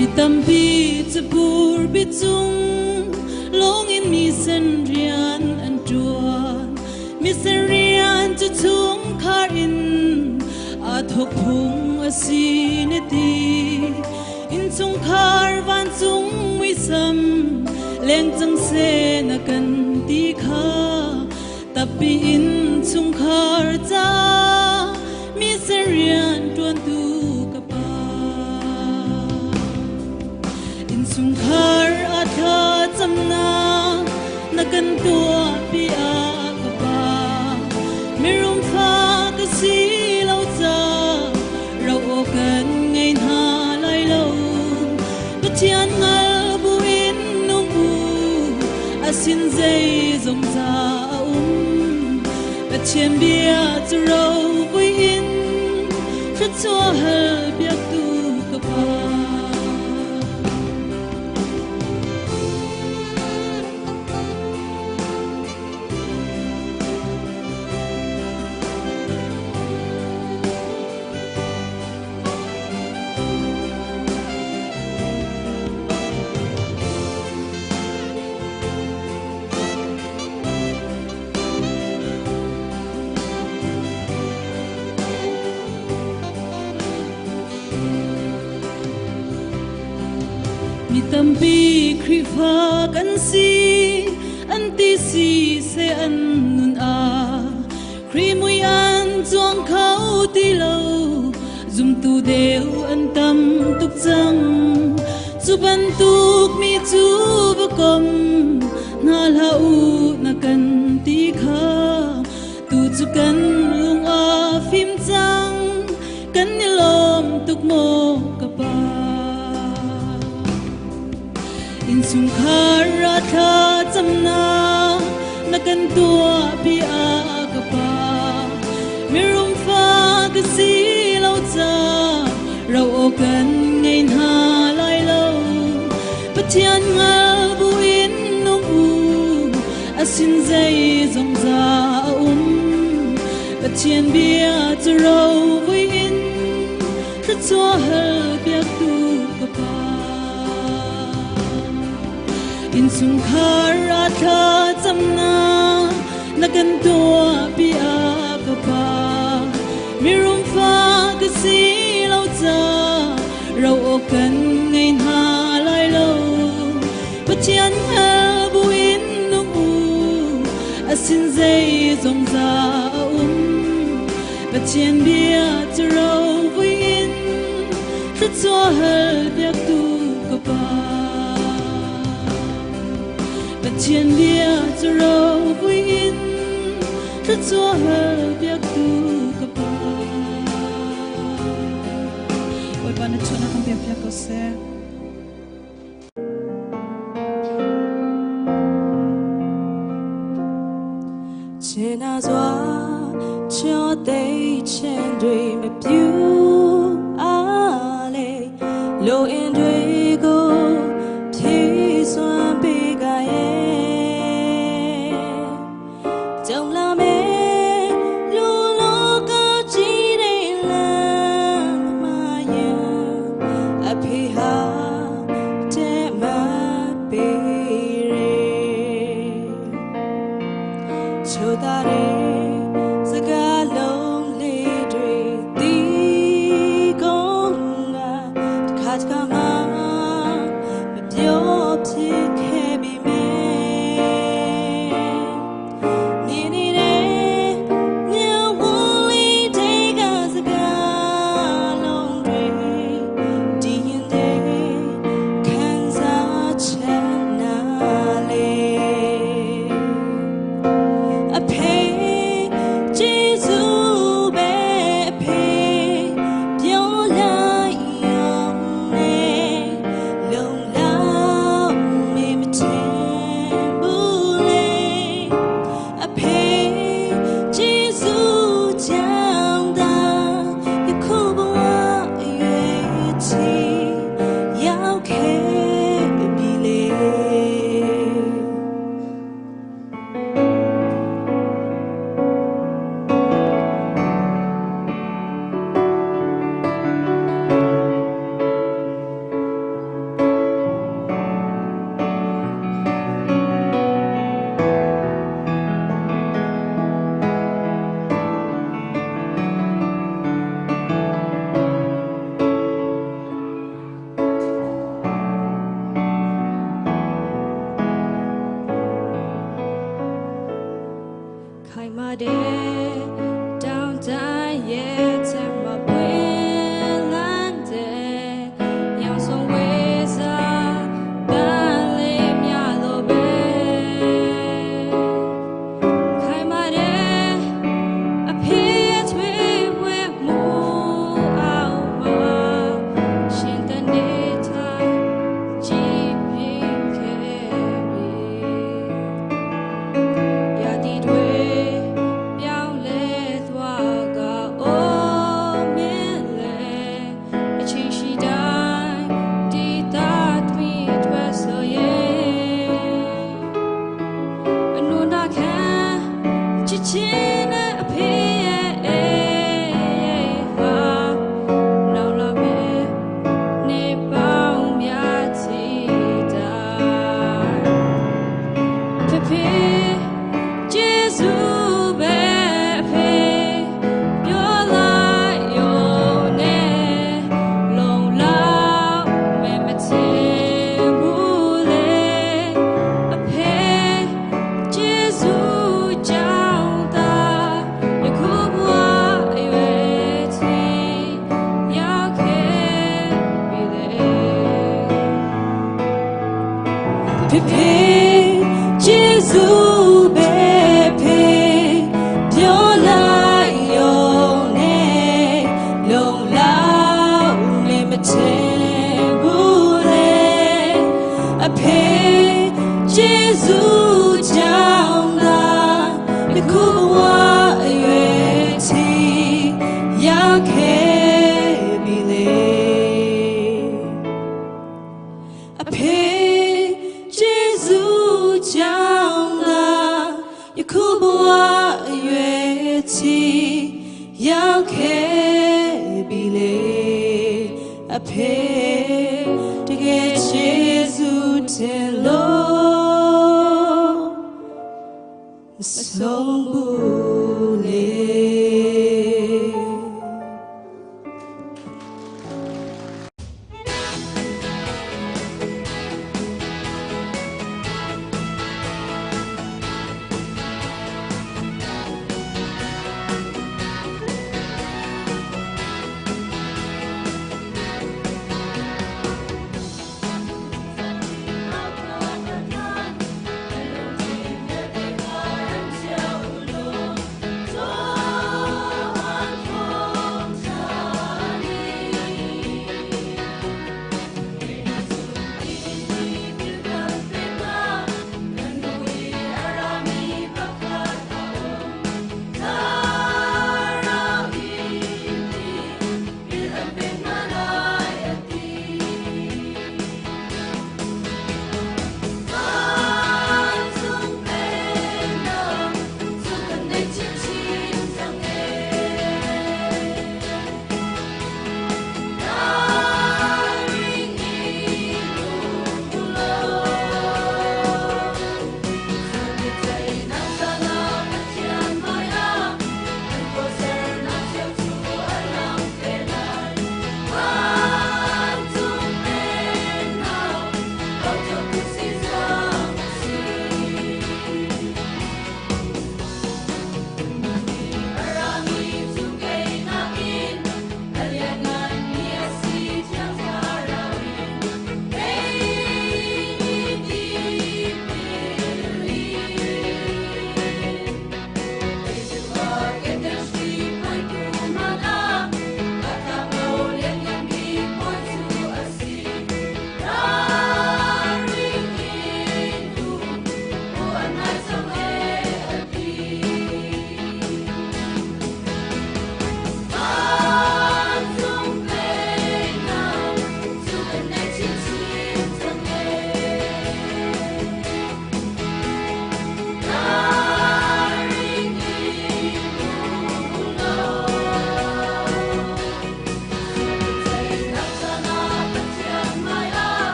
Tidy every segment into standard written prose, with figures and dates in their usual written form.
Mi tampi cabur biacung lawngin mi sen rian an ṭuan. Mi sen rian cu chungkhar in aa thawk phung a si na ti. Innchungkhar vancung muisam leng cang seh na kan ti kha tappi in chungkhar ca mi sen rian ṭuantu ka pa. Innchungkhar a thlacamnak na kan tuahpi ah ka pa. Mirum fa ka si lo ca ro aw kan ngei hna lai lo. Pathian hngal buin nung u, a sin zeizong za a um. Pathian bia cu ropui in thluachuah hal piaktu ka pa. Mi tampi Khrihfa kan si an ti si seh an nun ah Khrih mui an cuang kho ti lo zumtu deu an tam tuk cang cu bantuk mi cu va kom hna hlah u na kan ti kha tu cu kan lung a fim cang kan i lawm tuk maw ka pa Innchungkhar ah thlacamnak na kan tuahpi ah ka pa. Mirum fa ka si lo ca ro aw kan ngei hna lai lo. Pathian hngal buin nung u, a sin zeizong za a um. Pathian bia cu rovui in thluachuah hal piaktu ka pa. Innchungkhar ah thlacamnak na kan tuahpi ah ka pa. Mirum fa ka si lo ca ro awk kan ngei hna lai lo. Pathian hngal buin nung u, a sin zeizong za a um. Pathian bia cu rovui in thluachuah hal piaktu ka pa. Pathian bia cu rovui in thluachuah hal piaktu ka pa. Bawipa na chawhnak kan piak piak ko seh. ချင်နာစွာချောသိချင်းတွေမပြူအားလေလိုအင်တွေကိုဖြည့်စွမ်းပေးကြရဲ့ကြုံလာမယ်လူလောကကြီးတဲ့လမ်းမယံအဖေဟာတဲ့မပေးရဲ ချိုတာတဲ့စကားလုံးလေးတွေတီး ဖေဂျေဇုပဲဖေပြောလိုက်ယုံနဲ့လုံလောက်နေမချင်ဘူးလေအဖေဂျေဇုကြောင့်သာယခုဘဝအရွယ်ချီရောက်ခဲ့ပြီလေ အဖေဂျေဇုကြောင့်သာယခုဘဝအရွယ်ချီရောက်ခဲ့ပြီလေအဖေတကယ်ဂျေဇုတင်လို့မဆုံးဘူးလေ ။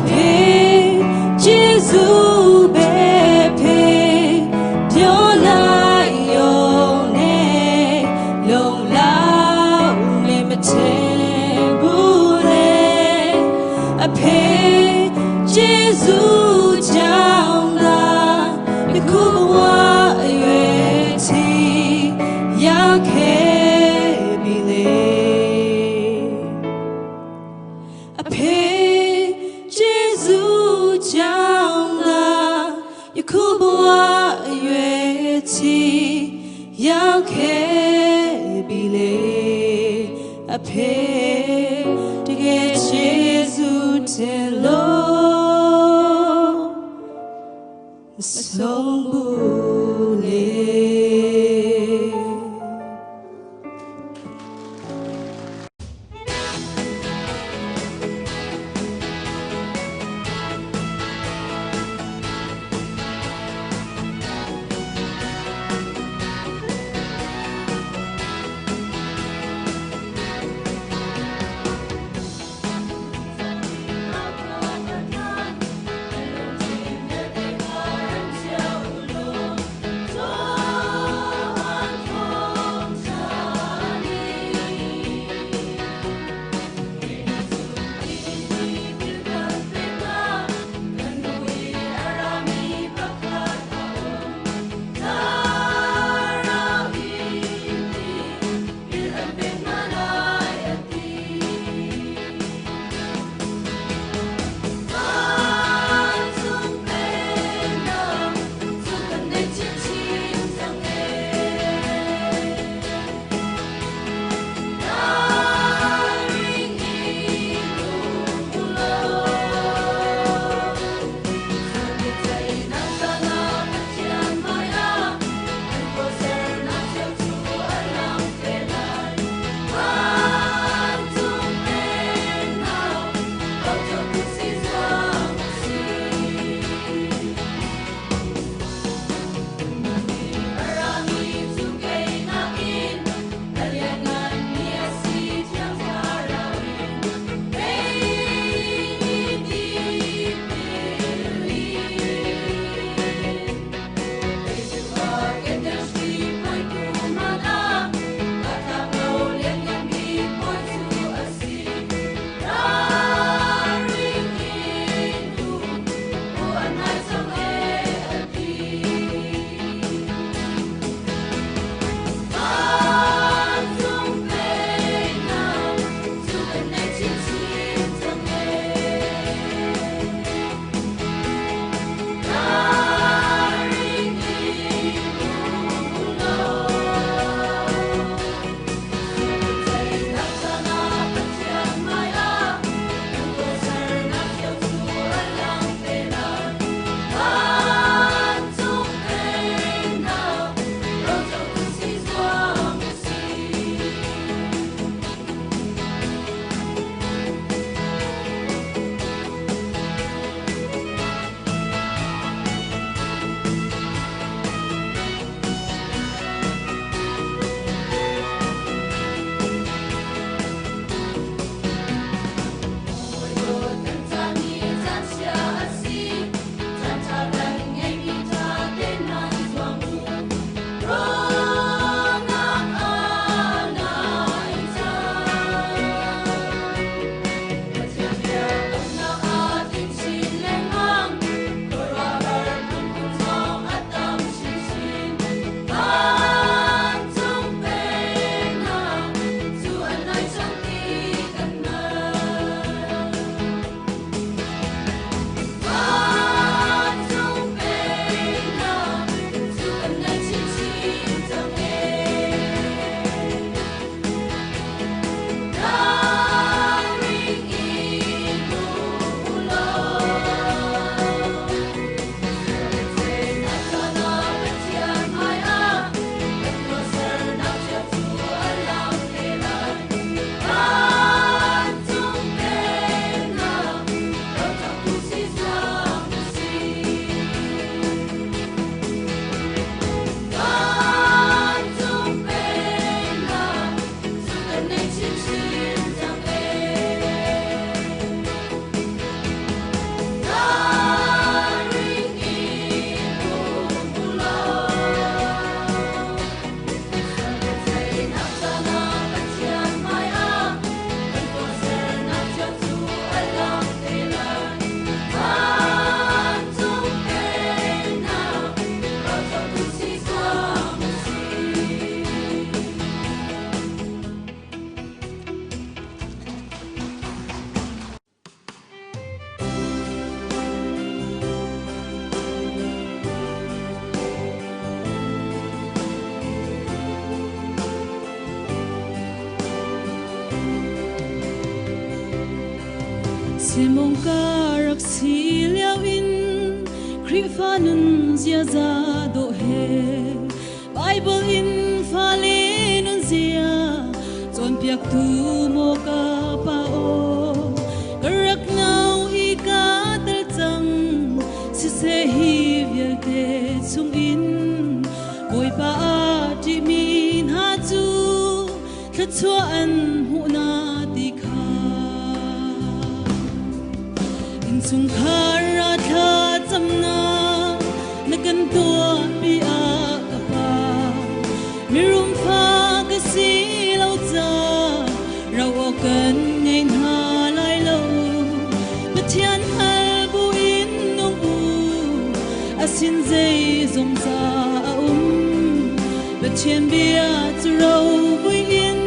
ဖေဂျေစုပဲဖေပြောလိုက်ယုံနဲ့လုံလောက်နေမချင်ဘူးလေအဖေဂျေစုကြောင့်သာဒီခုဘဝအရွယ်ချီရောက်ခဲ့ပြီလေ အဖေဂျေစုကြောင့်သာယခုဘဝအရွယ်ချီရောက်ခဲ့ပြီလေအဖေတကယ်ဂျေစုတင်လို့မဆုံးဘူးလေ Simong ka rak si lio in Khrihfa nun ziaza dawh he Bible in fale nun zia cawnpiaktu maw ka pa aw ka rak ngau i ka tel cang siseh hi vialte chungin Bawipa a ṭihmi hna cu thluachuah an hmuh na ti kha innchungkhar ra thla camnak na kan tuahpi ah ka pa mirum fa ka si lo ca ro awk kan ngei hna lai lo Pathian hal buin nung u asin zeizong za a um Pathian bia cu ropui in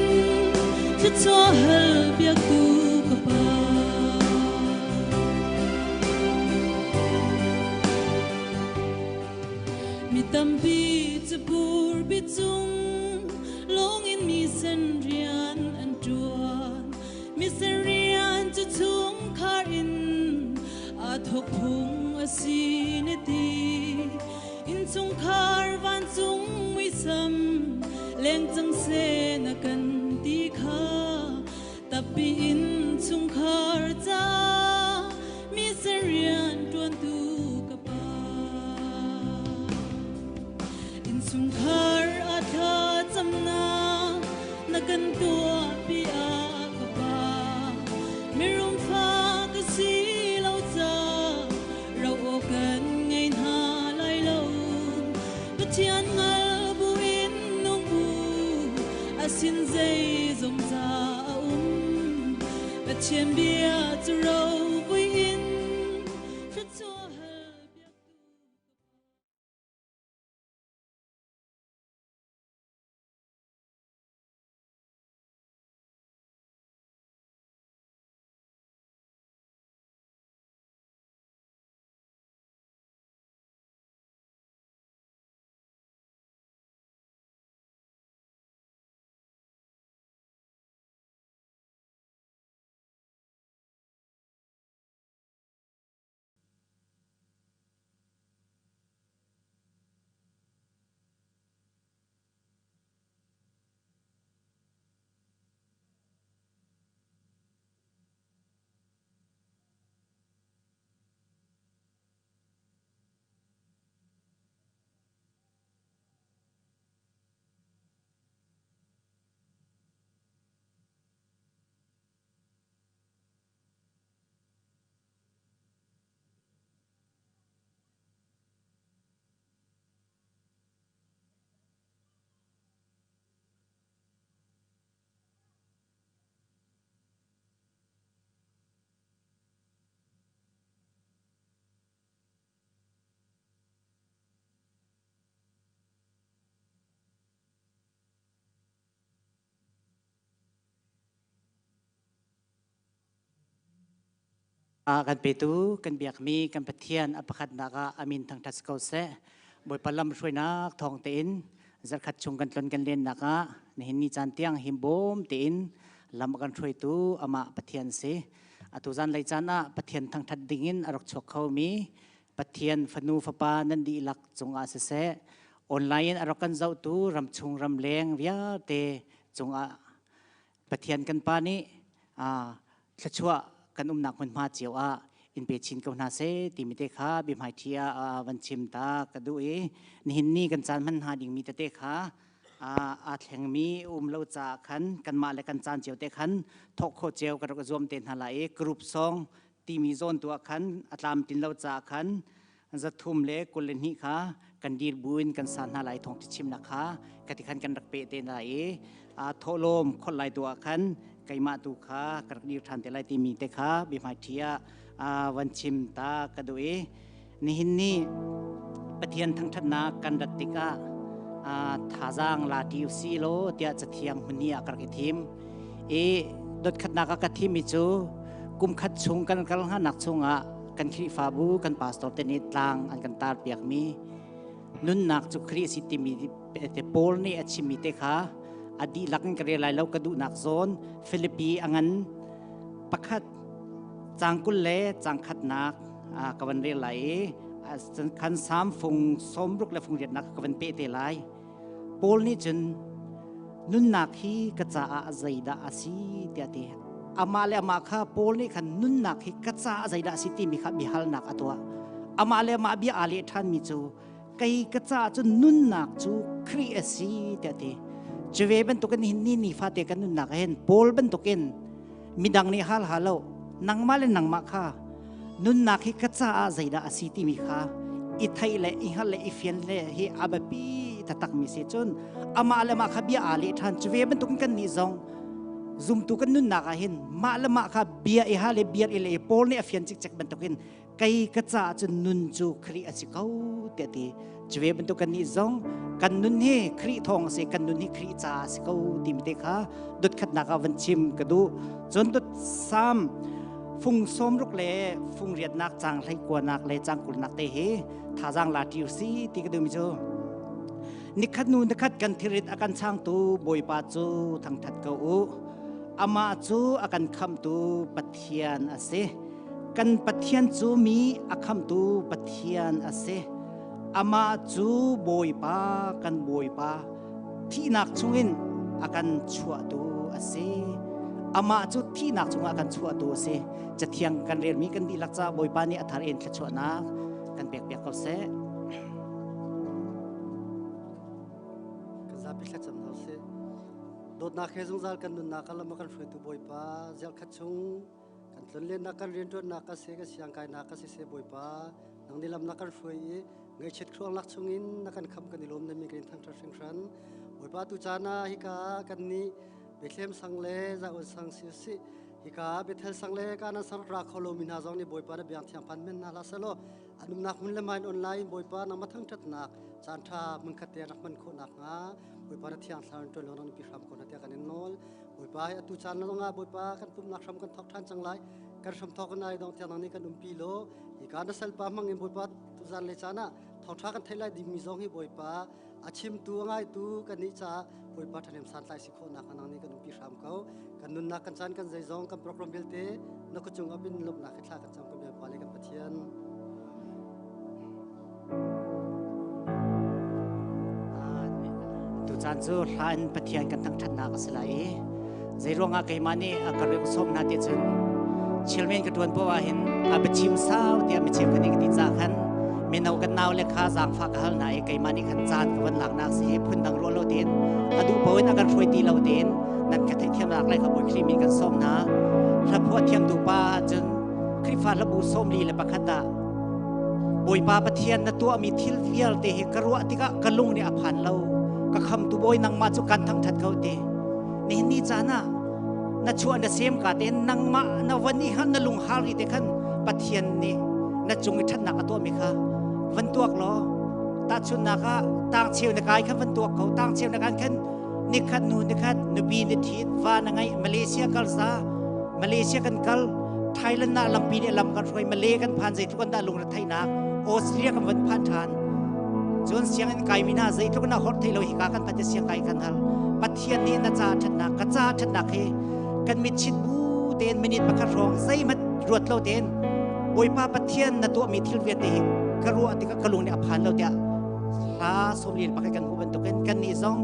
thluachuah hal piaktu ka pa. Mi tampi cu purpi cung lawngin mi sen rian an ṭuan. Mi sen rian cu chungkhar in aa thawk phung a si na ti. Innchungkhar vancung muisam leng cang seh na kan ti kha tappi innchungkhar ca mi sen rian ṭuantu ka pa. Innchungkhar a thlacamnak na kan tuahpi ah ka pa. Mirum fa ka si lo ca ro aw kan ngei hna lai lo. Pathian ngal buin nung u asin zeizong za a um. Pathian bia cu ropui in thluachuah hal piaktu Kan petu kan biakmi kan Pathian a pakhatnak ah amin thangṭhat si ko seh. Bawipa lam hruainak thawng tein zarkhat chung kan tlon kan lennak ah nihin ni caan tiang himbawm tein lam a kan hruaitu amah Pathian si. Atu zan lei caan ah Pathian thangṭhat dingin a rak chuak khomi Pathian fanu fapa nan dihlak cungah siseh online in a rak kan zohtu ramchung ramleng vialte cungah Pathian kan Pa nih thluachuah kan umnak hmunhma cio ah in pe chin ko hna seh timi te kha biahmaiṭhi ah van chim ta ka duh i nihin ni kan caan hman hna dingmi tete kha aa thlengmi um lo caah khan kanmah le kan caan cio te khan thawk khawh cio ka rak zuam te hna lai i group song timi zawn tu ah khan a tlamtlin lo caah khan 322 kha kan dir buin kan sa hna lai thawng chimnak kha kati khan kan rak pe te hna i thawhlawm khol lai tu ah khan keimah tu kha ka rak dir ṭhan te lai timi te kha biahmaiṭhi ah van chim ta ka duh i nihin ni Pathian thangṭhatnak kan rat tikah thazaang la ti usi law tiah cathiang hmun hi ah ka rak i thim i dotkhatnak ah ka thim i cu kum khat chung kan kal hnganak chungah kan Khrihfabu kan pastor te nih tlang an kan tar piakmi nunnak cu Khrih si timi te Paul nih a chimmi te kha a dihlak in ka rel lai lo ka duhnak zawn Filipi a ngan pakhat Cang 20 le cang khatnak ka van rel lai i khan Salm fung 60 le fung riatnak ka van peh te lai. Paul nih cun nunnak hi ka caah zeidah a si tiah ti. Amah le amah kha Paul nih khan nunnak hi ka caah zeidah a si timi kha biahalnak a tuah. Amah le amah bia aa leh ṭhanmi cu kei ka caah cun nunnak cu Khrih a si tiah ti. Cuve bantukin hin ni nifate kan nunnak ah hin Paul bantukin midang nih hal ha lo nangmah le nangmah kha nunnak hi ka caah zeidah a si timi kha i theih le i hngalh le i fian le hi a biapi taktakmi si. Cun amah le mah kha bia aa leh ṭhan. Cu ve bantukin kan nih zong zumtu kan nunnak ah hin mah le mah kha bia i hal i bia i le i Paul nih a fian cikcek bantukin kei ka caah cun nun cu Khrih a si ko tiah ti. Cu ve bantuk kan nih zong kan nun hi Khrih thawng a si, kan nun hi Khrih caah a si ko timi te kha dot khatnak ah van chim ka duh. Cun dot Salm fung 60 le fung riatnak cang 19nak le cang 20nak te hi thazaang la ṭi si ti ka duhmi cu nikhat nu nikhat kan thirit a kan changtu Bawipa cu thangṭhat ko u. Amah cu a kan khamtu Pathian a si. Kan Pathian cu mi a khamtu Pathian a si. Amah cu Bawipa kan Bawipa, thihnak chungin a kan chuahtu a si. Amah cu thihnak chungah a kan chuahtu a si. Cathiang kan relmi kan dihlak caah Bawipa nih a thar in thluachuahnak kan pekpiak ko seh. Kan zapi thlacam hna usih. Dawtnak he zungzal kan nunnak a lam a kan hruaitu Bawipa, zialkhat chung kan tlonlennak kan rianṭuannak ka si, kan siangkainak ka si seh Bawipa, nang nih lam na kan hruai i ngaihchiat khruangnak chungin na kan khamh kan i lawm na mi kan in thangṭhat hringhran. Bawipa, tu caan ah hika kan nih Bethlehem sang le Zion sang si usih, hika Bethel sang le Kanan sang ra kho lomi hna zong nih Bawipa na biang thiang phan men hna hlah selaw an umnak hmun le hmain online Bawipa nangmah thangṭhatnak caan ṭha hmunkhat te rak hman khawh nakhnga Bawipa na thiang thlarau in ṭuan lawng pi hram ko hna tiah kan in nawl. Bawipa, hi atu caan lawngah Bawipa kan pumnak hram kan thawk ṭhan cang lai. Kan hram thawk in ai dong tiang nang nih kan umpi law hika na salpa hmang in Bawipa tuzan le caan ah thawngṭha kan theih lai dingmi zong hi Bawipa a chimtu a ngaitu kan nih caah Bawipa ṭhahnem santlai si khawhnak nang nih kan umpi hram ko. Kan nunnak kan caan kan zeizong kan program vialte na kut cung abin lawmhnak he thla kan cam ko Bawipa le kan Pathian. Tucaan cu hla in Pathian kan thangṭhatnak a si lai i zeiruangah keimah nih a ka rian sawm hna ti cun chilmen ka ṭuan poah ah hin a biachim sau tiah micheu khan ka ti ca khan mino kan nau le kha zaangfah ka hal hna i keimah nih khan caan ka van laknak si hi phundang ruah lo tein a duh paoh in a kan hruai ti lo tein nan ka theihthiamnak lai kha Bawi Khrih min kan sawm hna. Hla phuah thiam tu pa cun Khrihfa hlabu 41 ah Bawipa Pathian, na tuahmi thil vialte hi ka ruah tikah ka lung nih a phan lo, ka khamtu Bawi nangmah cu kan thangṭhat ko ti. Nihin ni caan ah na chuah na sem ka tein nangmah na van i na lung har ri te khan Pathian nih na cung i ṭhatnak a tuahmi kha van tuak law, tahchunhnak ah tang cheu na kai khan van tuak ko. Tang cheu na kai khan nikhat nu nikhat nupi na ṭhit, va na ngeih, Malaysia kal sa Malaysia kan kal, Thailand na lampi nih lam kan hruai, Malay kan phan, zeitluk an dah lungre theihnak, Australia kan van phan ṭhan, cun sianginn kaimi hna zeitluk na hor thei lo, hika kan phan siang kai kan hal. Pathian nih na ca ṭhatnak ka ca ṭhatnak hi kan mit chit bu tein minute pakhat hrawng zeihmanh ruat lo tein Bawipa Pathian na tuahmi thil vialte hi ka ruah tikah ka lung nih a phan lo tiah hla 41 kan hmuh bantukin kan nih zong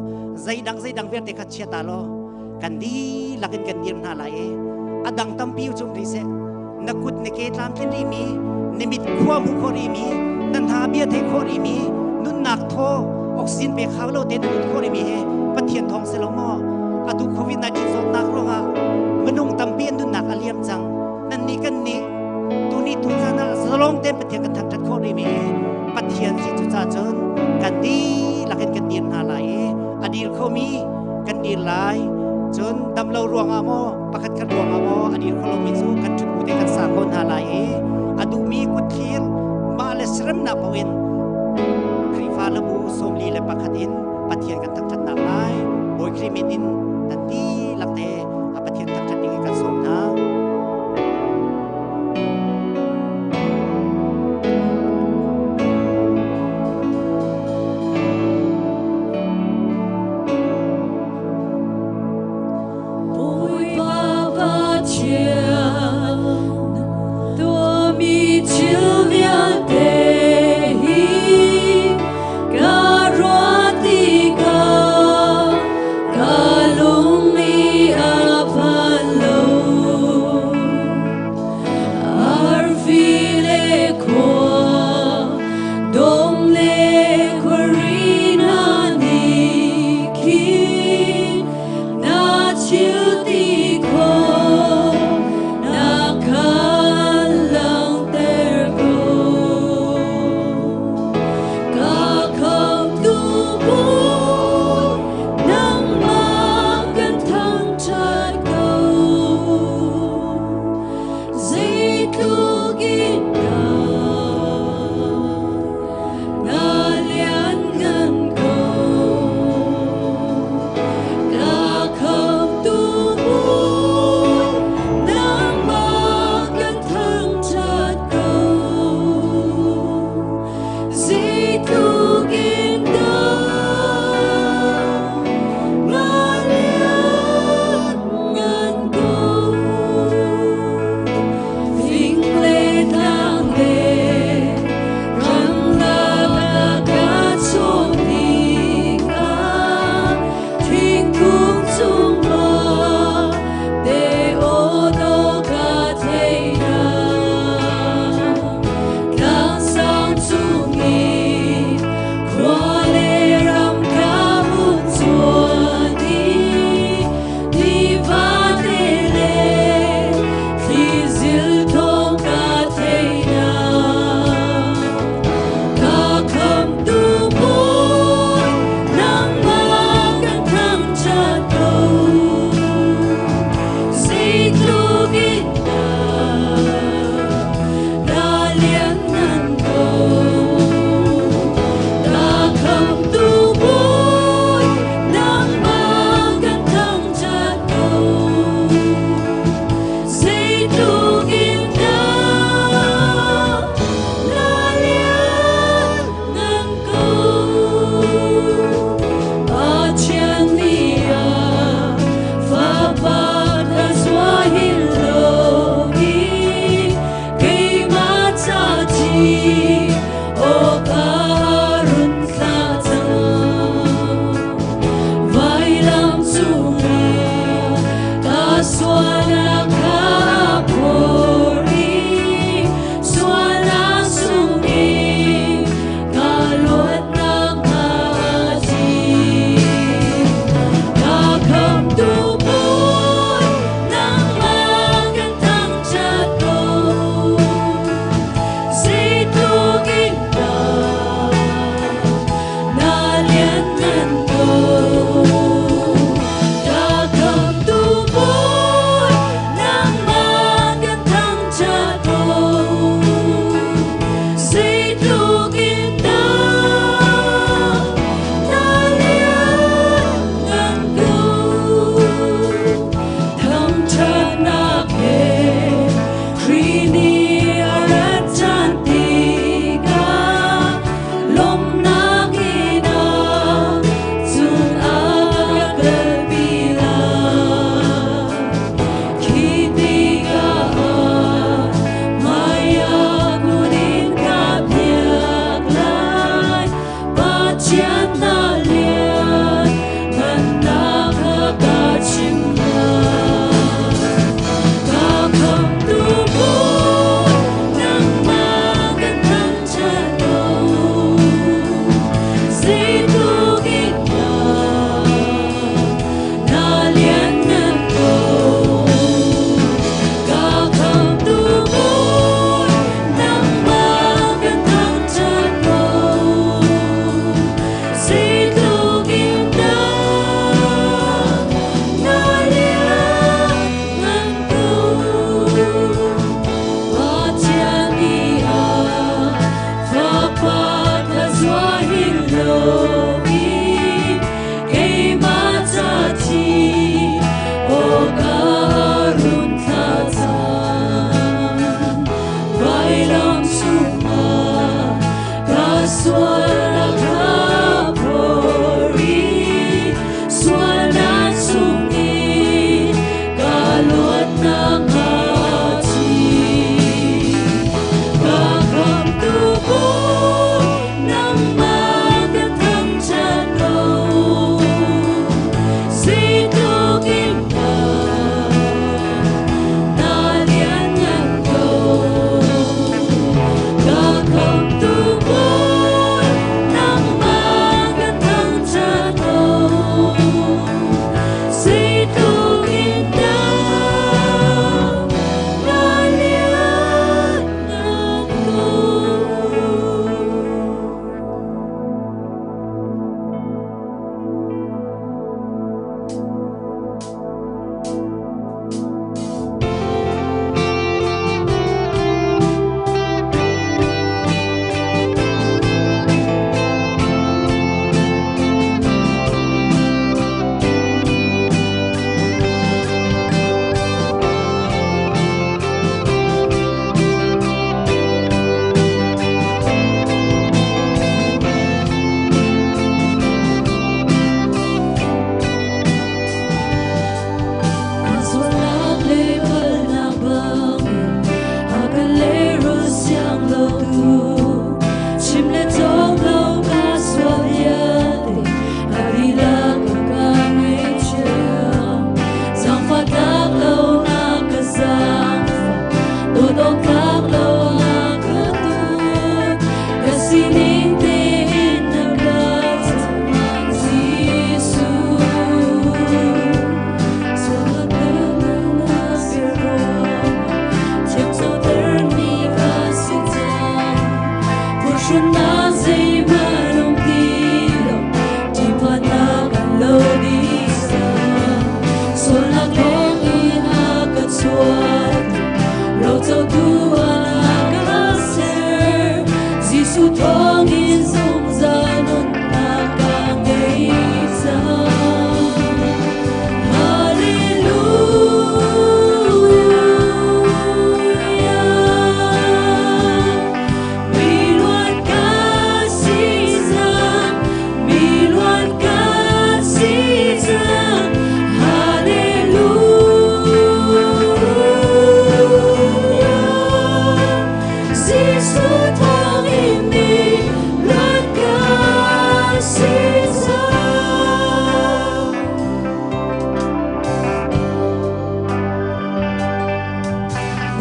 zeidang zeidang vialte kha chia ta law kan dihlak in kan dir hna lai i a dang tampi cu ri seh, na kut na ke tlamtlin rih mi, na mit khua hmu khawh rih mi, na hna bia thei khawh rih mi, nunnak thaw oxygen pek hau lo te na nun khawh rih mi he Pathian thawng si lo maw? Atu COVID-19 zawtnak ruangah minung tampi an nunnak a liam cang. Nan nih kan nih tuni tu caan ah zalong tein Pathian kan thangṭhat khawh rih mi Pathian si. Cu ca cun kan dihlak in kan dir hna lai i a dir khomi kan dir lai. Cun damlo ruangah maw, pakhat khat ruangah maw a dir kho lomi cu kan ṭhut bu te kan sa ko hna lai i a duhmi kut thlir mah le seremnak paoh in Khrihfa labu 41 in Pathian kan thangṭhatnak lai Bawi Khrih min in nan dihlak te a Pathian thangṭhat ding in kan sawm hna. Bawipa Pathian,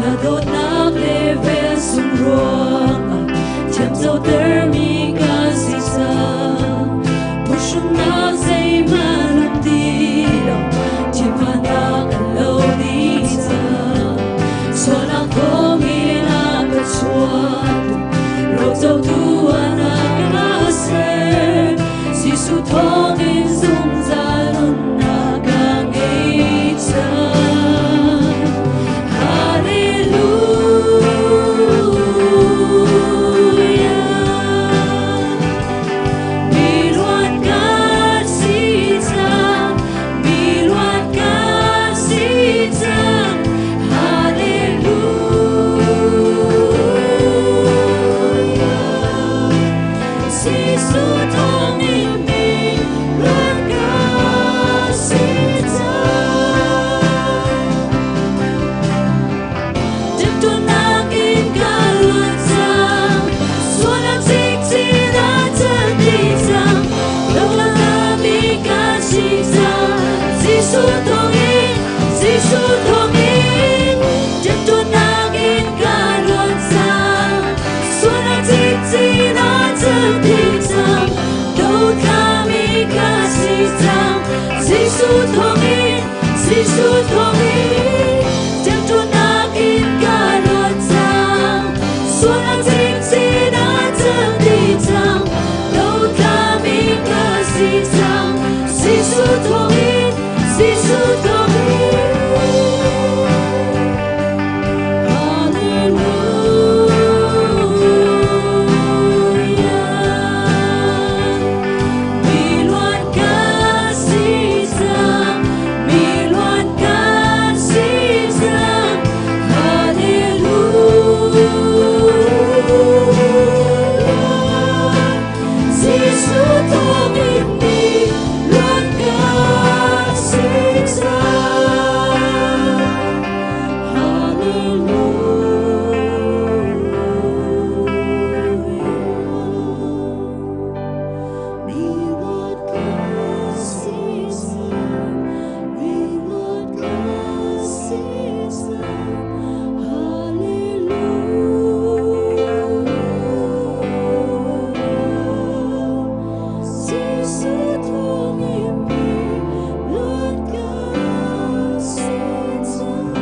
Na dawtnak le vel sung ruangah thiamcotermi ka si cang. Phuhrunnak zeihmanh um ti lo, thinphannak an lo dih cang. Sualnak thawngin a ka chuahtu, rocotu ah na ka ser. Jesuh thawngin zungzal nunnak ka ngei cang. Hallelujah. Mi luat ka si cang, mi luat ka si cang. Hallelujah. Jesuh thawngin mi luat ka si cang. Temtunak in ka luat cang, sualnak cikcin a can dih cang, dotlakmi ka si cang. Jesuh thawngin, Jesuh thawngin, temtunak in ka luat cang, sualnak cikcin a can dih cang, dotlakmi ka si cang. Jesuh thawngin, Jesuh thawngin, temtunak in ka luat cang, sualnak cikcin a can dih cang, dotlakmi ka si cang. Jesuh thawngin, Jesuh thawngin. Hallelujah. Mi luat ka si cang, mi luat ka si cang. Hallelujah. Jesuh thawngin mi luat ka si cang. Hallelujah. Mi luat ka si cang, mi luat ka si cang. Hallelujah. Jesuh thawngin mi luat ka si cang.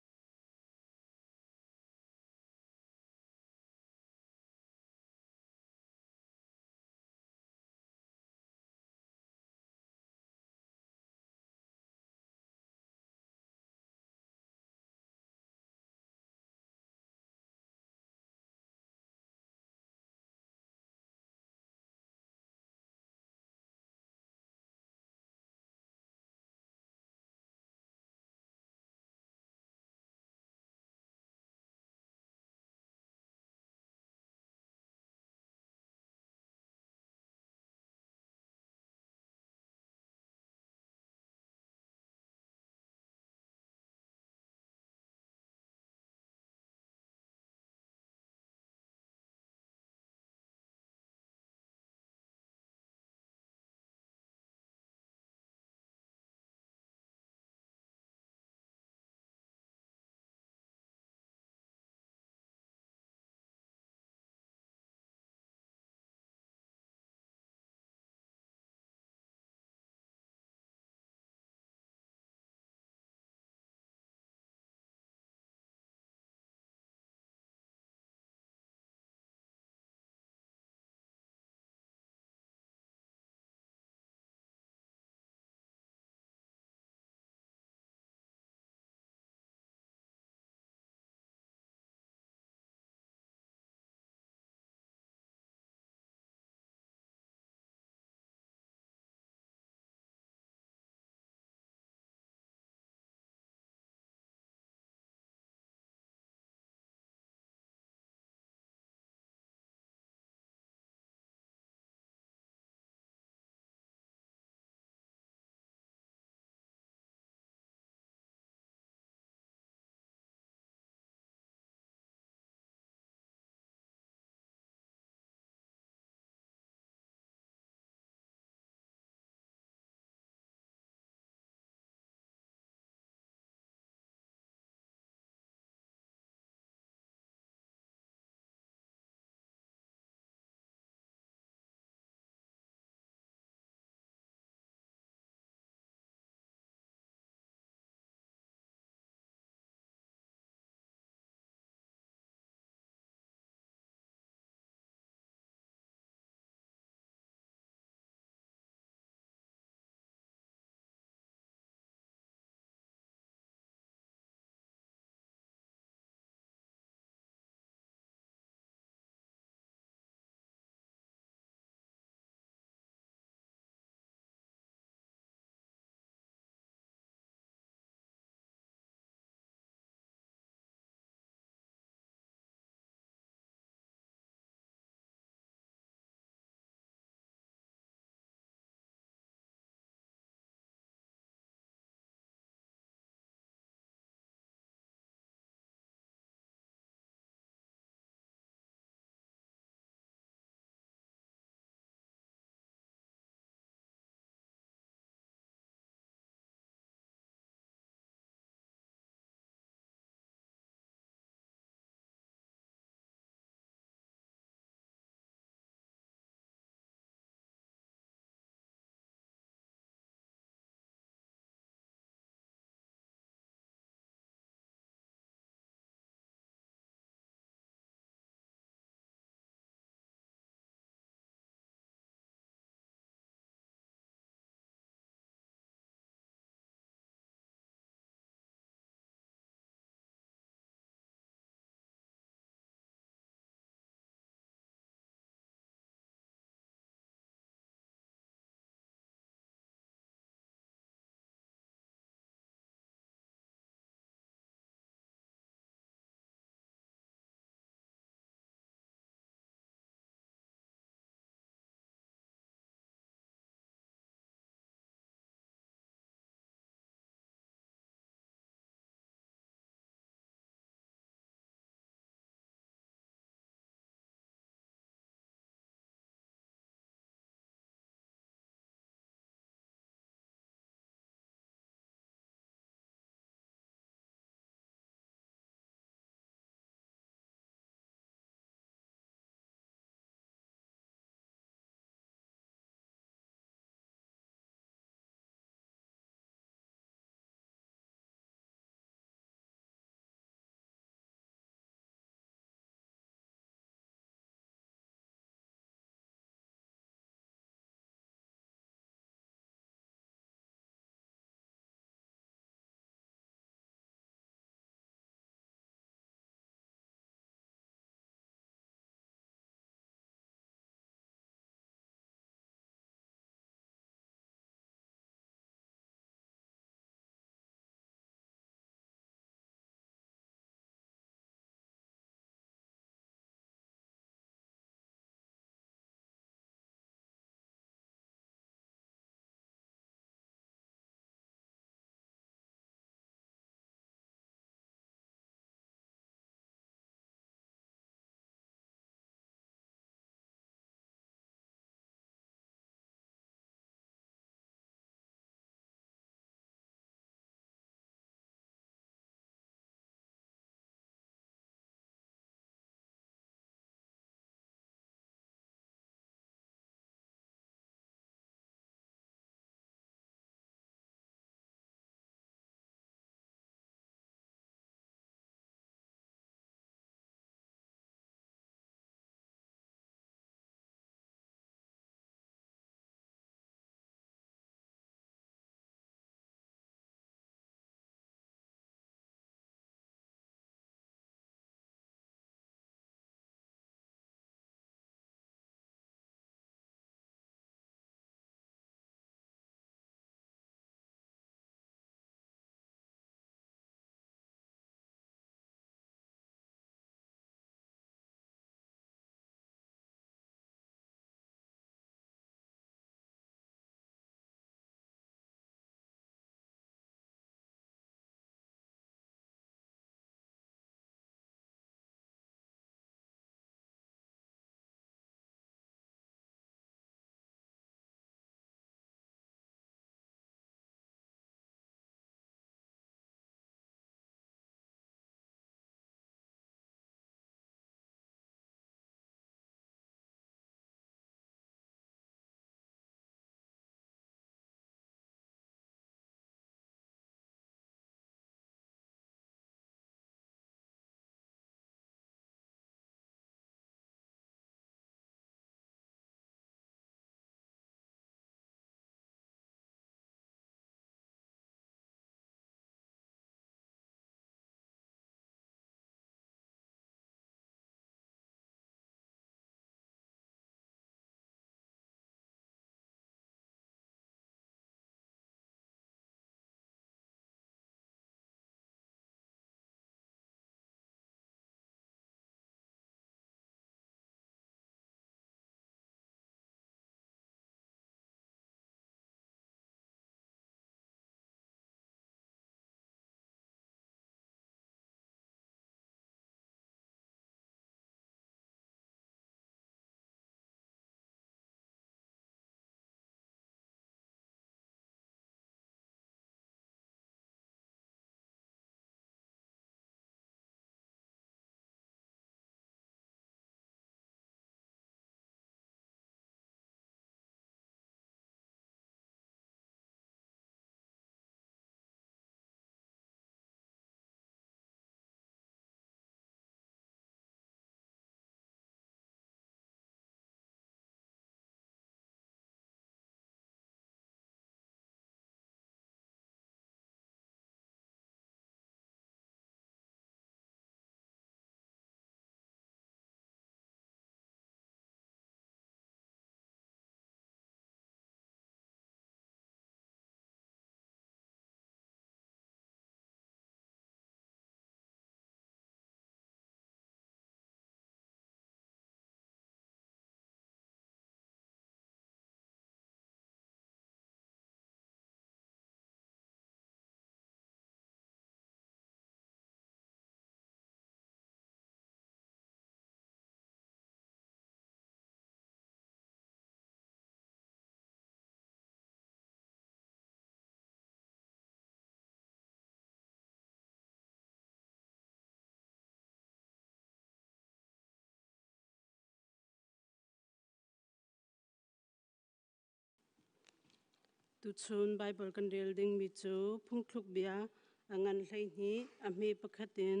Tuchun Baibal kan rel dingmi cu phungthluk bia a ngan 12 a hme pakhat in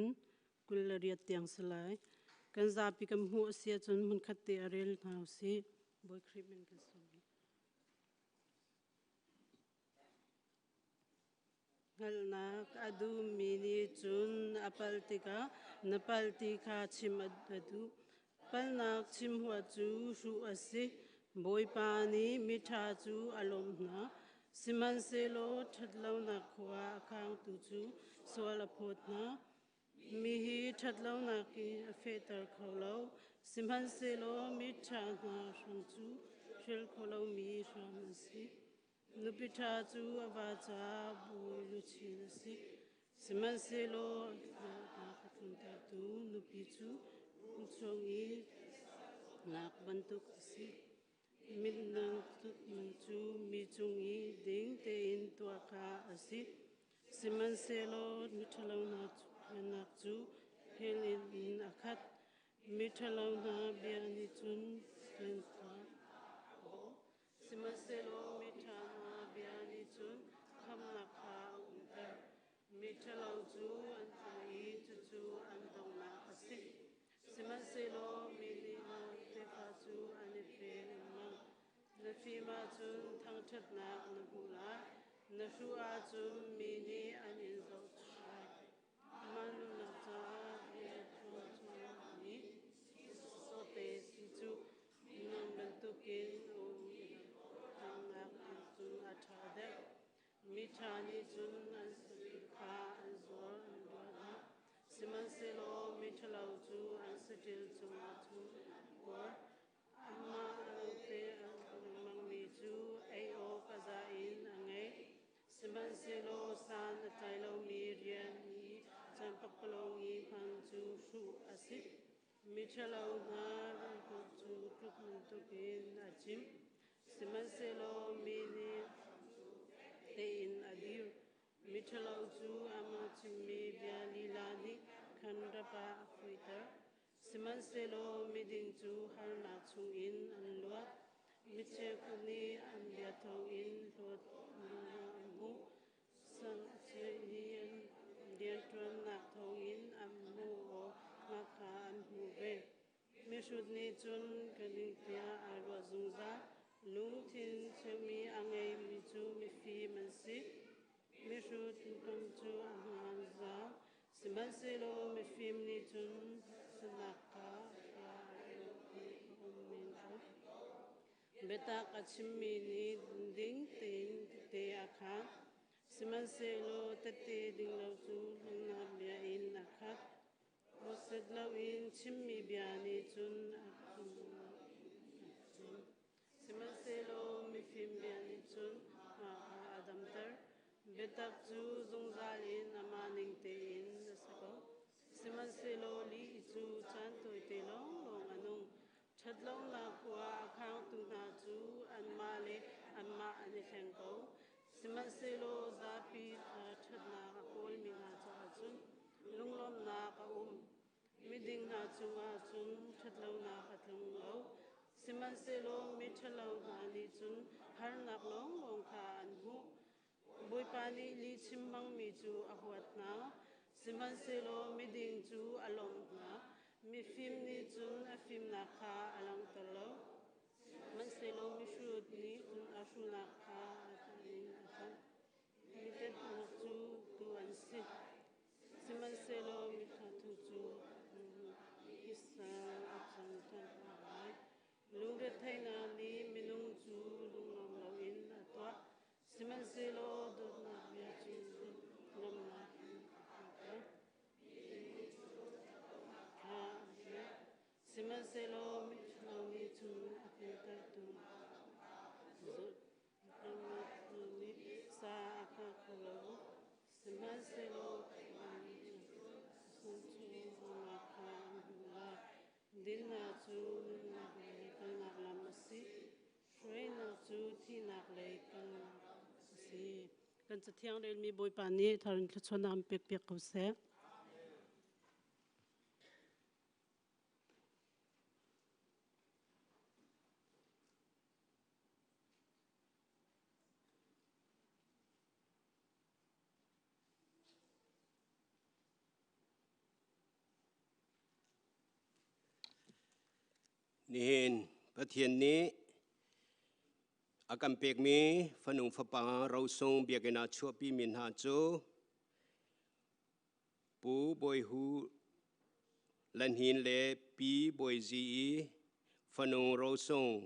28 tiang si lai. Kan zapi kan hmuh a si ahcun hmunkhat te a rel hna usih. Bawi Khrih min kan sawm. Hngalhnak a duhmi nih cun a palh tikah na palh ti kha chim a duh. Palhnak chim huat cu hruh a si. Bawipa nih miṭha cu a lawmh hna. Sihmanhsehlaw ṭhatlonak khua a khangtu cu sual a phawt hna. Mi hi ṭhatlonak in a fehter kho lo. Sihmanhsehlaw miṭha hna hram cu hrelh khawh lomi hram an si. Nupi ṭha cu a va caah bawi luchin a si. Sihmanhsehlaw hlawknak a tluntertu nupi cu chung i lak bantuk a si. Mitnang cu mi cung i ding tein tuah kha a si. Sihmanhsehlaw miṭhalo hna cu hell in a khat. Miṭhalo hna bia nih cun Sihmanhsehlaw miṭha hna bia nih cun khamnak kha a umter. Miṭhalo cu an tlu i cucu an donghnak a si. Sihmanhsehlaw mi lihnawn tefa cu an i pe lengmang. Na fim ahcun thangṭhatnak na hmu lai, na hruh ahcun mi nih an in zohchunh lai. Mah nunnak caah rianṭuan nih sawte si cu nang bantukin um ṭangnak in cun a ṭha deuh. Miṭha nih cun an saṭil kha an zuar an duah hna, sihmanhsehlaw miṭhalo cu an saṭil cungah cun an kuar. Amah lote a lengmangmi cu ei awk a za in a ngei. Sihmanhsehlaw san a tlai lomi rian i caan pakpalawng i hman cu hruh a si. Miṭhalo hna ralkap cu tluk bantukin a cim. Sihmanhsehlaw mi nih tein a dir. Miṭhalo cu amah chimmi bia lila nih khan rap ah a fuihter. Sihmanhsehlaw miding cu harnak chungin an luat. Mi cheukhat nih an bia thawngin hlawtnak an hmuh. Sang i an rianṭuannak thawngin an hmuh awknak kha an hmuh ve. Mihrut nih cun ka ding tiah aa ruah zungzal. Lungthin cheumi a ngeimi cu mifim an si. Mihrut kam cu a hmaan zau. Sihmanhsehlaw mifim nih cun sanak kha a um men ko. Biatak a chimmi nih ding tein tehte a khaan. Sihmanhsehlaw tehte ding lo cu hlennak bia in a khat. Ruatset loin chimmi bia nih cun a cim. Sihmanhsehlaw mifim bia nih cun hma kha a damter. Biatak cu zungzal in amah ning tein a si ko. Sihmanhsehlaw lih cu caan tawite lawnglawng a nung. Ṭhatlonak khua a khangtu hna cu anmah le anmah an i hleng ko. Sihmanhsehlaw zapi ṭhatnak a kawlmi hna caah cun lunglawmhnak a um. Miding hna cungah cun ṭhatlonak a tlung lo. Sihmanhsehlaw miṭhalo hna nih cun harnak lawnglawng kha an hmuh. Bawipa nih lihchim hmangmi cu a huat hna, sihmanhsehlaw miding cu a lawmh hna. Mifim nih cun a fimnak kha a langhter lo, sihmanhsehlaw mihrut nih cun a hruhnak kha a in a thanh. Mitetnak cu tu an si, sihmanhsehlaw mithathu cu isal a cang ṭhan hna lai. Lungretheihnak nih minung cu lunglawm loin a tuah, sihmanhsehlaw dawtnak bia cu lawmhnak in a tlunter. Kha a hrial, sihmanhsehlaw miṭhalo nih cun a hmeltertu zulh. Nih sa a hngak kho lo, sihmanhsehlaw chungnak kha an hmuh lai. Dinnak cu nunnak lei kalnak lam a si. Hruainak cu thihnak lei kalnak a si. Kan cathiang relmi Bawipa nih tharin thluachuahnak an pekpiak ko seh. Nihin Pathian nih a kan pekmi fanung fapa rosung biakinn ah chuahpimi hna cu Pu Bawi Hu Lanhin le Pi Bawi Zi i fanung rosung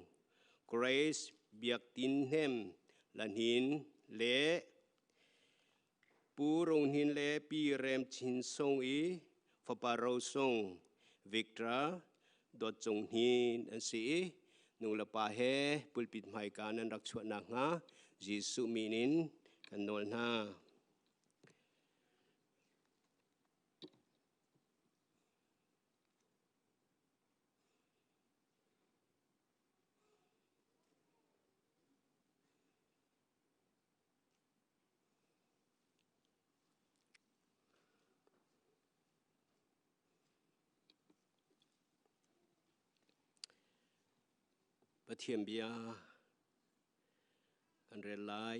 Grace Biak Tin Hnem Lanhin le Pu Rung Hnin le Pi Rem Chin Sung i fapa rosung Victor Dawt Cung Hnin an si i nu le pa he pulpit hmaika nan rak chuah nakhnga Jesuh min in kan nawl hna. Pathian bia kan rel lai.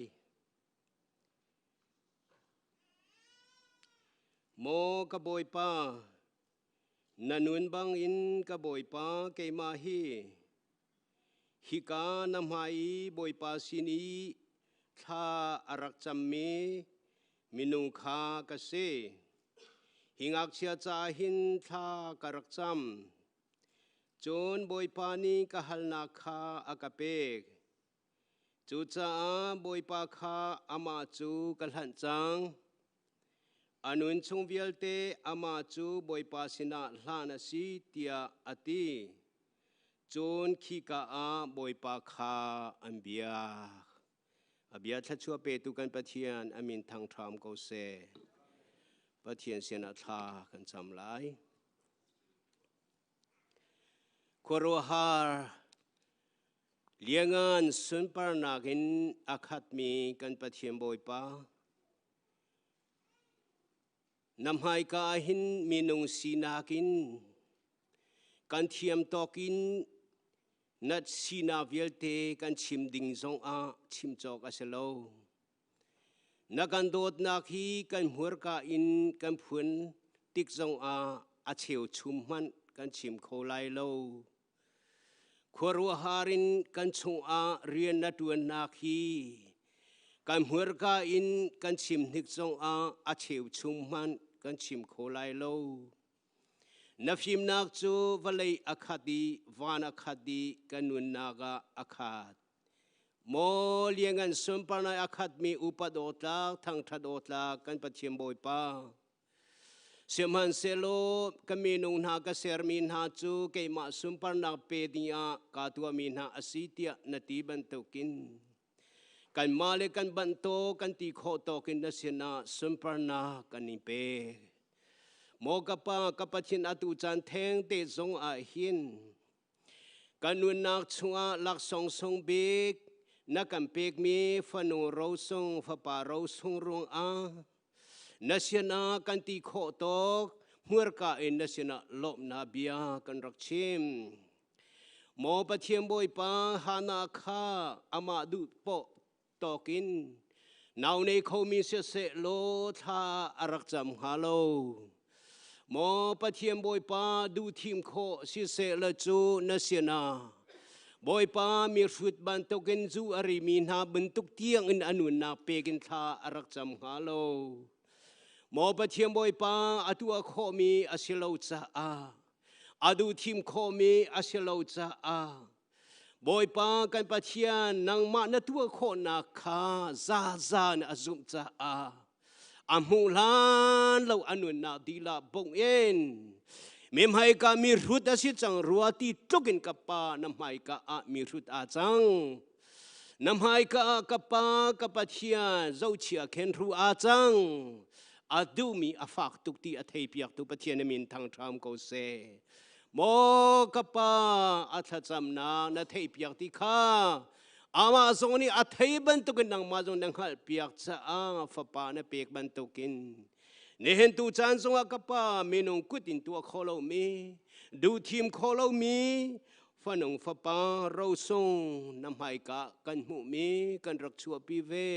Maw ka Bawipa, na nun bangin ka Bawipa keimah hi Hika na hmai i Bawipa sin i thla a rak cammi minung kha ka si. Hi ngakchia caah hin thla ka rak cam. Cun Bawipa nih ka halnak kha a ka pek. Cucaah Bawipa kha amah cu ka hlanh cang. A nun chung vialte amah cu Bawipa sinah hlan a si tiah a ti. Cun khika ah Bawipa kha an biak. A bia thluachuah petu kan Pathian a min thangṭham ko seh. Pathian sinah thla kan cam lai. Khuaruahhar liangan sunparnak in a khatmi kan Pathian Bawipa, Na hmaika ah hin minung sinak in kan thiam tawk in na sinak vialte kan chim ding zongah chim cawk a si lo. Na kan dawtnak hi kan hmurka in kan phun tik zongah a cheuchum hmanh kan chim kho lai lo. Khuaruahhar in kan chungah rian na ṭuannak hi kan hmurka in kan chim hnik zongah a cheuchum hmanh kan chim kho lai lo. Na fimnak cu vawlei a khat i van a khat i kan nunnak ah a khat. Maw liangan sunparnak a khatmi upat awtlak, thangṭhat awtlak kan Pathian Bawipa. Sihmanhsehlaw ka minung hna ka sermi hna cu keimah sunparnak pe dingah kaa tuahmi hna a si tiah na ti bantukin kanmah le kan banhtaw kan ti khawh tawkin na sinah sunparnak kan in pek. Maw ka Pa, ka Pathian atu caan theng te zong ah hin Ka nunnak chungah laksawng sung bik na kan pekmi fanu rosung fapa rosung ruangah na sinah kan ti khawh tawk hmurka in na sinah lawmhnak bia kan rak chim. Maw Pathian Bawipa Hana kha amah duh poh tawkin nau nei khomi siseh law thla a rak cam hnga lo. Maw Pathian Bawipa duhthim khawh siseh la cu na sinah Bawipa mi hrut bantukin zu a rimi hna bantuk tiang in a nunnak pekin thla a rak cam hnga lo. Maw Pathian Bawipa a tuah khawhmi a si lo caah a duhthim khawhmi a si lo caah Bawipa kan Pathian nangmah na tuah khawhnak kha zaza na a zumh caah a hmuh hlan lo a nunnak dilah bongh in mi hmaika mi hrut a si cang rua ti tluk in ka pa na hmaika ah mi hrut aa cang na hmaika ah ka pa ka Pathian zohchia khen hru aa cang a duhmi a fak tuk ti a theipiak tu Pathian min thangṭham ko seh Maw ka pa a thlacamnak na theihpiak ti kha amah zong nih a thei bantukin nangmah zong na hngalhpiak caah fapa na pek bantukin nihin tu caan zongah ka pa minung kut in tuah kho lomi duhthim kho lomi fanung fapa rosung na hmaika kan hmuhmi kan rak chuahpi ve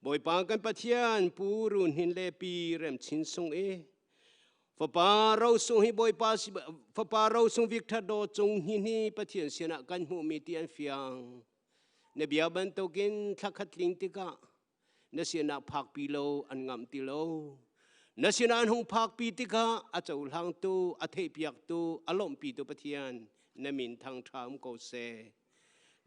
Bawipa kan Pathian Pu Run Hin le Pi Rem Chin Sung i. Fapa rosung hi Bawipa Fapa rosung Victor Do Cung hi ni Pathian sinah kan hmuhmi ti an fiang. Na bia bantukin thlakhat tling tikah na sinah phakpi lo an ngamh ti lo. Na sinah an hung phakpi tikah a cohlangtu, a theihpiaktu, a lawmhpitu Pathian na min thangṭha um ko seh.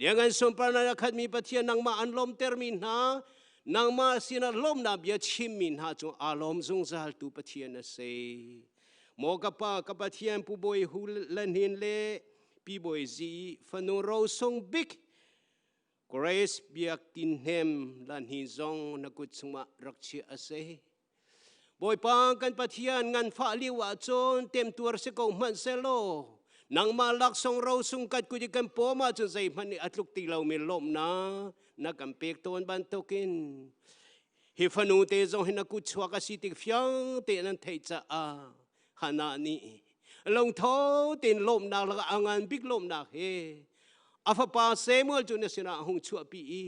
Liangan sunparnak a khatmi Pathian nangmah an lawmtermi hna, nangmah sinah lawmnak bia chimmi hna cu aa lawm zungzaltu Pathian a si. Maw ka Pa, ka Pathian Pu Bawi Hu Lanin le Pi Bawi Zi fanu rosung bik Grace Biak Tin Hnem Lanhin zong na kut chungah rak chiah a si. Bawipa kan Pathian nganfah lio ahcun temtuar si ko hmanh sehlaw nangmah laksawng rosung kan kut i kan pawm ahcun zeihmanh nih a tluk ti lomi lawmhnak na kan pek tawn bantukin hi fanu te zong hi na kut chuak a si tik fiang tein an theih caah Hannah nih lungtho tein lawmhnak lakah a ngan bik lawmhnak he a fapa Samuel cu na sinah a hung chuahpi i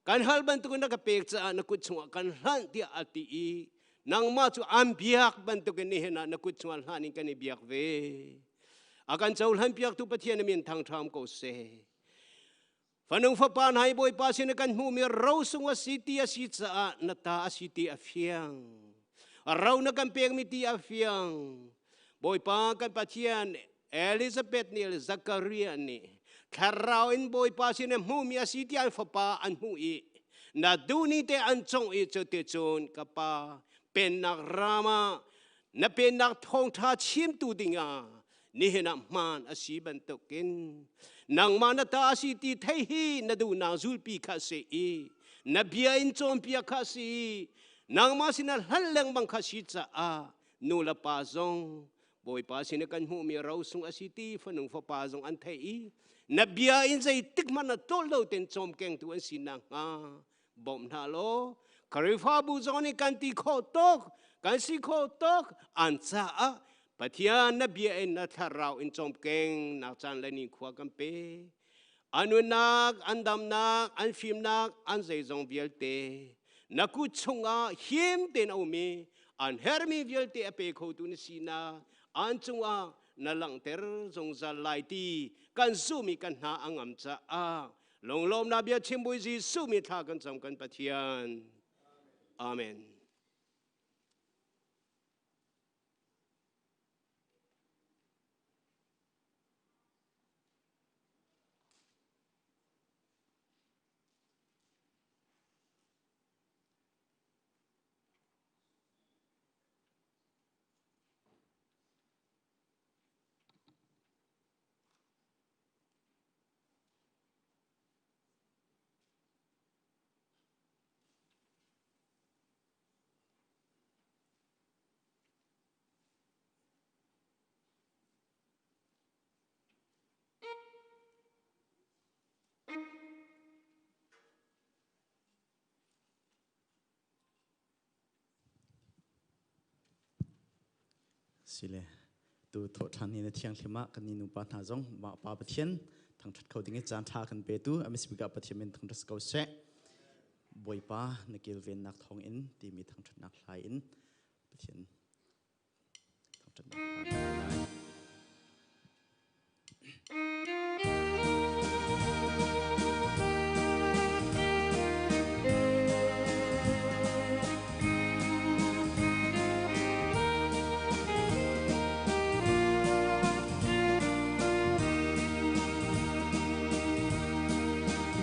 kan hal bantukin na ka pek caah na kut chungah kan hlanh tiah a ti i nangmah cu an biak bantukin nihin ah na kut chungah hlan in kan i biak ve a kan cohlan piaktu Pathian na min thangṭham ko seh fanung fapa hna i Bawipa sin kan hmuhmi rosung a si ti a si caah na ta a si ti a fiang ro na kan pekmi ti a fiang Bawipa kan Pathian Elizabeth nih le Zakaria nih thlarau in Bawipa sin hmuhmi a si tiah an fapa an hmuh i na duhni te an congh i cuticun ka pa pennak ram ah na pennak thawngṭha chimtu dingah nihin ah hmaan a si bantukin nangmah na ta a si ti thei hi na duhnak zulpi kha si i na bia in cawnpiak kha si i nangmah sinah hlanh lengmang kha si caah nu le pa zong Bawipa sin i kan hmuhmi rosung a si ti fanung fapa zong an theih i na bia in zeitik hmanh ah tlol lo ten cawmkengtu an si nakhnga bawmh hna law Khrihfabu zong nih kan ti khawh tuk kan si khawh tuk an caah Pathian na bia in na thlarau in cawmkeng nak caan le ni khua kan pe an nunnak an damnak an fimnak an zeizong vialte na kut chungah him tein a um i an hermi vialte a pe khotu na sinak an cungah na langhter zungzal lai ti kan zumh i kan hna a ngam caah lunglawmnak bia chim bui Jesuh mi thla kan cam kan Pathian. Amen. Sile tu thawhṭhan ni na thianghlim ah kan ni nupa hna zong mah pa Pathian thangṭhat kho ding i caan ṭha kan petu a misbik ah Pathian min thangṭhat ko seh. Bawipa na kilvennak thawng in timi thangṭhatnak hlai in Pathian thangṭhatnak hla kan lai.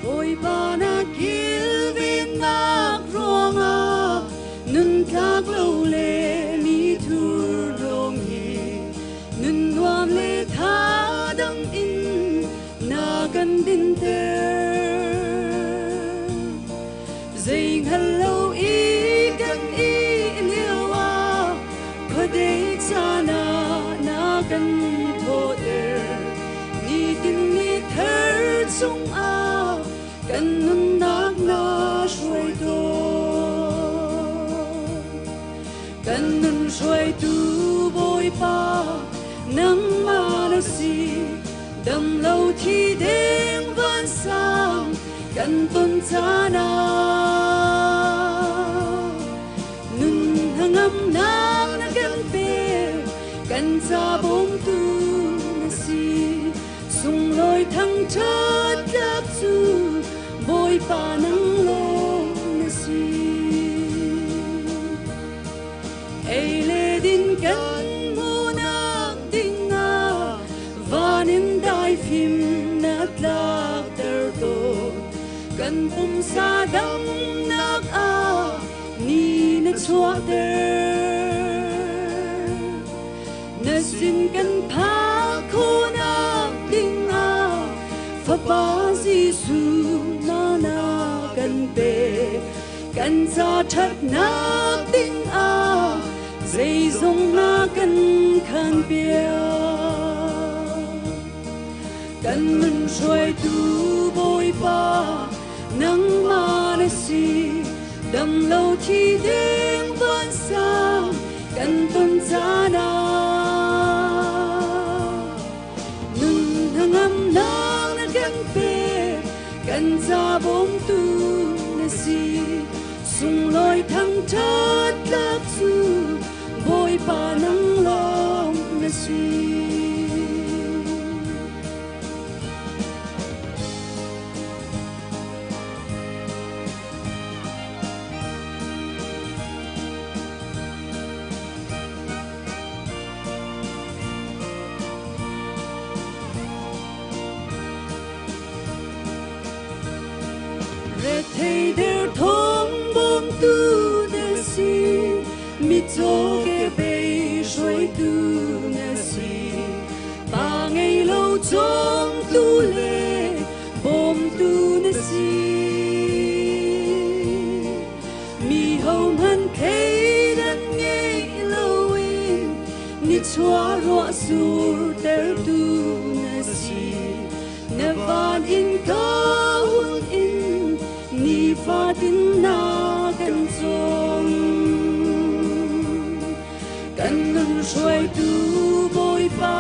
Bawipa na kilvennak ruangah nun tlak lo le mi thurhnawm hi nun nuam le tha dang in na kan dinter. Zei hngal lo i kan i lio ah khuadei caan ah na kan thawhter. Nitin ni thar chungah kan nunnak na hruai tawn. Kan nun hruaitu Bawipa nangmah na si dam lo thi deng vansang kan ton caan ah nun hnangamnak na kan pek. Kan ca bawmtu na si. Sunglawi thangṭhat tlak cu Bawipa nang lawng na si. Ei le din kan hmuhnak dingah van in daifim na tlakter tawn. Kan pumsa damnak ah ni na chuahter. Na sin kan phak khawhnak dingah Fapa Jesuh na na kan pek. Kan ca ṭhatnak dingah zeizong na kan khanpiak. Kan nun hruaitu Bawipa nangmah na si. Dam lo thi ding vansang kan ton caan ah. Nun hnangamnak na kan pek, kan ca bawmtu na si. Sunglawi thangṭhat tlak cu Bawipa nang lawng na si. Rethei derthawm bawmtu na si, mitcaw ke bei hruaitu na si. Pa ngei lo cawmtu le bawmtu na si. Mi hohmanh thleidan ngei loin nichuah ruah surtertu na si. Na van in ka hun in nifatin na kan cawm. Kan nun hruaitu Bawipa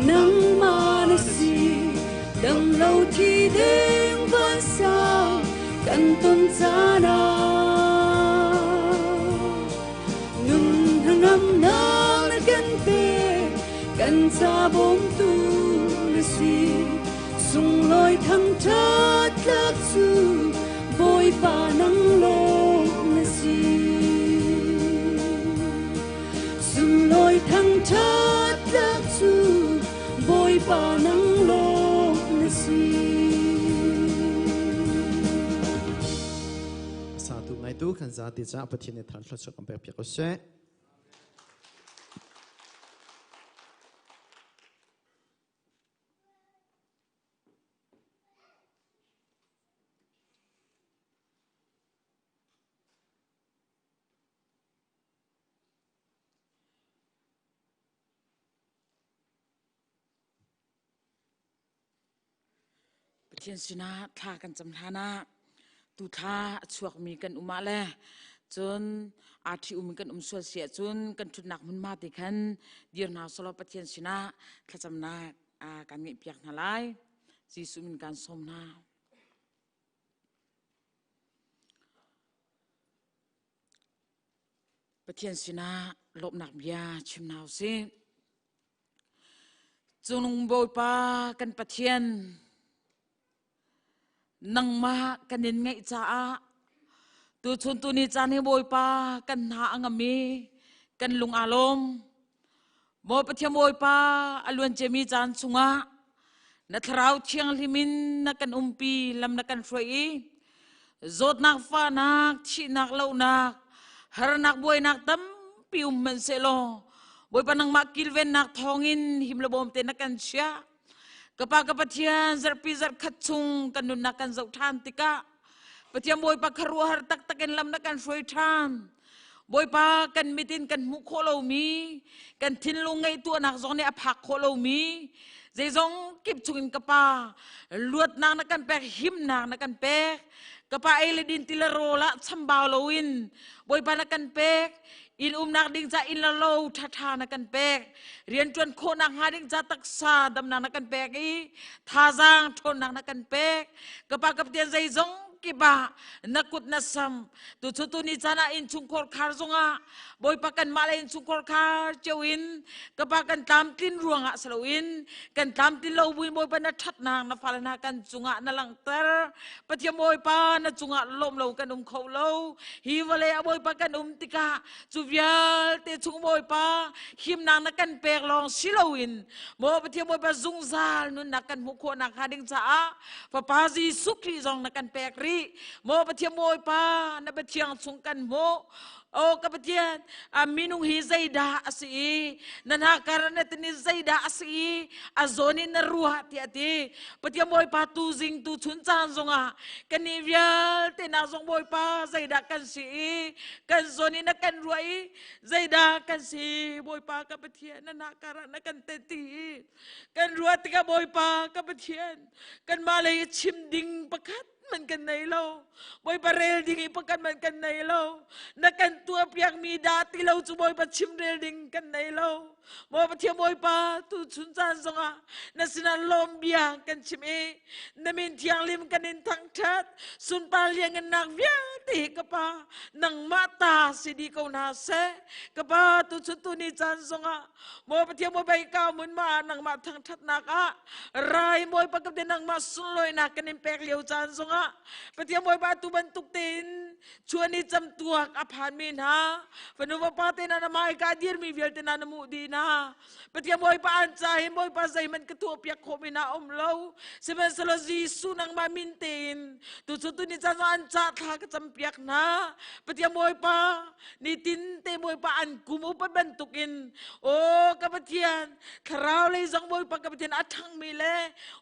nangmah na si. Dam lo thi ding vansang kan ton caan ah. Nun hnangamnak na kan pek, kan ca bawmtu na si. Sunglawi thangṭhat tlak cu Bawipa nang lawng na si. Sunglawi thangṭhat tlak cu Bawipa nang lawng na si. Satu ngaitu kan zati ca Pathian nih thar thluachuah kan pek piak ko seh. Pathian sinah thla kan cam hlan ah tu thla a chuakmi kan um ah le cun aa ṭhi umi kan um sual si ahcun kan ṭhutnak hmunhma te khan dir hna selaw Pathian sinah thlacamnak kan ngeihpiak hna lai. Jesuh min kan sawm hna. Pathian sinah lawmhnak bia chim hna usih. Cungnung Bawipa kan Pathian, nangmah kan in ngaih caah tuchun tuni caan hi Bawipa kan hna a ngam i kan lung aa lawm. Maw Pathian Bawipa a luan ciami caan chungah na thlarau thianghlim in na kan umpi lam na kan hruai i zawtnak fahnak thihnak lohnak harnak buainak tampi um hmanhsehlaw Bawipa nangmah kilvennak thawngin him le bawm te na kan chiah ka pa ka Pathian zarhpi zarhkhat chung kan nunnak kan zoh ṭhan tikah Pathian Bawipa khuaruahhar taktak in lam na kan hruai ṭhan Bawipa kan mit in kan hmuh khawh lomi kan thinlung ngaihtuahnak zong nih a phak khawh lomi zeizong kip chungin ka pa luatnak na kan pek himnak na kan pek ka pa ei le din ti le rawl ah chambau loin Bawipa na kan pek inn umnak ding ca inn le lo ṭhaṭha na kan pek rianṭuan khawhnak hnga ding ca taksa damnak na kan pek i thazaang ṭhawnnak na kan pek ka pa ka Pathian zeizong kip ah na kut na sam. Tu cu tu ni caan ah innchungkhar khar zongah Bawipa kanmah le innchungkhar khar cio in ka pa kan tlamtlin ruangah si loin kan tlamtlin lo buin Bawipa na ṭhatnak na fale hna kan cungah na langhter. Pathian Bawipa na cungah lawm lo kan um kho lo. Hi vawlei ah Bawipa kan um tikah cu vialte chung Bawipa himnak na kan pek lawng si loin maw Pathian Bawipa zungzal nunnak kan hmuh khawh nakhnga ding caah Fapa Jesuh Khrih zong na kan pek rih. Maw Pathian Bawipa na biathiang chung kan hmuh. O ka Pathian, a minung hi zeidah a si i na hnakar na tini zeidah a si i a zawn in na ruah tiah a ti. Pathian Bawipa tu zing tu chun caan zongah kannih vialte nak zong Bawipa zeidah kan si i kan zawn in na kan ruah i zeidah kan si Bawipa ka Pathian na hnakar ah na kan te ti i kan ruah tikah Bawipa ka Pathian kanmah lei i chim ding pakhat man kan nei lo Bawipa rel ding i pakhat man kan nei lo na kan tuah piak mi dah ti lo cu Bawipa chim rel ding kan nei lo Maw Pathian Bawipa tu chun caan zongah na sinah lawm bia kan chim i na min thianghlim kan in thangṭhat sunpar liangngannak vialte hi ka pa nangmah ta si dih ko hna seh ka pa tu chun tu ni caan zongah Maw Pathian Bawipa hi ka mun ma nangmah thangṭhatnak ah rai Bawipa ka nangmah sunlawinak kan in pek lio caan zongah Pathian Bawipa tu bantuk tein chuan i camtuak a phanmi hna fanu vapa te na mai ka dirmi vialte na na muh dih hna Pathian Bawipa an ca hi Bawipa zeihmanh ka tuah piak khawh mi na um lo sihmanhsehlaw Jesuh nangmah min tein tu cu tu ni caan an ca thla ka cam piak hna Pathian Bawipa nitin te Bawipa an kum upat bantukin aw ka Pathian thlarau lei zong Bawipa ka Pathian a ṭhangmi le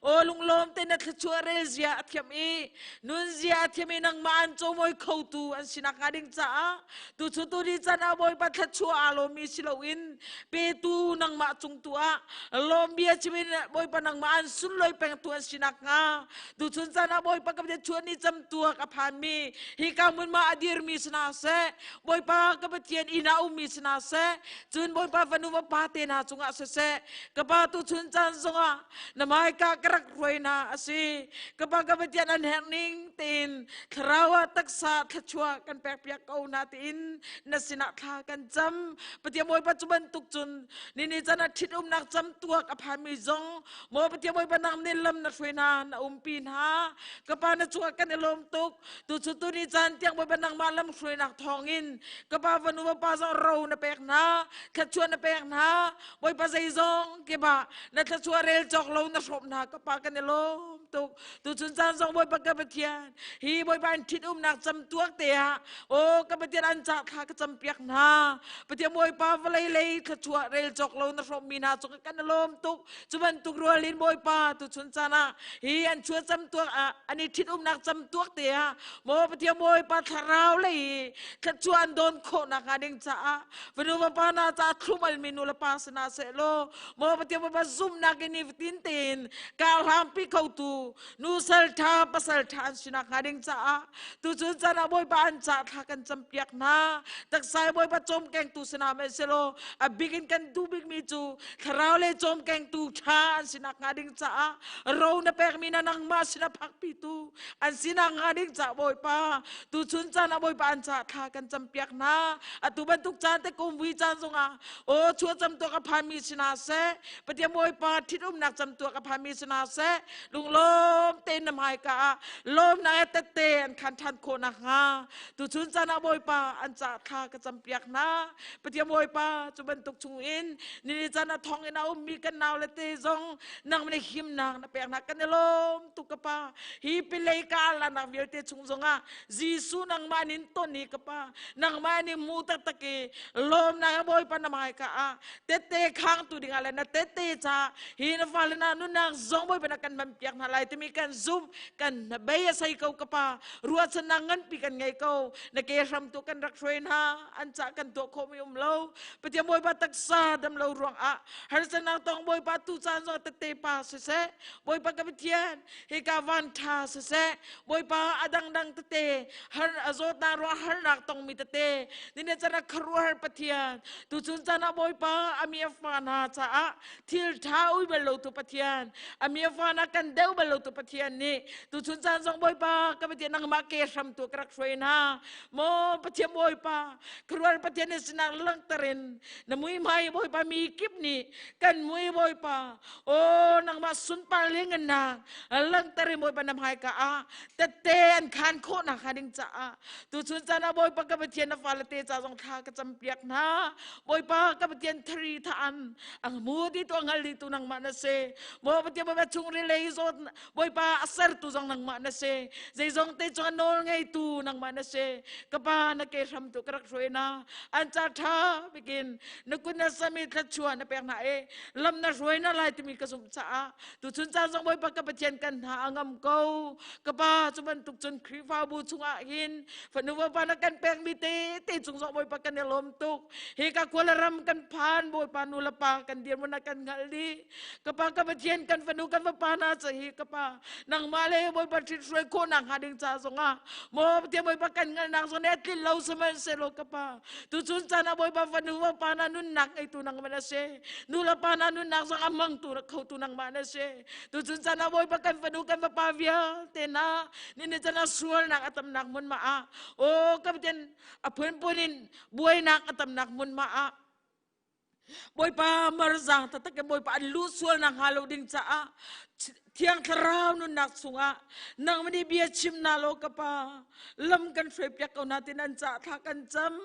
aw lunglawm te na thluachuah rel zia a thiam i nun zia a thiam i nangmah an cawimawi khotu an sinak hnga ding caah tu cu tu ni can ah Bawipa thluachuah aa lawmmi si loin petu nangmah cung tu ah lawm bia chimin Bawipa nangmah an sunlawi pengtu an sinak hnga Tuchun caan ah Bawipa ka Pathian chuan ni camtuak a phanmi hika hmun ma a dirmi si hna seh Bawipa ka Pathian inn ah ummi si hna seh cun Bawipa fanu va te hna cungah siseh ka pa tuchun caan zongah na hmaika ka rak hruai hna a si ka pa ka Pathian an herh ning tein thlarau ah taksa thluachuah kan pek piak ko hna tiin na sinah thla kan cam Pathian Bawipa cu bantuk cun ni ni caan ah ṭhitumnak camtuak a phanmi zong Maw Pathian Bawipa nang nih lam na hruai hna, na umpi hna. Ka pa na cungah kan i lawm tuk. Tu cu tuni caan tiang Bawipa nangmah lam hruainak thawngin ka pa fanu pa zong ro na pek hna, thluachuah na pek hna. Bawipa zeizong kip ah na thluachuah rel cawk lo na hrawm hna. Ka pa kan i lawm tuk. Tuchun caan zong Bawipa ka Pathian, hi Bawipa an ṭhit umnak camtuak te ah, aw ka Pathian an cah thla ka campiak hna. Pathian Bawipa vawlei lei thluachuah rel cawk lo na hrawmmi hna cungah kan i lawm tuk. Cu bantuk rual in Bawipa tuchun caan ah hi an chua camtuak ah an i ṭhit umnak camtuak te ah maw Pathian Bawipa thlarau lei thluachuah an dawn khawh nakhnga ding caah fanu vapa hna caah thlum almi nu le pa si hna seh law maw Pathian Bawipa zumhnak in nifatin tein karhlampi khotu nu sal ṭha pasal ṭha an si nakhnga ding caah tuchun caan ah Bawipa an cah thla kan campiak hna taksa Bawipa cawmkengtu si hna hmanhsehlaw a bik in kan duh bikmi cu thlarau le cawmkengtu ṭha an si nakhnga ding caah ro na pekmi na nangmah sin a phakpitu an si nakhnga ding caah Bawipa tuchun caan ah Bawipa an cah thla kan campiak hna atu bantuk caan te kum vui caan zongah aw chua camtuak a phanmi si hna seh Pathian Bawipa ṭhitumnak camtuak a phanmi si hna seh lunglawm tein na hmaika ah lawmnak he tette an khan ṭhan khawh nakhnga tuchun caan ah Bawipa an cah thla ka campiak hna Pathian Bawipa cu bantuk chung in nini caan ah thong in a ummi kan nau le te zong nang nih himnak na pek hna kan i lawm tuk ka pa hi pilei ka lanak vialte chung zongah Jesuh nangmah nin ton hi ka pa nangmah nih mu taktak i lawmnak Bawipa na hmaika ah tette khang tu dingah le na tette ca hi na fale na nunnak zong Bawipa na kan man piak hna lai timi kan zum kan bei a sei ko ka pa ruahchannak nganpi kan. kan ngei ko. Na ke hram tu kan rak hruai hna. An ca kan tuah khawh mi um lo. Pathian Bawipa taksa dam lo ruang ah harsanak tong Bawipa tu caan zong tette pa siseh. Bawipa ka Pathian hika van tha siseh. Bawipa a dangdang tete har a zawtnak ruang harnak tongmi tete nine cana kharuahar Pathian tu chun caan ah Bawipa a mi a fa hna caah thil tha ui bal lo tu Pathian a mi a fa na kan deu bal lo tu Pathian nih tu chun caan zong Bawipa ka Pathian nangmah ke hram tu ka rak hruai hna maw Pathian Bawipa kharuahar Pathian na sinak langhter in na mui hmai Bawipa mi kip nih kan mui Bawipa o nangmah sunpar le ngannak langhter in Bawipa na hmaika ah tette an khan khawhnak hnga ding caah tuchun caan ah Bawipa ka Pathian na fale te ca zong thla ka campiak hna. Bawipa ka Pathian thari thaan ang mu di tu ngal di tu nangmah na si. Maw Pathian Bawipa chungril lei zawt Bawipa a sertu zong nangmah na si. Zeizong te cung nawl ngeitu nangmah na si. Ka pa na ke hram tu ka rak hruai na. An ca tha bikin na kun na sami thluachuah na pek hna e lam na hruai na lai timi ka zumh caah tuchun caan zong Bawipa ka Pathian kan hna a ngam ko. Ka pa cu bantuk cun Khrihfabu chungah hin fanu pa na kan pekmi te te cung zong Bawipa kan i lawm tuk. Hi ka khua ram kan phan Bawipa nu le pa kan dirhmun ah kan hngalh dih. Ka pa ka Pathian kan fanu kan fapa hna ca hi ka pa nangmah le Bawipa ṭhit hruai khawhnak hnga ding ca zongah maw Pathian Bawipa kan hngalhnak zong nih a tlinh lo sihmanhsehlaw ka pa tuchun caan ah Bawipa fanu fapa hna nunnak ngeitu nangmah na si. Nu le pa hna nunnak zong a hmangtu khotu nangmah na si. Tuchun caan ah Bawipa kan fanu kan fapa vialte hna ni caan ah sualnak a tamnak hmun ma ah aw ka Pathian a phunphun in buainak a tamnak hmun ma ah Bawipa marzang taktak in Bawipa an luh sualnak hnga lo ding caah Thiang Thlarau nunnak chungah nangmah nih bia chim na law ka pa lam kan hruai piak ko na tin an cah thla kan cam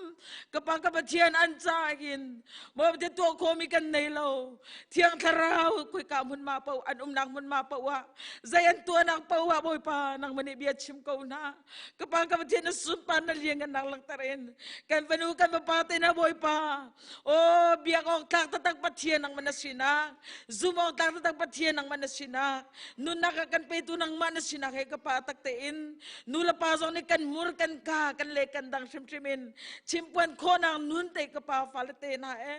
ka pa ka Pathian an cah hin maw te tuah khomi kan nei lo Thiang Thlarau khoika hmun ma po an umnak hmun ma po ah zei an tuahnak po ah Bawipa nangmah nih bia chim ko na ka pa ka Pathian na sunpar na liang kan nak langhter in kan fanu kan fapa te na Bawipa O biak awk tlak taktak Pathian nangmah na sinak, zum awk tlak taktak Pathian nangmah na sinak, nunnak a kan petu nangmah na sinak he ka pa tak tein nu le pa zong nih kan mur kan ka kan le kan dang hrimhrim in chimpuan khawhnak nun te ka pa fale te hna e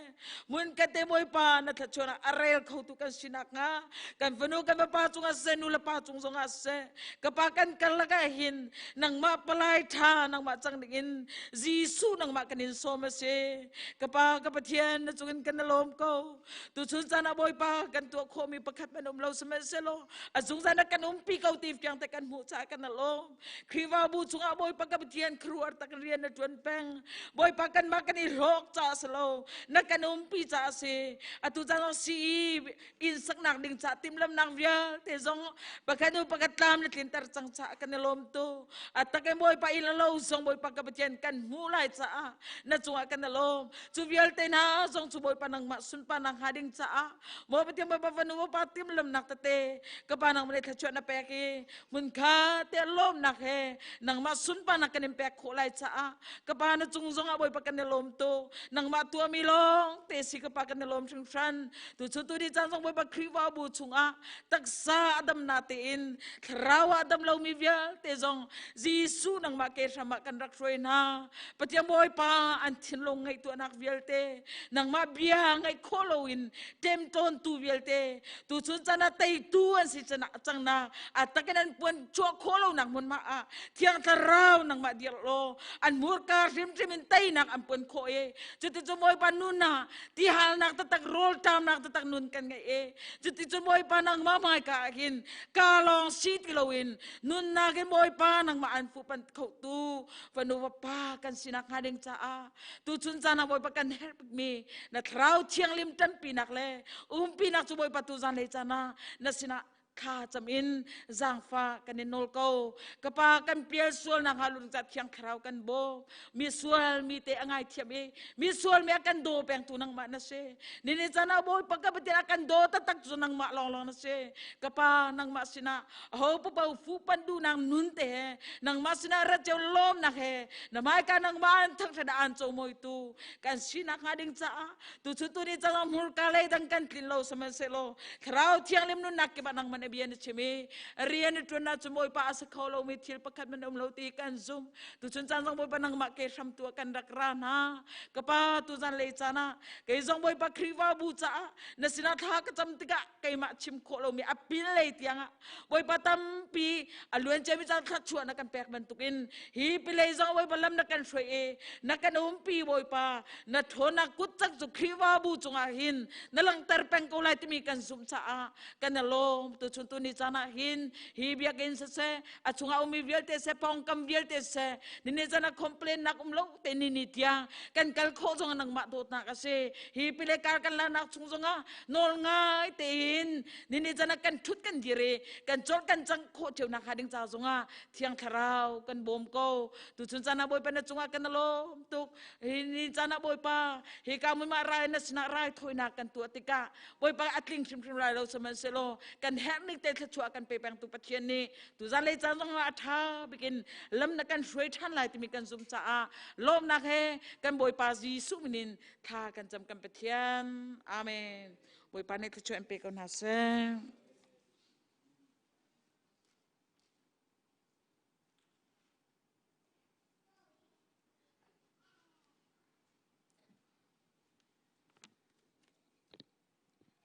mun ka te Bawipa na thluachuah a rel khotu kan sinak hnga kan fanu kan fapa cungah siseh nu le pa cung zongah siseh ka pa kan karlak ah hin nangmah palai tha nangmah cang ding in Jesuh nangmah kan in sawm a si. Ka Pa, ka Pathian, na cungin kan lawm ko. Tuchun caan ah Bawipa kan tuah khawhmi pakhat man um lo sihmanhsehlaw a zungzal na kan umpi ko ti fiang te kan hmuh caah kan lawm. Khrihfabu chungah Bawipa ka Pathian khuaruahar tak rian na ṭuan peng. Bawipa kanmah kan i hlawk caah si lo, na kan umpi caah si. Atu caan ah CE inn saknak ding ca timhlamnak vialte zong pakhat hnu pakhat tlam na tlinter cang caah kan i lawm tu a tak in Bawipa in lo zong Bawipa ka Pathian kan hmuh lai caah na cungah kan i lawm cu vialte hna zong cu Bawipa nangmah sunparnak hnga ding caah Maw Pathian Bawipa fanu Bawipa timhlamnak tete ka pa nangmah nih thluachuah na pek i hmun kha te lawmnak he nangmah sunparnak kan in pek khawh lai caah ka pa na cung zongah Bawipa kan i lawm tu nangmah tuahmi lawng te si ka pa kan i lawm hringhran Tuchun tu ni caan zong Bawipa Khrihfabu chungah taksa a dam na tein thlarau ah dam lomi vialte zong Jesuh nangmah ke hram ah kan rak hruai hna. Pathian Bawipa an thinlung ngaihtuahnak vialte nangmah bia ngaih khawh loin ṭemṭawntu vialte tuchun caan ah teitu an si cang na a takin an puan chuah khawh lonak hmunhma ah Thiang Thlarau nangmah dir law an hmurka hrimhrim in teinak an puan khawh i cuticun Bawipa nun ah tihalnak taktak rawlṭamnak taktak nun kan ngeih i cuticun Bawipa nangmah hmaika ah hin ka lawng si ti loin nunnak in Bawipa nangmah an fuhpanh khotu fanu vapa kan sinak hnga ding caah tuchun caan ah Bawipa kan herh bikmi na thlarau thianglim ṭanpinak le umpinak cu Bawipa tu zanlei caan ah na sinah thla cam in zaangfah kan in nawl ko. Ka pa kan pial sual nak hnga lung thiang thlarau kan bawm. Mi sual mi te a ngai thiam i mi sual mi a kan daw peng tu nangmah na si. Ni ni caan ah Bawipa ka Pathian a kan daw taktak cu nangmah lawnglawng na si. Ka pa nangmah sinah aho papo fu pan duhnak nun te he nangmah sinah rat cio lawmnak he na hmaika nangmah an thangṭhat an comawitu kan sinak hnga ding caah tuchun tu ni cang hmurka lei dang kan tlin lo sihmanhsehlaw thlarau thianglim nunnak kip ah nangmah nih bia na chim i rian na ṭuan ahcun Bawipa a si kho lomi thil pakhat man um lo ti kan zum. Tuchun caan zong Bawipa nangmah ke hram tu ah kan rak ra hna. Ka pa, tuzan lei caan ah kei zong Bawipa Khrihfabu caah na sinah thla ka cam tikah keimah chim khawh lomi a pin lei tiangah Bawipa tampi a luan ciami caan thluachuah na kan pek bantukin hi pilei zong Bawipa lam na kan hruai i na kan umpi Bawipa na ṭhawnnak kut cak cu Khrihfabu cungah hin na langhter peng ko lai timi kan zumh caah kan i lawm. Tuchun tuni caan ah hin hi biakinn siseh, a chungah ummi vialte seh, pawngkam vialte siseh, nini caan ah complain nak um lo te ni ni tiang kan kal khawh zong nangmah dawtnak a si. Hi pile kar kan lanak chung zongah nawl ngai tein nini caan ah kan ṭhut kan dir i kan cawlh kan cang khawh cio nak hnga ding ca zongah Thiang Thlarau kan bawm ko. Tuchun caan ah Bawipa na cungah kan lawm tuk. Hi ni caan ah Bawipa hi ka mui rai na sinah rai thawinak kan tuah tikah Bawipa a tling hrimhrim lai lo, sihmanhsehlaw kan herh ning te thluachuah kan pe pengtu Pathian nih tuzan lei caan zong ah a ṭha bikin lam na kan hruai ṭhan lai timi kan zumh caah lawmnak he kan Bawipa Jesuh min in thla kan cam, kan Pathian. Amen. Bawipa nih thluachuah in pe ko hna seh.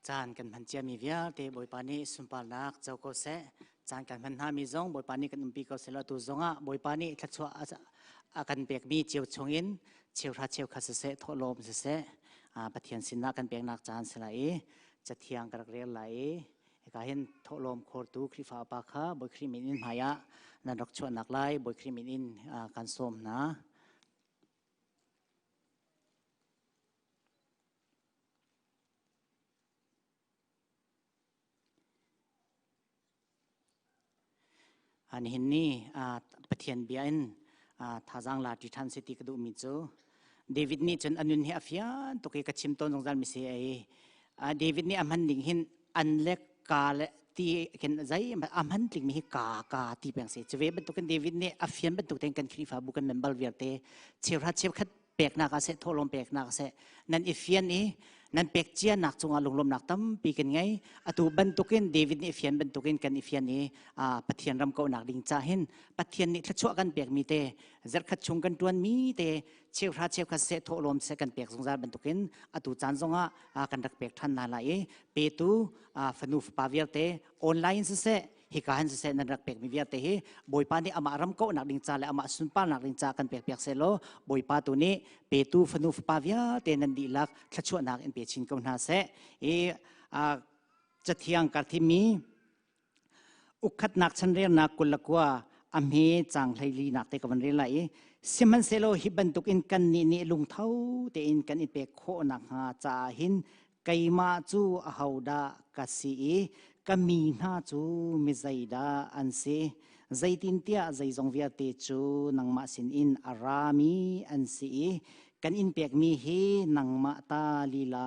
Caan kan hman ciami vialte Bawipa nih sunparnak co ko seh. Caan kan hman hna mi zong Bawipa nih kan umpi ko seh law tu zongah Bawipa nih thluachuah a kan pekmi cio chungin cheuhra cheukhat siseh, thawhlawm siseh, Pathian sinah kan peknak caan si lai i cathiang ka rak rel lai i hika hin thawhlawm khawrtu Khrihfa upa kha Bawi Khrih min in hmaiah nan rak chuahnak lai Bawi Khrih min in kan sawm hna. Nihin ni Pathian bia in thazaang la ṭi ṭhan si ti ka duhmi cu David nih cun a nun hi a fian tuk i ka chim tawn zungzal mi si ei. David nih a hman ding hin an le ka le ti khin zei a hman tling mi hi ka ka ti peng si. Cu ve bantukin David nih a fian bantuk tein kan Khrihfabu kan member vialte cheuhra cheukhat peknak ah seh, thawhlawm peknak ah seh, nan i fian i nan pek cianak cungah lunglawmnak tampi kan ngei. Atu bantukin David nih fian bantukin kan i fian i Pathian ram kauhnak ding ca hin Pathian nih thluachuah kan pekmi te, zarhkhat chung kan ṭuanmi te, cheuhra cheukhat seh, thawhlawm seh kan pek zungzal bantukin atu caan zongah kan rak pek ṭhan hna lai i petu fanu fapa vialte online siseh, hika han siseh nan rak pekmi vialte hi Bawipa nih amah ram kauhnak ding ca le amah sunparnak ding ca kan pek piak seh law Bawipa tu nih petu fanu fapa vialte nan dihlak thluachuahnak in pe chin ko hna seh. I cathiang karthimi ukhatnak chanrelnak 29 a hme cang 14 nak te ka van rel lai i sihmanhsehlaw hi bantuk in kan nih nih lungtho tein kan i pek khawh nakhnga caah hin keimah cu ahodah ka si i ka mi hna cu mi zeidah an si? Zeitintiah zeizong vialte cu nangmah sinin a rami an si i kan in pekmi hi nangmah ta lila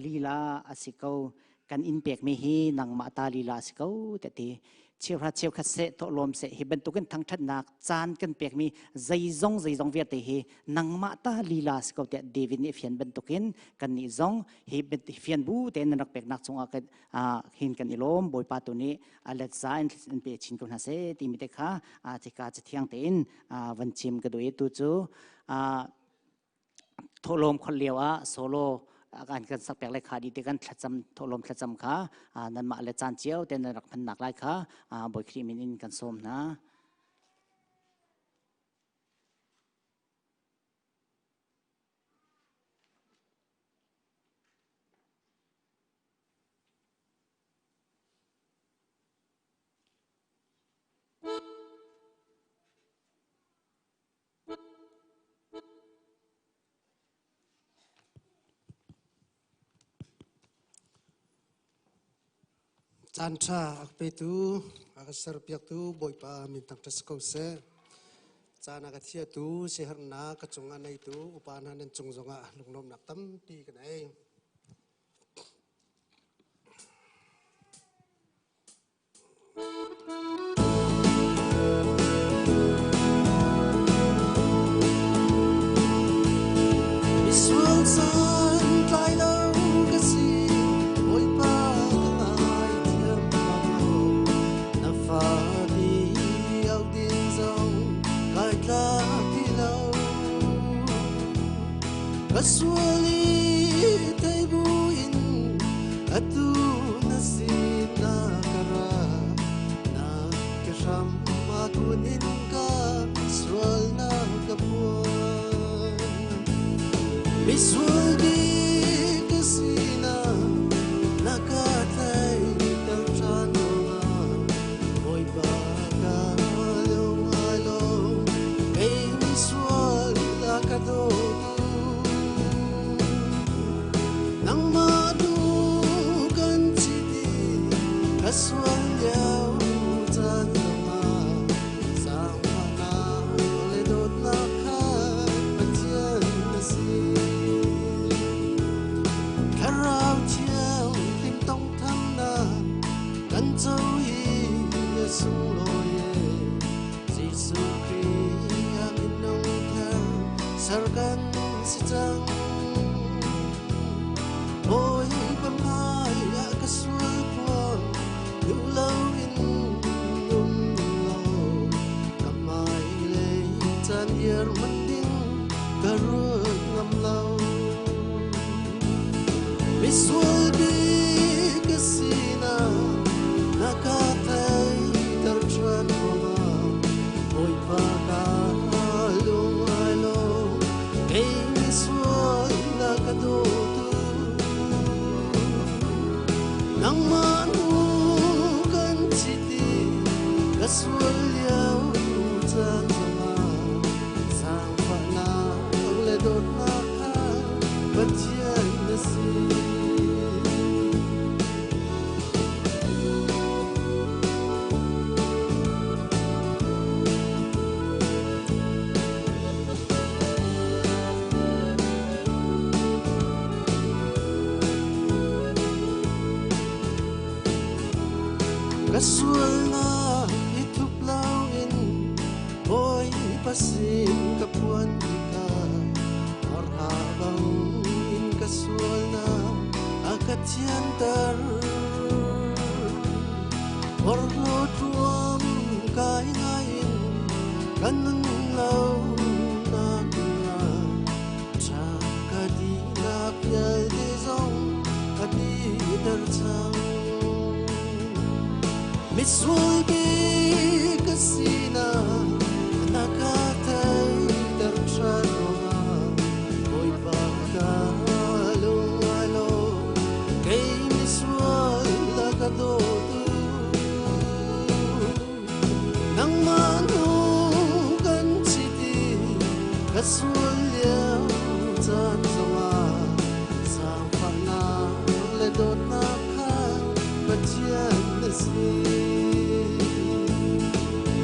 lila a si ko. Kan in pekmi hi nangmah ta lila a si ko, tiah ti. Cheuhra cheukhat seh, thawhlawm seh, hi bantukin thangṭhatnak caan kan pekmi zeizong zeizong vialte hi nangmah ta lila si ko, tiah David nih fian bantukin kannih zong hi fian bu tein nan rak peknak cungah kan hin kan i lawm. Bawipa tu nih a let za in in pe chin ko hna seh timi te kha cika cathiang tein van chim ka duh i tu cu thawhlawm khol lio ah solo an kan sak pek le kha di te kan thlacam, thawhlawm thlacam kha nanmah le caan cio te nan rak hmannak lai kha Bawi Khrih min in kan sawm hna. Caan ṭha a ka petu, a ka serpiaktu Bawipa min thangṭhat si ko seh. Caan a ka thiatu, siaherhnak ka cung ah neitu upa hna nan cung zongah lunglawmhnak tampi ka nei. Misual san tlai lo ka si, Bawipa ka ngai. Ka sual i thei buin atu na sin na ka ra. Na ke hram a kun in ka sual na ka phuan. Misual bik ka sinak na ka theihter ṭhan ruangah Bawipa ka lung ai lawm. Kei misual a ka dawtu. Nangmah nu kan chit i ka sual lio caan zongah zaangfahnak le dawtnak kha Pathian na si. Thlarau Thianghlim tawnghthamnak kan co hi a sunglawi e. Jesuh Khrih a minung thar ser kan si cang. Bawipa hmai ah ka sual phuan duh loin um law ka hmailei caan iar man ding ka ruat ngam lo. Misual bik ka sinak na ka theihter ṭhan ruangah Bawipa ka lung ai lawm. Kei misual na ka dawtu. Nangmah nu kan chit i ka sual lio caan zongah zaangfahnak le dawtnak kha Pathian na si. Ka sualnak i thup loin Bawipa sin ka phuan tikah orha bang in ka sualnak a ka thianter. Porhlawt ruam kai ngai in ka nun lo nak dingah ṭha ka dinak vialte zong ka diter cang. Misual bik ka sinak na ka theihter ṭhan ruangah Bawipa ka lung ai lawm. Kei misual na ka dawtu. Nangmah nu kan chit i ka sual lio caan zongah zaangfahnak le dawtnak kha Pathian na si.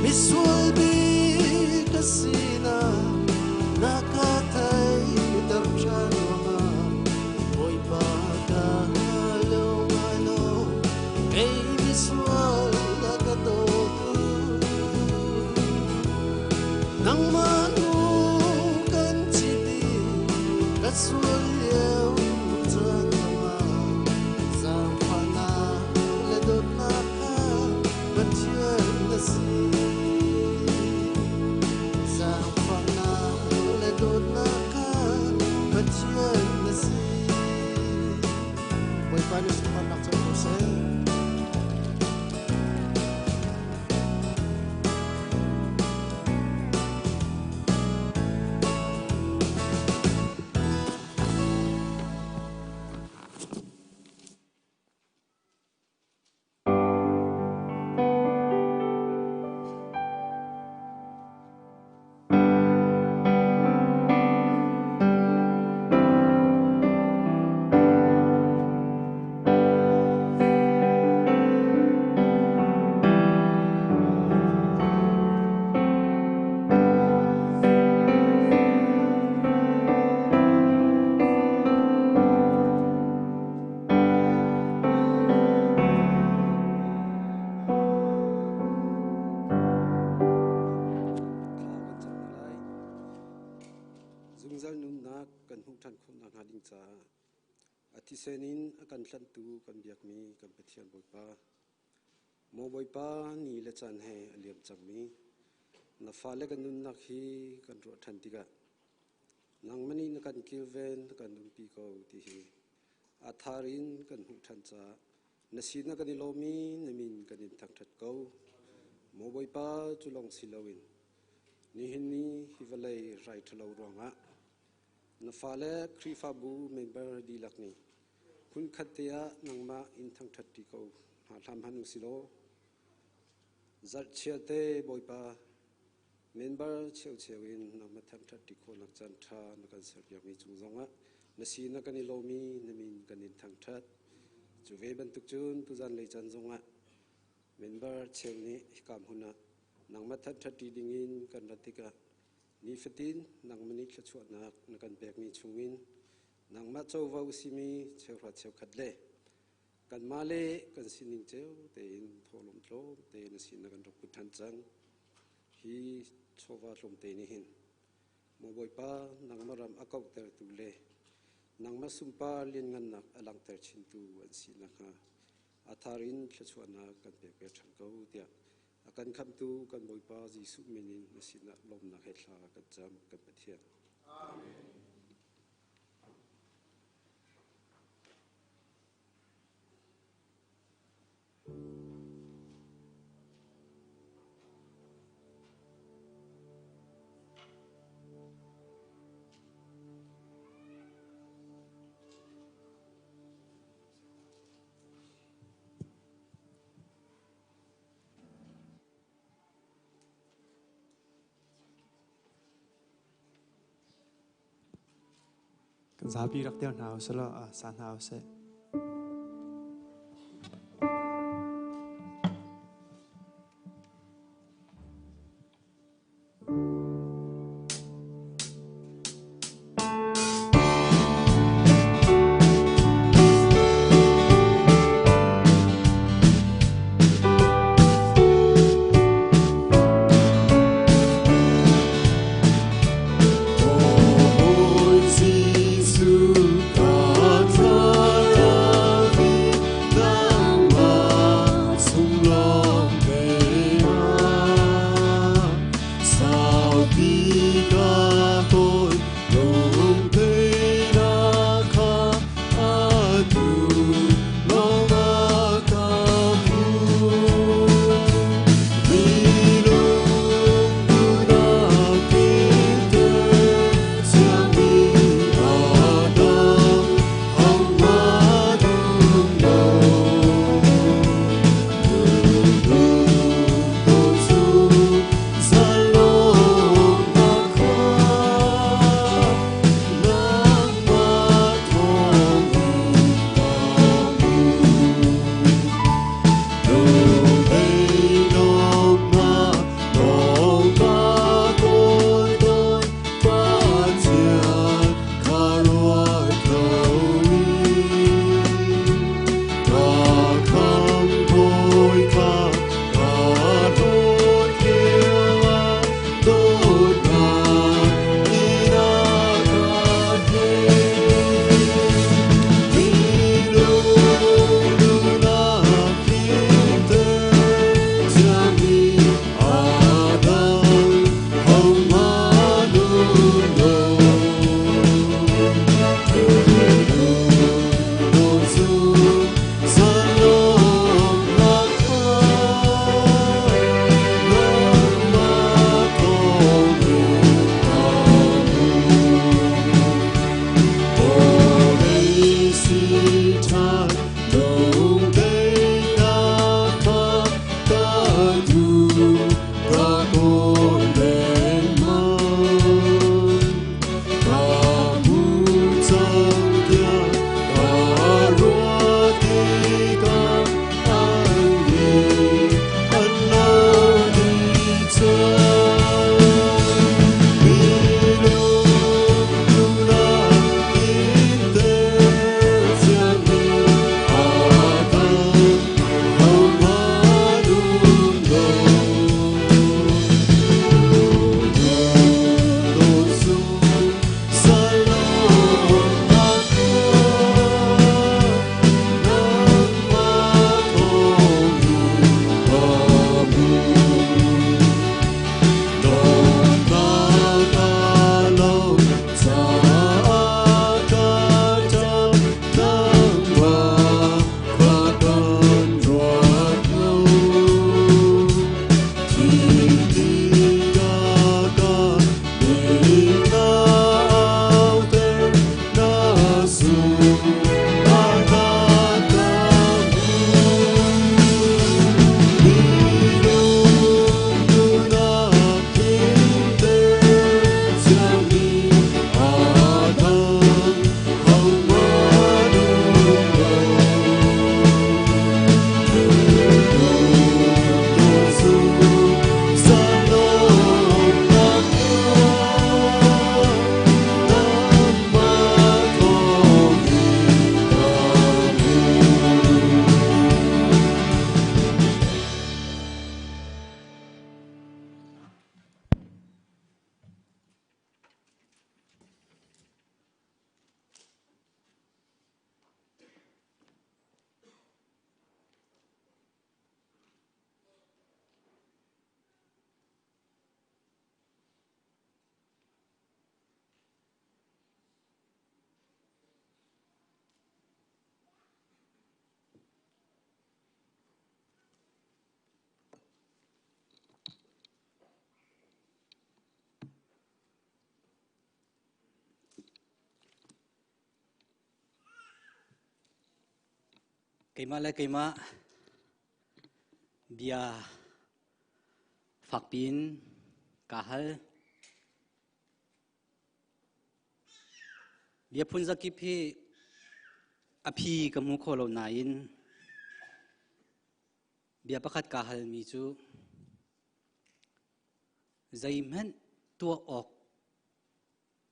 Misual bik ka sinak na ka theihter ṭhan ruangah Bawipa ka lung ai lawm. Kei misual na ka dawtu. Nangmah nu kan chit i ka sual lio caan zongah zaangfahnak le dawtnak kha Pathian na si. Zaangfahnak le dawtnak kha Pathian na si. Bawipa nih sunparnak co ko seh. Thla kan cam hna lai. Zungzal nunnak kan hmuh ṭhan khawh nakhnga ding caah a thisen in a kan tlanhtu kan biakmi kan Pathian Bawipa, Maw Bawipa, ni le caan he a liam cangmi na fale kan nunnak hi kan ruah ṭhan tikah. Nangmah nih na kan kilven na kan umpi ko ti hi a thar in kan hmuh ṭhan caah na sinah kan i lawm i na min kan in thangṭhat ko. Maw Bawipa, cu lawng si loin nihin ni hi vawlei rai ṭhalo ruangah na fale Khrihfabu member dihlak nih hmunkhat te ah nangmah in thangṭhat ṭi ko hna hlam hmanh u si law zarhchia te Bawipa member cheucheu in nangmah thangṭhat ṭi khawhnak caan ṭha na kan serpiakmi cung zongah na sinah kan i lawm i na min kan in thangṭhat. Cu ve bantuk cun tuzan lei caan zongah member cheu nih hika hmun ah nangmah thangṭhat ṭi dingin kan rat tikah nifatin nangmah nih thluachuahnak na kan pekmi chungin nangmah covo a simi cheuhra cheukhat le kanmah le kan sining cio tein thawhlawm tlawm tein a sin na kan rak put ṭhan cang. Hi chawva tlawmte nih hin maw Bawipa nangmah ram a kauhtertu le nangmah sunpar lianngannak a langhter chintu an si nakhnga a thar in thluachuahnak kan pek ve ṭhan ko tiah a kan khamhtu kan Bawipa Jesuh min in na sinah lawmnak he thla kan cam kan Pathian. Amen. Kan zapi rak dir hna usih law sa hna usih. Jesuh ka thlarau. Keimah le keimah bia fakpi in kaa hal. Bia phun zakip hi a phi ka hmu kho lo nain bia pakhat kaa halmi cu zeihmanh tuah awk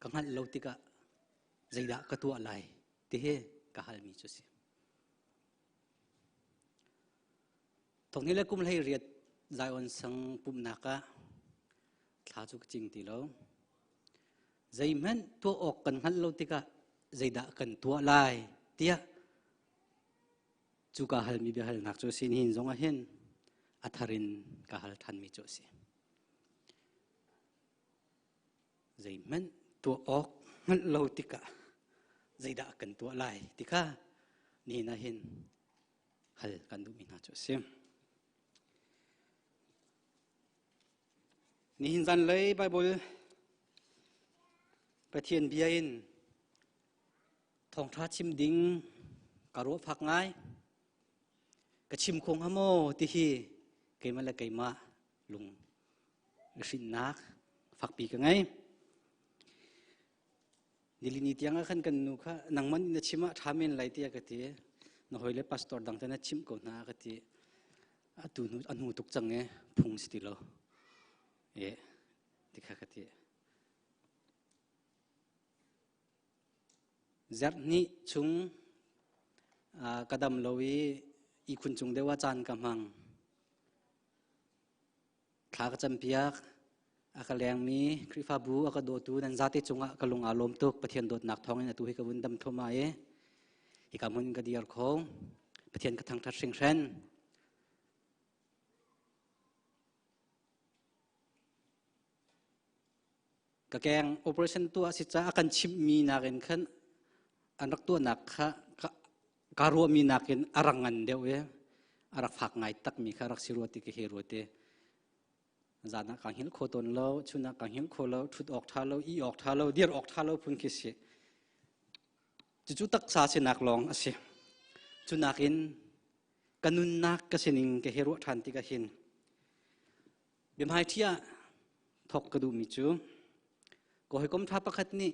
ka hngalh lo tikah zeidah ka tuah lai ti hi ka halmi cu a si. Thong le kum hlei riat Zion sang pumhnak ah thla cu ka cing ti lo. Zeihmanh tuah awk kan hngalh lo tikah zeidah kan tuah lai tiah cu ka halmi biahalnak cu a si. Nihin zong ah hin a thar in ka hal ṭhanmi cu a si. Zeihmanh tuah awk hngalh lo tikah zeidah kan tuah lai ti kha nihin ah hin hal kan duhmi hna cu a si. Nihin zanlei Bible Pathian bia in thawngṭha chim ding ka ruah fak ngai. Ka chim kho hnga maw ti hi keimah le keimah lung hrinnak fakpi ka ngei. Nilini tiang ah khan kan nu kha nangman na chim ah ṭha men lai tiah ka ti. Na hawile pastor dang te na chimh ko hna ka ti. Atu hnu a hnu tuk cang e phung si ti lo. E ti kha ka ti. Zarh hnih chung ka dam lo i ihkhun cung deuh ah caan ka hmang. Thla ka campiak. A ka lengmi Khrihfabu a ka dawtu nan zate cungah ka lung aa lawm tuk. Pathian dawtnak thawngin atu hi ka vun dam thluahmah i hika hmun in ka dir kho. Pathian ka thangṭhat hringhran. Ka keng operation tuah si caah a kan chimhmi nakin khan an rak tuahnak kha ka ruahmi nakin a rak ngan deuh i a rak fak ngai takmi kha rak si rua ti ka hi rua ti. Zan ah ka hngilh kho tawn lo, chun ah ka hngilh kho lo, ṭhut awk ṭha lo, ih awk ṭha lo, dir awk ṭha lo phun khi si. Cucu taksa sinak lawng a si. Cu nakin ka nunnak ka sining ka hi ruah ṭhan tikah hin biahmaiṭhi ah thawk ka duhmi cu ka hawikom ṭha pakhat nih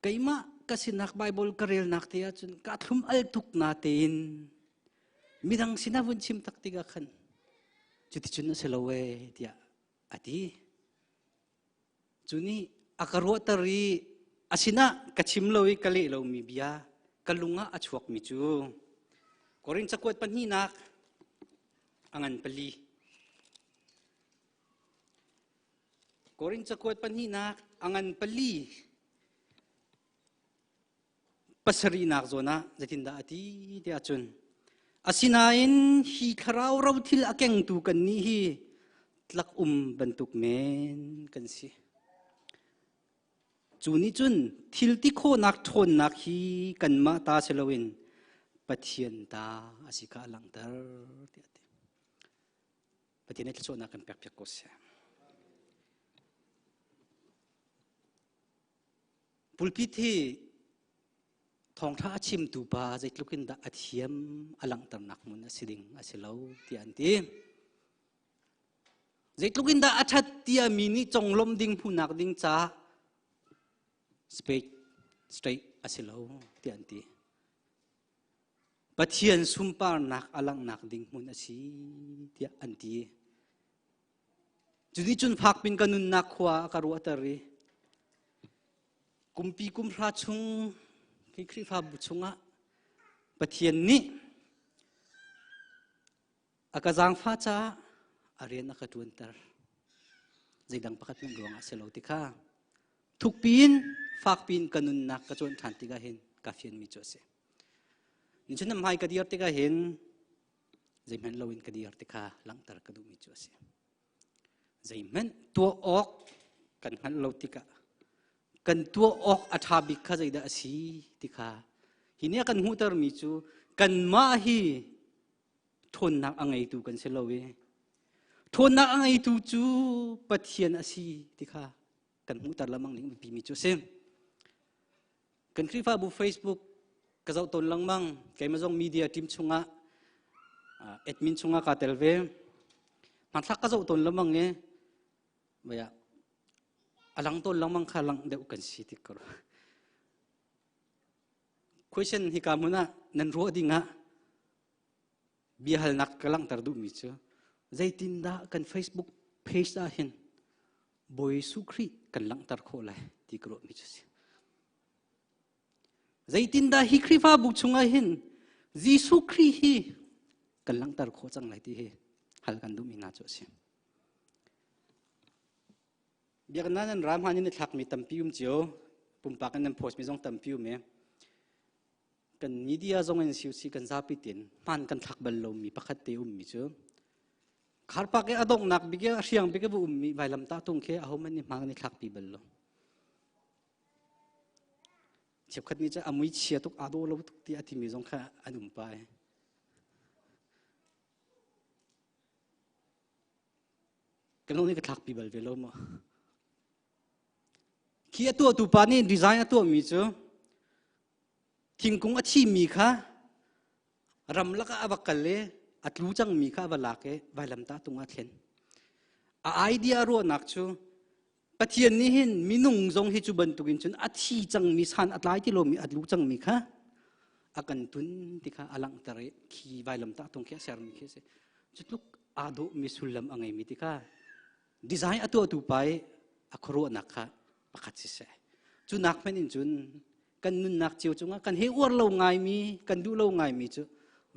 keimah ka sinak Bible ka relnak te ahcun ka thlum al tuk na tein midang sinah vun chim tak tikah khan cuticun a si lo ee tiah a ti. Cu nih a ka ruahter i a sinah ka chim lo i ka leh lomi bia ka lung ah a chuakmi cu Korin cakuat pahnihnak a ngan pali. Korin cakuat pahnihnak a ngan pali pasarihnak zawn ah zeitindah a ti tiah cun asinain hi thlarau rothil a kengtu kannih hi tlak um bantuk men kan si. Cu nih cun thil ti khawhnak ṭhawnnak hi kanmah ta si loin Pathian ta a si kha a langhter tiah a ti. Pathian nih thluachuahnak kan pekpiak ko seh. Pulpit hi thawngṭha a chimtu pa zeitluk in dah a thiam a langhternak hmun a si ding a si lo tiah an ti. Zeitluk in dah a ṭhat tiah mi nih conglawmh ding hmuhnak ding caah straight a si lo tiah an ti. Pathian sunparnak a langhnak ding hmun a si tiah an ti. Cuticun fakpin ka nunnak khua a ka ruahter i kumpi kumhra chung hi Khrihfabu chungah Pathian nih a ka zaangfah caah a rian a ka ṭuanter. Zeidang pakhat hmanh ruangah a si lo ti kha thukpi in fakpi in ka nunnak ka cuanh ṭhan tikah hin ka fianmi cu a si. Nichun hmai ka dir tikah hin zeihmanh loin ka dir ti kha langhter ka duhmi cu a si. Zeihmanh tuah awk kan hngalh lo tikah kan tuah awk a ṭha bik kha zeidah a si ti kha hi nih a kan hmuhtermi cu kanmah hi ṭhawnnak a ngeitu kan si lo i ṭhawnnak a ngeitu cu Pathian a si ti kha kan hmuhter lengmang ning biapimi cu a si. Kan Khrihfabu Facebook Ka zoh tawn lengmang. Keimah zong media team chungah admin chungah kaa tel ve. Hmanthlak ka zoh tawn lengmang i baya a lang tawn lengmang kha lang deuh kan si tik ko. Question hika hmun ah nan ruah ding ah biahalnak ka langhter duhmi cu zeitindah kan Facebook page ah hin Bawi Jesuh Khrih kan langhter khawh lai ti ka ruahmi cu si. Zeitindah hi Khrihfabu chungah hin Jesuh Khrih hi kan langhter khawh cang lai ti hi hal kan duhmi hna cu a si. Biakinn ah nan ram han in i thlakmi tampi um cio, pumpak in nan post mi zong tampi um i kan media zong in siu si kan zapi tin hman kan thlak bal lomi pakhat te ummi cu kharpak i a donghnak bik i a hriang bik i va ummi vailam tah tung khi ahohmanh nih hman kan i thlakpi bal lo. Cheukhat nih cun a mui chia tuk aa dawh lo tuk ti a timi zong kha an um pah i Kan nih ka thlakpi bal ve lo maw? Khi a tuahtu pa nih design a tuahmi cu thingkung a thimi kha ramlak ah a va kal i a tlu cangmi kha a va lak i vailamtah tung ah a thlen. A idea ruahnak cu Pathian nih hin minung zong hi cu bantukin cun a thi cangmi san a tlai ti lomi a tlu cangmi kha a kan tun ti kha a langhter i khi vailamtah tung khi a sermi khi a si. Cu tluk aa dawhmi sullam a ngeimi ti kha design a tuahtu pa i a khuaruahnak kha pakhat siseh. Cu nak hmanh in cun kan nunnak cio cungah kan he uar lo ngaimi kan duh lo ngaimi cu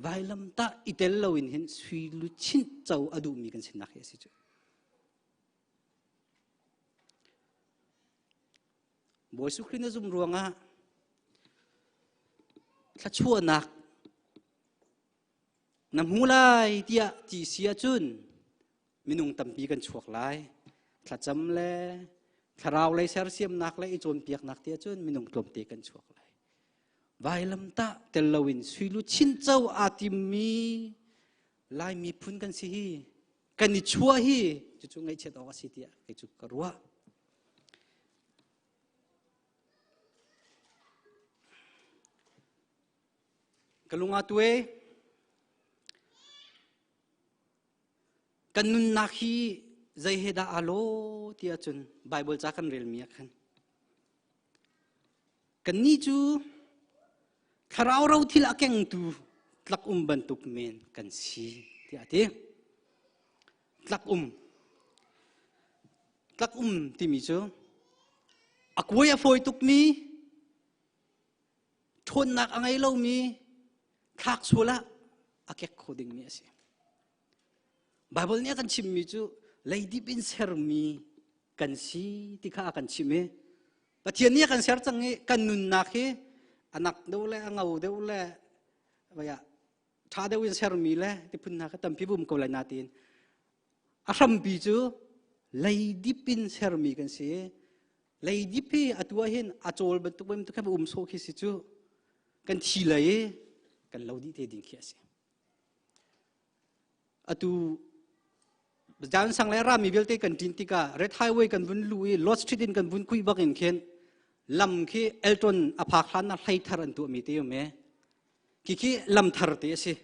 vailamtah i tel loin hin sui luchin co a duhmi kan sinak hi a si cu. Bawi Jesuh Khrih na zum ruangah thluachuahnak na hmu lai tiah ti si ahcun minung tampi kan chuak lai. Thlacam le thlarau lei sersiamnak le i cawnpiaknak ti ahcun minung tlawmte kan chuak lai. Vailamtah tel loin sui luchin co aa timmi Lai miphun kan si hi kan i chuah hi cucu ngaihchiat awk a si tiah kei cu ka ruah. Ka lung aa tuai. Kan nunnak hi zei he dah aa law ti ahcun Bible ca kan relmi ah khan Kannih cu thlarau ro thil a kengtu tlak um bantuk men kan si tiah a ti. Tlak um. Tlak um timi cu a kuai a fawi tukmi, ṭhawnnak a ngei lomi, thlak sual ah a kek kho dingmi a si. Baibal nih a kan chimmi cu leidip in sermi kan si ti kha a kan chimh i Pathian nih a kan ser cang i kan nunnak hi a nak deuh le a ngo deuh le vaya ṭha deuh in sermi le ti phun hna kha tampi bum ko lai natin a hrampi cu leidip in sermi kan si leidip hi atu ah hin a cawl bantuk bantuk kha um sawh khi si cu kan thi lei i kan lo dih te ding khi a si Atu Jan sang le rami vialte kan ṭin tikah Red Highway kan vun lu i Lot Street in kan vun kui bak in khin lam khi Elton a phak hlan ah hlei thar an tuahmi te um e. Khi khi lam thar te a si.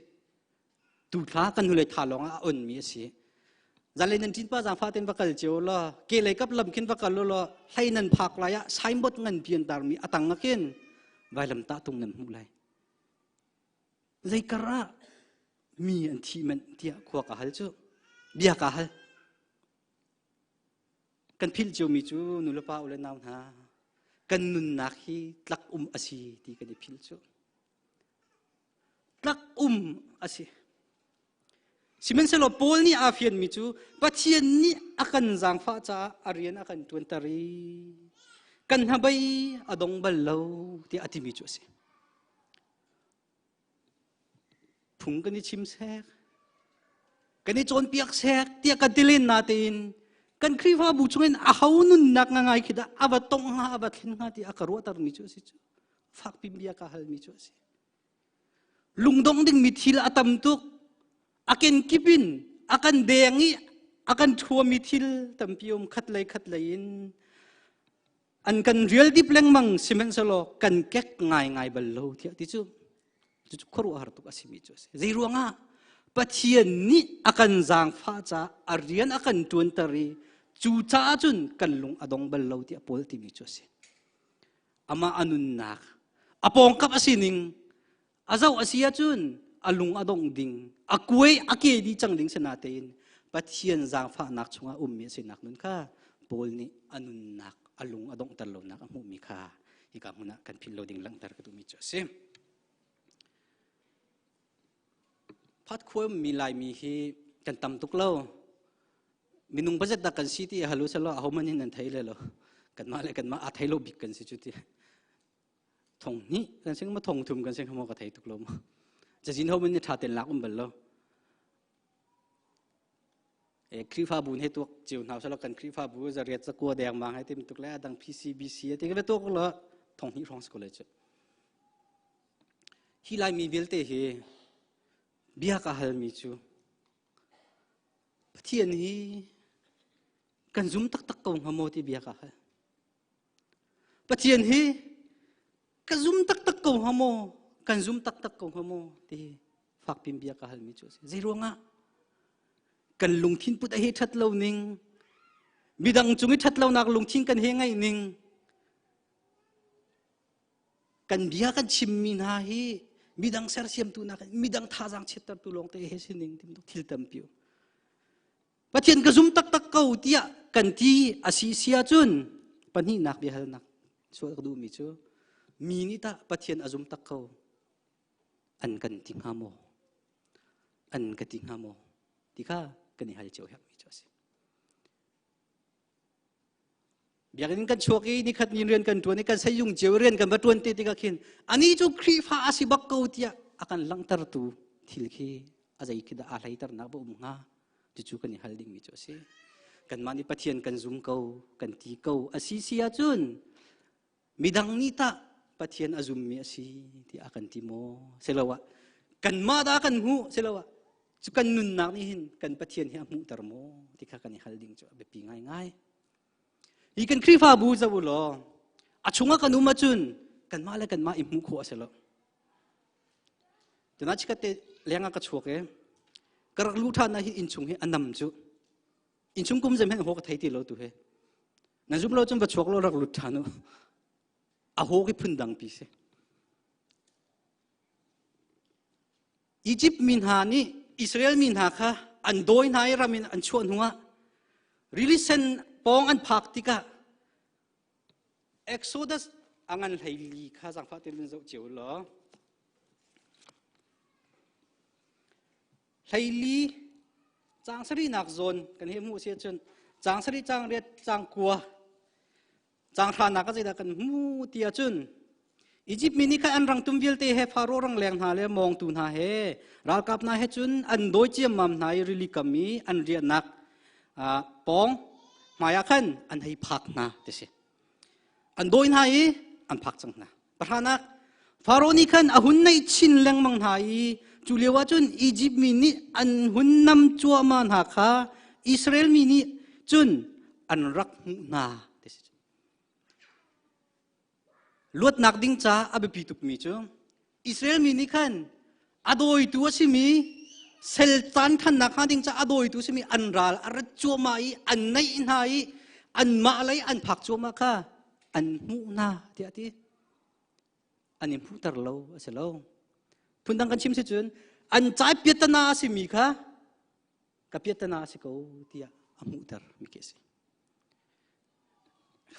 Tu thla kan hnulei tha lawng ah a onmi a si. Zanlei nan ṭin pa zaangfah ten va kal cio law ke lei kap lam khin va kal law hlei nan phak lai ah signboard ngan pi an tarmi a tang ah khin vailam tah tung nan hmuh lai. Zeikar ah mi an thi manh tiah khua ka hal cu bia ka hal kan philh ciomi cu nulepa u le nau hna kan nunnak hi tlak um a si ti kan i philh cu tlak um a si sihmanhsehlaw Paul nih aa fianmi cu Pathian nih a kan zaangfah caah a rian a kan ṭuanter i kan hnabei a dong bal lo tiah a timi cu a si Phung kan i chim sek, kan i cawnpiak sek tiah kan ti len natein kan Khrihfabu chungin a ho nunnak ngangai khi dah a va tongh hnga, a va thlen hnga ti a ka ruahtermi cu a si cu. Fakpi bia ka halmi cu a si. Lungdong dingmi thil a tam tuk. A kenkip in a kan deng i a kan ṭhuami thil tampi um khat lei khat lei in an kan rial dip lengmang sihmanhsehlaw kan kek ngaingai bal lo tiah ti cu. Cucu khuaruahhar tuk a simi cu a si. Zei ruangah Pathian nih a kan zaangfah caah a rian a kan ṭuanter i cu caah cun kan lung a dong bal lo tiah Paul timi cu a si. Amah a nunnak, a pawngkap a sining, a zoh a si ahcun a lung a dongh ding, a kuai a ke dih cang ding si natein Pathian zaangfahnak chungah ummi a sinak nun kha Paul nih a nunnak a lung a donghter lonak a hmuhmi kha hika hmun ah kan philh lo ding langhter ka duhmi cu a si. Phat khua mi Laimi hi kan tam tuk lo. Minung budget dah kan si ti halu selo aho man hin nan thei le lo. Kanmah le kanmah a thei lo bik kan si cu ti. Thong hnih kan sing ma thong thum kan sing mo ka thei tuk lo ma. Cazin ho man ni tha ten lak um bal lo. E Khrihfabu he tuak cio hna selo kan Khrihfabu zariat zakua deng mang he tim tuk le adang PCBC ti ka tuak lo thong hnih hrawng si ko le cu. Hi Laimi vialte hi bia ka halmi cu Pathian hi kan zum taktak ko hnga maw ti bia ka hal. Pathian hi ka zum taktak ko hnga maw? Kan zum taktak ko hnga maw ti fakpin bia ka halmi cu a si. Zei ruangah kan lungthin put a he ṭhat lo ning, midang cung i ṭhat lonak lungthin kan he ngeih ning, kan bia kan chimmi hna hi midang sersiamtu nak midang thazaang chiattertu lawngte he sining tim thil tampi Pathian ka zum taktak ko tiah kan ti a si si ahcun pahnihnak biahalnak sual ka duhmi cu mi nih tah Pathian a zum tak ko an kan ti hnga maw an ka ti hnga maw ti kha kan i hal cio herhmi cu a si Biakinn kan chuak i nikhat ni rian kan ṭuan i kan seiyung cio rian kan va ṭuan te tikah khin ani cu Khrihfa a si bak ko tiah a kan langhtertu thil khi a zei khi dah aa hleiternak va um hnga cucu kan i hal dingmi cu a si. Kanmah nih Pathian kan zum ko kan ti ko a si si ahcun midang nih tah Pathian a zummi a si tiah a kan ti maw? Siloah kanmah dah kan hmuh siloah cu kan nunnak nih hin kan Pathian hi a hmuhter maw ti kha kan i hal ding cu a biapi ngaingai. Hi kan Khrihfabu zoh u law a chungah kan um ahcun kanmah le kanmah i hmuh khawh a si lo. Tuna chikat te lengah ka chuak i ka rak luh ṭhan ah hi innchung hi a nam cu innchung kum zem hen ho ka thei ti lo tu he na zum lo cun va chuak lo rak lut ṭhan u a ho ki phun dang pi si Egypt mi hna nih Israel mi hna kha an dawi hna i ram in an chuah hnuah rili sen pawng an phak tikah Exodus a ngan 14 kha zaangfah tein zoh cio law 14 caang sarihnak zawn kan hei hmuh si ahcun caang sarih caang riat caang kua Caang hranak ah zeidah kan hmu ti ahcun Izipt mi nih khan an rangtum vialte he Faro rangleng hna le mawngtu hna he ralkap hna he cun an dawi ciammam hna i rili kam i an riahnak pawng hmaiah khan an hei phak hna ti si. An dawi hna i an phak cang hna. Pahranak Faro nih khan a hun neih chin lengmang hna i cu lio ah cun Izipt mi nih an hun nam cuahmah hna kha Israel mi nih cun an rak hmuh hna ti si. Luatnak ding ca a biapi tukmi cu Israel mi nih khan a dawitu a simi sel caan thannak hnga ding ca a dawitu a simi an ral a rat cuahmah i an naih hna i anmah lei an phak cuahmah kha an hmuh hna tiah a ti. An i hmuhter lo a si lo. Phundang kan chim si cun an cai piatana a simi kha ka piatana a si ko tiah a hmuhter mi khi a si.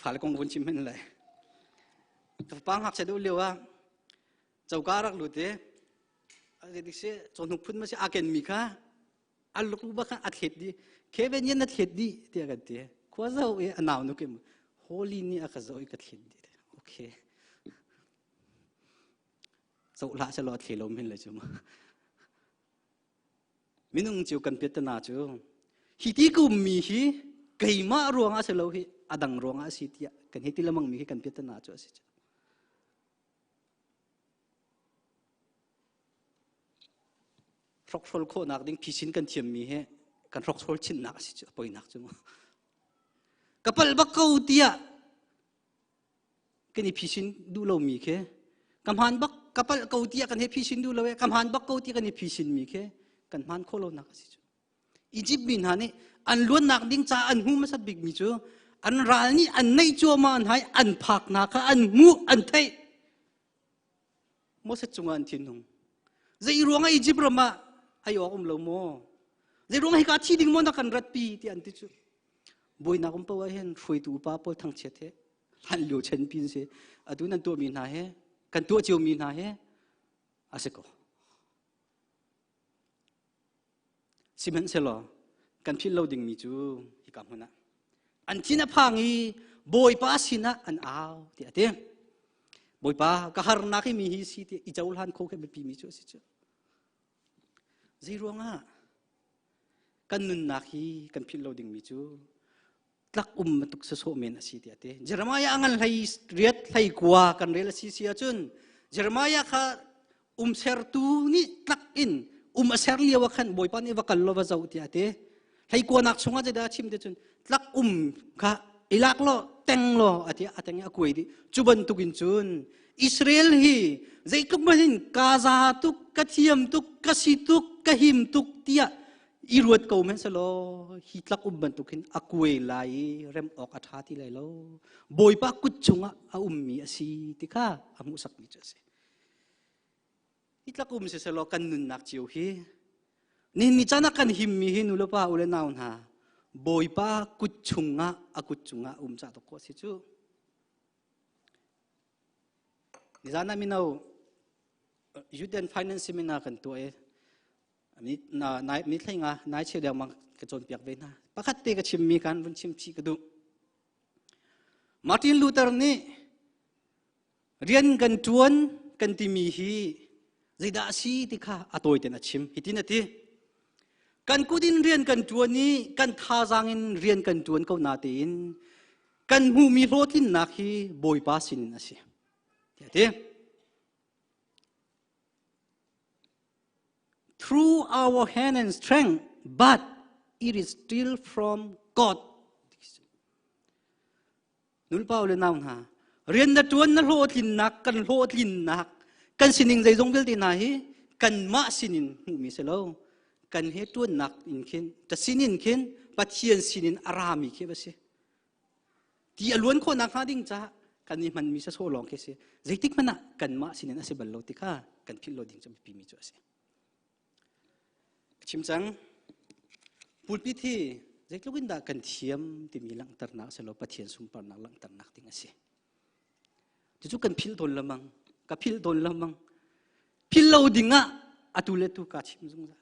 Fale kong vun chim hen le. Ka pa ngakchia deuh lio ah coka rak lut i si cawhnuk phun ma si a ken mi kha a luk ba kha a thlet di Kevin yen na thlet di tiah kan ti khua zo i a nau nu kim holy ni a ka zo i ka thlet di okay zo hlah se lo a thle lo min le cu Minung cu kan piattana cu hi ti ka ummi hi keimah ruangah si lo hi a dang ruangah a si tiah kan hei ti lengmang mi hi kan piattana cu a si cu. Hrokhrol khawhnak ding phisin kan thiammi hi kan hrokhrol chinnak a si cu a poinak cu mu. Ka palh bak ko tiah kan i phisin duh lomi khi ka hmaan bak. Ka palh ko tiah kan he phisin duh lo e, ka hmaan bak ko ti kan i phisin mi khi kan hmaan khawh lo nak a si cu. Egypt mi hna nih an luannak ding ca an hmu hmasat bik mi cu an ral nih an neih cuahmah hna i an phaknak kha an hmuh an theih. Moses cungah an thinhung. Zei ruangah Egypt ram ah ai awk um lo maw? Zei ruangah hika thi ding maw na kan ratpi ti an ti cu. Buainak um paoh ah hin hruaitu upa pawl thangchiat he hlan lio chen pin si atu nan tuahmi hna he kan tuah ciomi hna he a si ko. Sihmanhsehlaw kan philh lo dingmi cu hika hmun ah an thin a phang i Bawipa sinah an au tiah a ti. Bawipa ka harnak hi mi hi si ti i cohlan kho khi biapi mi cu a si cu. Zei ruangah kan nunnak hi kan philh lo dingmi cu tlak um bantuk sasawh men a si tiah a ti. Jeremiah a ngan hlei riat hlei kua kan rel a si si ahcun Jeremiah kha um sertu nih tlak in um a ser lio ah khan Bawipa nih va kal law va zoh tiah a ti. Hlei kuanak chungah zeidah a chim ti cun tlak um kha i lak law teng law a ti a teng i a kuai dih. Cu bantukin cun Israel hi zeitluk hmanh in ka za tuk, ka thiam tuk, ka si tuk, ka him tuk tiah i ruat ko hmanh selaw hi tlak um bantuk hin a kuai lai i rem awk a ṭha ti lai lo. Bawipa kut chungah a ummi a si ti kha a hmuhsakmi cu a si. Hi tlak um siselaw kan nunnak cio hi nihin ni caan ah kan himmi hi nulepa u le nau hna Bawipa kut chungah a kut chungah um ca tuk ko si cu. Nizan ah mino Youth and Finance Seminar kan tuah i ni thlei nga nai cheu dengmang ka cawnpiak ve hna. Pakhat te ka chimmi kan vun chim chih ka duh. Martin Luther nih rian kan ṭuan kan timi hi zeidah a si ti kha a tawi tein a chim. Hitin a ti. Kan kut in rian kan ṭuan i kan thazaang in rian kan ṭuan ko natein kan hmuhmi hlawhtlinnak hi Bawipa sinin a si. Tiah a ti. Through our hand and strength, but it is still from God. Nulpa le nau hna, rian na ṭuan na hlawhtlinnak, kan hlawhtlinnak, kan sining zeizong vialte hna hi kanmah sinin hmuhmi si lo. Kan he ṭuannak in khin, ta sinin khin Pathian sinin a rami khi va si. Ti a luan khawh nakhnga ding caah kan i hmanmi sasawh lawng khi si. Zeitik hmanh ah kanmah sinin a si bal lo ti kha kan philh lo ding cu biapi mi cu a si. Ka chim cang. Pulpit hi zeitluk in dah kan thiam timi langhternak si lo Pathian sunparnak langhternak ding a si. Cucu kan philh tawn lamang. Ka philh tawn lamang. Philh lo ding ah atu le tu ka chim zungzal.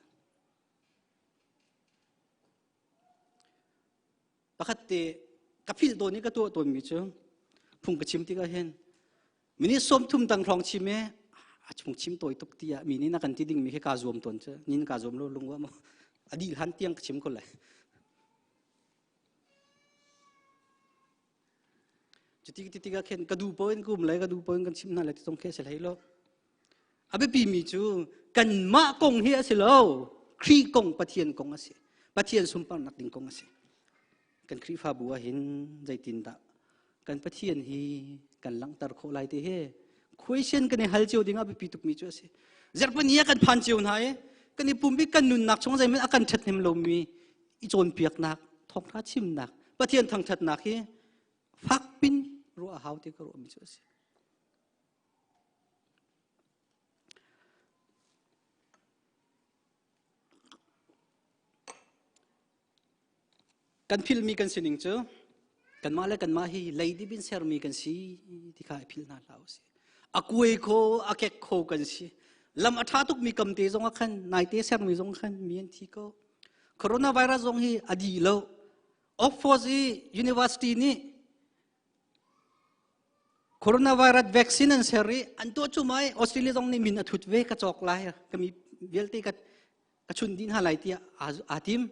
Pakhat te ka philh tawn i ka tuah tawnmi cu phung ka chim tikah hin minute 30 tang hrawng chim i a chung chim tawi tuk tiah mi nih na kan ti dingmi khi kaa zuam tawn cu nin kaa zuam lo lungwa maw a dih hlan tiang ka chim ko lai. Cuti ti tikah khin ka duh paoh in ka um lai ka duh paoh in kan chim hna lai ti zong khi a si hlei lo. A biapi mi cu kanmah kong hi a si lo. Khrih kong Pathian kong a si. Pathian sunparnak ding kong a si. Kan Khrihfabu ah hin zeitindah kan Pathian hi kan langhter khawh lai ti hi question kan i hal cio ding a biapi tukmi cu a si. Zarhpini ah kan phan cio hna i kan i pumpi kan nunnak chung zeihmanh a kan ṭhathnem lomi i cawnpiaknak, thawngṭha chimnak, Pathian thangṭhatnak hi fakpin ruah a hau ti ka ruahmi cu a si. Kan philhmi kan sining cu kanmah le kanmah hi leidip in sermi kan si ti kha i philh hna hlah usih. A kuai kho, a kek kho kan si. Lam a ṭha tukmi kamte zong ah khan, naite sermi zong khan mi an thi ko. Coronavirus zong hi a dih lo. Oxford i University nih Coronavirus vaccine an ser i an tuah cu mai Australia zong nih min a thut ve ka cawk lai ka mi vialte ka ka chun dih hna lai tiah aa tim.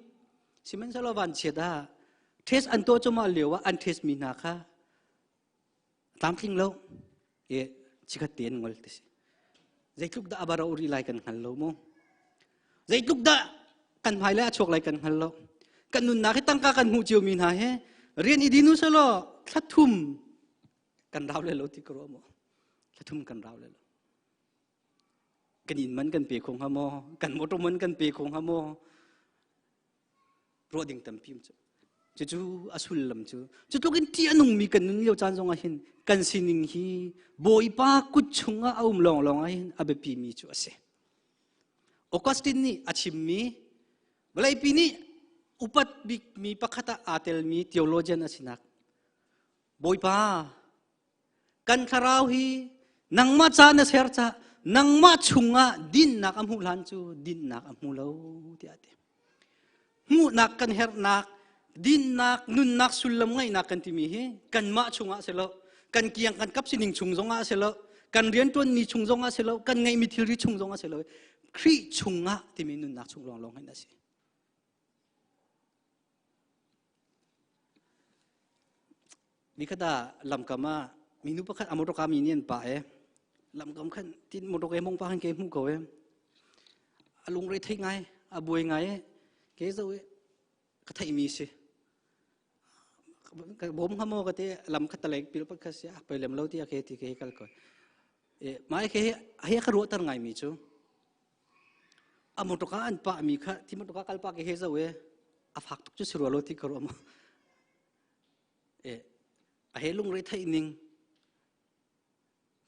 Sihmanhsehlaw vanchiat ah test an tuah cuahmah lio ah an test mi hna kha tlamtling lo e chikhat te an ngol ti si. Zeitluk dah a bara uri lai kan hngal lo mu. Zeitluk dah kan hmai lai a chuak lai kan hngal lo. Kan nunnak hi tangka kan hmuh cio mi hna he rian i din u selaw thla thum kan rau le lo ti ka ruah mu. Thla thum kan rau le lo. Kan inn man kan pe kho hnga maw? Kan motor man kan pe kho hnga maw? Ruah ding tampi um cu. Cucu a sullam cu. Cu tluk in ṭih a nungmi kan nun lio caan zong ah hin kan sining hi Bawipa kut chungah a um lawnglawng ah hin a biapimi cu a si. Augustine nih a chimmi vawleipi nih upat bikmi pakhat ah aa telmi theologian a sinak Bawipa kan thlarau hi nangmah ca na ser ca nangmah chungah dinnak a hmuh hlan cu dinnak a hmu lo tiah a ti. Hmuhnak kan herhnak dinnak nunnak sullam ngaihnak kan timi hi kanmah chungah si lo kan kiang kan kap sining chung zongah si lo kan riantuanmi chung zongah si lo kan ngeihmi thilri chung zongah si lo Khrih chungah timi nunnak chung lawnglawng hin a si. Nikhat ah lamkam ah minu pakhat a motor mi nih an pah e lamkam khan tin motor ke mong pa khan ke hmuh ko e a lungre thei ngai a buai ngai e ke zo e ka theih mi si ka bom ha mo ka te lam khat talek pil pat kha si a poi lem lo ti a ke ti ke kal ko e mai ke he ka ruah tar ngai mi chu a motor ka an pa mi kha ti motor ka kal pa ke he zo e a fak tuk chu si ruah lo ti ka ruah mo e a he lungre theih ning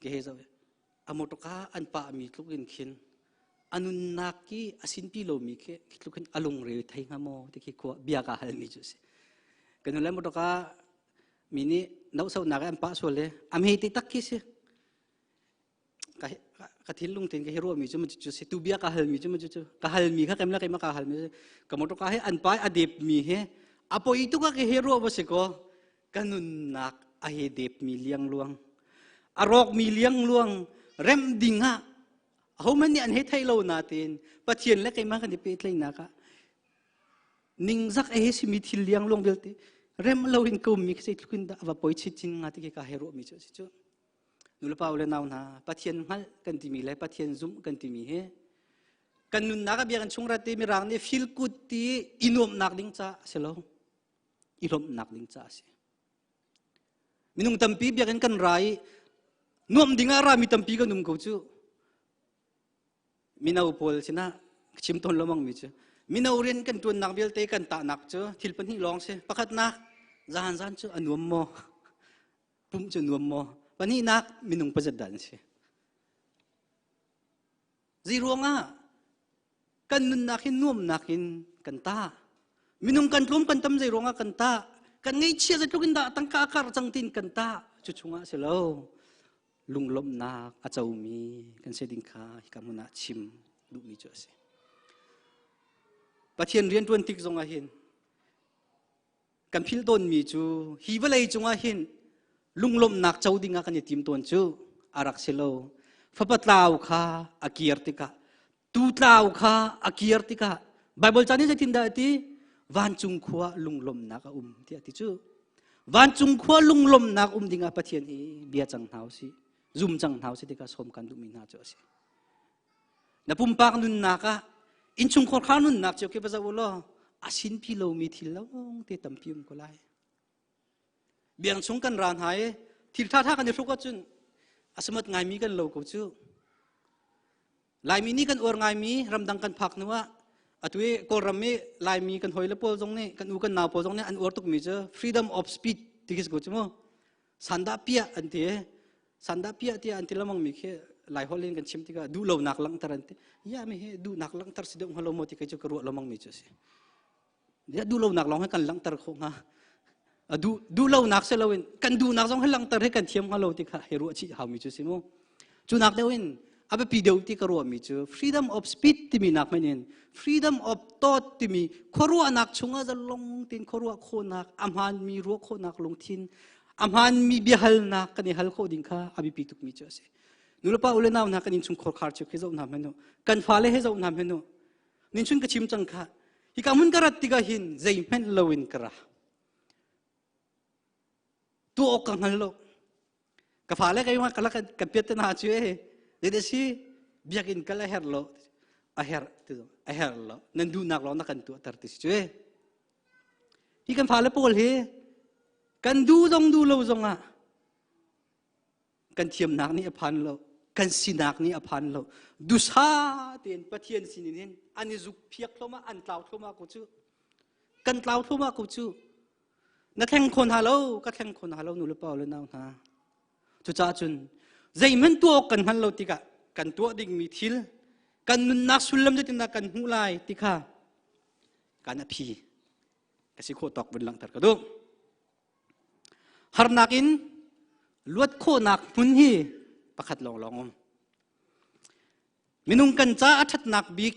ke he zo a motor ka an pa mi tluk in khin anunnak ki asin pi lo mi khi tluk in alung re thei hnga maw ti khi khua bia ka hal mi chu si kanu le motor ka mi nih no so nak an pa sual le am he ti tak khi si ka ka thinlung tin ka hi ruah mi chu chu si tu bia ka hal mi chu chu ka hal mi kha kem la keima ka hal mi ka motor ka he an pai adep mi he apoi tu ka ke he ruah ba si ko ka nunnak a he dep mi liang luang a rawk mi liang luang rem ding ah ahohmanh nih an he thei lo nain Pathian le keimah kan i pehtlaihnak ah ningzak a he simi thil liang luang vialte rem lo in ka ummi khi zeitluk in dah a va poi chinchin nga ti khi ka he ruahmi cu a si cu. Nulepa le nau hna Pathian hngalh kan timi le Pathian zumh kan timi hi kan nunnak a biakinn chung rat i mirang nih feel good ti i nuamhnak ding ca a si lo i lawmhnak ding ca a si. Minung tampi biakinn kan ra i nuamh ding ah rami tampi kan um ko cu. Mino pawl sinah chim tawn lomang mi cu mino rian kan tuannak vialte kan tahnak cu thil pahnih lawng si. Pakhatnak zan zan cu a nuam maw? Pumh cu nuam maw? Pahnihnak minung pazat dah an si. Zei ruangah kan nunnak hi nuamnak in kan ta minung kan tlawm kan tam zei ruangah kan ta kan ngaihchia zeitluk in dah tangka a kar cang tin kan ta cu chungah si lo lunglawmhnak a comi kan si ding kha hika hmun ah chim duhmi cu a si Pathian rianṭuan tik zongah hin kan philh tawnmi cu hi vawlei cungah hin lunglawmhnak co dingah kan i tim tawn cu a rak si lo fapa tlau kha a kir tikah tu tlau kha a kir tikah Bible ca nih zeitindah a ti vancung khua lunglawmhnak a um tiah ti cu vancung khua lunglawmhnak um dingah Pathian hi bia cang hna usih zum cang hna usih tikah sawm kan duhmi hna cu a si Na pumpak nunnak ah innchungkhar kha nunnak cio khi va zoh u law a sinpi lomi thil lawng te tampi um ko lai. Biang chung kan ra hna i thil ṭha ṭha kan i hruk ahcun a samat ngaimi kan lo ko cu. Laimi nih kan uar ngaimi ramdang kan phak hnu ah atu i Kawlram i Laimi kan hawile pawl zong nih kan u kan nau pawl zong nih an uar tukmi cu freedom of speech ti khi si ko cu mu. Sandah piah an ti i sandah piah tiah an ti lamang mi khi lai holh in kan chim tikah duh lonak langhter an ti ya mi hi duhnak langhter si deuh hnga lo maw ti kei cu ka ruah lomang mi cu a si ya duh lonak lawng hi kan langhter khawh hnga a duh duh lonak si loin kan duhnak zong hi langhter hi kan thiam hnga lo ti kha hi ruah chih hau mi cu si mu cu nak deuh in a biapi deuh ti ka ruah mi cu freedom of speech timi nak hmanh in freedom of thought timi khuaruahnak chungah zalong tin khuaruah khawhnak a hmaanmi ruah khawhnak lungthin a hmaanmi biahalnak kan i hal khawh ding kha a biapi tukmi cu a si nulepa u le nau hna kan innchungkhar khar cu khi zoh hna hmanh u kan fale he zoh hna hmanh u ninchun ka chim cang kha hika hmun ka rat tikah hin zeihmanh loin ka ra tuah awk ka hngal lo ka fale keimah ka lak kan piat te hna cu e zei si biakinn kal a herh lo a herh ti a herh lo nan duhnak lawng na kan tuahter ti si cu e hi kan fale pawl hi kan duh zong duh lo zong ah kan thiamnak nih a phan lo. Kan sinak nih a phan lo. Dusa tein Pathian sinin hin an i zuk phiak thloma an tlau thloma ko cu. Kan tlau thloma ko cu. Na thleng kho hna lo, ka thleng kho hna lo nu le pa le nau hna. Cucaah cun zeihmanh tuah awk kan hngal lo tikah kan tuah dingmi thil kan nunnak sullam zeitindah kan hmuh lai ti kha kan a phi ka si khawh tawk vun langhter ka duh. Harnak in luat khawhnak hmun hi pakhat lawnglawng um. Minung kan ca a ṭhatnak bik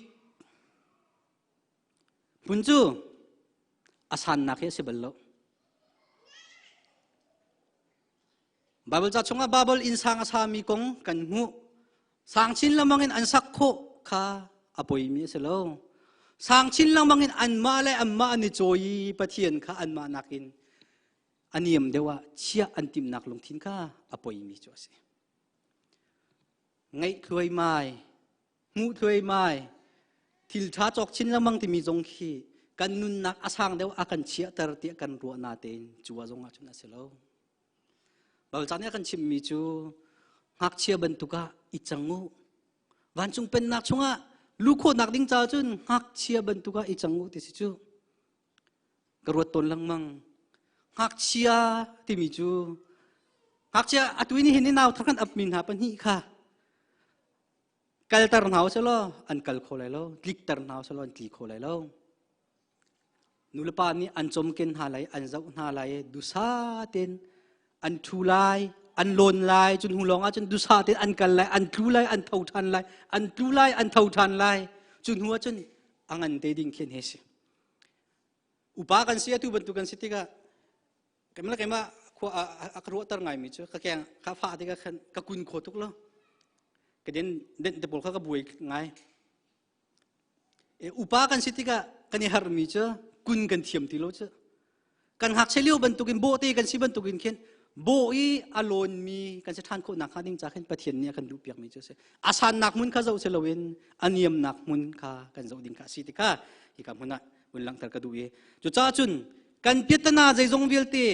hmun cu a sannak hi a si bal lo. Bible ca chungah Bible inn sang a sami kong kan hmuh. Sang chin lengmang in an sak khawh kha a poimi a si lo. Sang chin lengmang in anmah le anmah an i cawi i Pathian kha anmah nakin a niam deuh ah chiah an timhnak lungthin kha a poimi cu a si. Ngaih thluaimai, hmuh thluaimai, thil ṭha cawk chin lengmang timi zong khi kan nunnak a sang deuh a kan chiahter tiah kan ruah natein cu ah zong ah cun a si lo. Baibal ca nih a kan chimhmi cu ngakchia bantuk ah i cang u. Vancung pennak chungah luh khawhnak ding caah cun ngakchia bantuk ah i cang u ti si cu. Ka ruat tawn lengmang. Ngakchia timi cu ngakchia atu ni hin ni nau thar kan apmi hna pahnih kha kalter hna usih law an kal kho lai lo, tlikter hna usih law an tli kho lai lo. Nulepa nih an cawmken hna lai, an zoh hna lai, dusa tein an ṭhu lai, an lawn lai, cun hnu lawng ah cun dusa tein an kal lai, an tlu lai, an tho ṭhan lai, an tlu lai, an tho ṭhan lai. Cu hnu ah cun a ngan te ding khi an hei si. Upa kan si atu bantuk kan si tikah keimah le keimah khua a ka ruahter ngaimi cu ka keng ka fah tikah khan ka kun kho tuk lo. Ka den den te pawl kha ka buai ngai. Upa kan si tikah kan i harhmi cu kun kan thiam ti lo cu. Kan ngakchia lio bantukin bawhte kan si bantukin khin bawh i a lawnmi kan si ṭhan khawh nakhnga ding ca khin Pathian nih a kan duhpiakmi cu a si. A sannak hmun kha zoh si loin a niamnak hmun kha kan zoh ding kha a si tikha hika hmun ah vun langhter ka duh i cucaah cun kan piatana zeizong vialte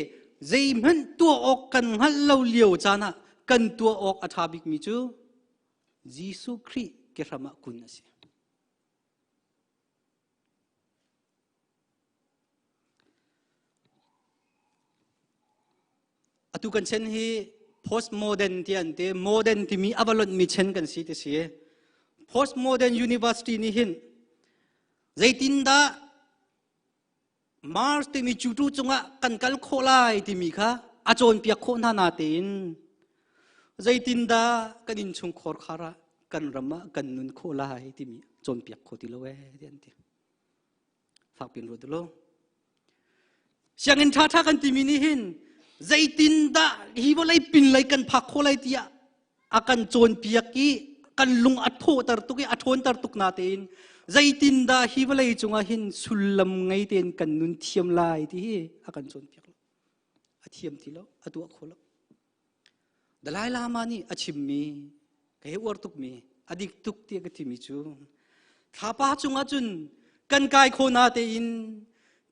zeihmanh tuah awk kan hngalh lo lio caan ah kan tuah awk a ṭha bikmi cu Jesuh Khrih kehram ah kun a si. Atu kan chen hi postmodern ti an ti modern timi a va lonhmi chen kan si ti si. Postmodern University nih hin zeitindah Mars timi cutu cungah kan kal khawh lai timi kha a cawnpiak khawh hna natein zeitindah kan innchungkhar khar ah kan ram ah kan nun khawh lai timi cawnpiak kho ti lo ee ti an ti. Fakpin ruat lo. Sianginn ṭhaṭha kan timi nih hin zeitindah hi vawlei pinlei kan phak khawh lai tiah a kan cawnpiak i kan lung a thawhter tuk i a ṭhawnter tuk natein zeitindah hi vawlei cungah hin sullam ngei tein kan nun thiam lai ti hi a kan cawnpiak lo. A thiam ti lo, a tuah kho lo. Dalai Lama nih a chimmi, ka he uar tukmi, a dik tuk tiah ka timi cu thlapa cungah cun kan kai kho natein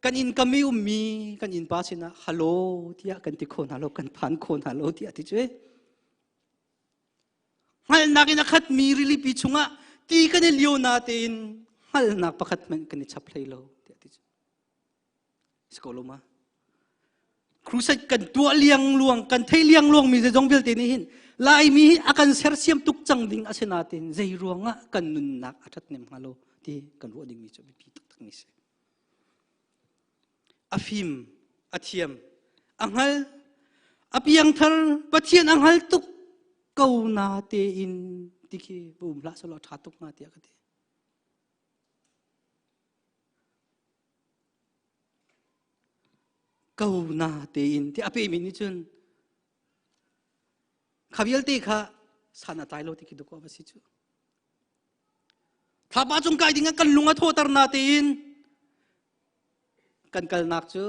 kan inn kam i ummi kan innpa sinah hello tiah kan ti kho hna lo, kan phan kho hna lo tiah ti cu. Hngalhnak in a khatmi rilipi chungah ti kan i lio natein hngalhnak pakhat hmanh kan i chap hlei lo tiah ti cu. Si ko lo ma? Crusade kan tuah liangluang, kan thei liangluang mi zeizong vialte nih hin Laimi hi a kan sersiam tuk cang ding a si natein zei ruangah kan nunnak a ṭhathnem hnga lo ti kan ruah dingmi cu biapi taktak mi si. A fim, a thiam, a hngal, a piangthar, Pathian a hngal tuk ko na tein ti khi va um hlah selaw ṭha tuk hnga tiah ka ti. Ko na tein ti a pemi nih cun kha vialte kha san a tlai lo ti khi dawkaw va si cu. Thlapa cung kai ding ah kan lung a thawter na tein kan kalnak cu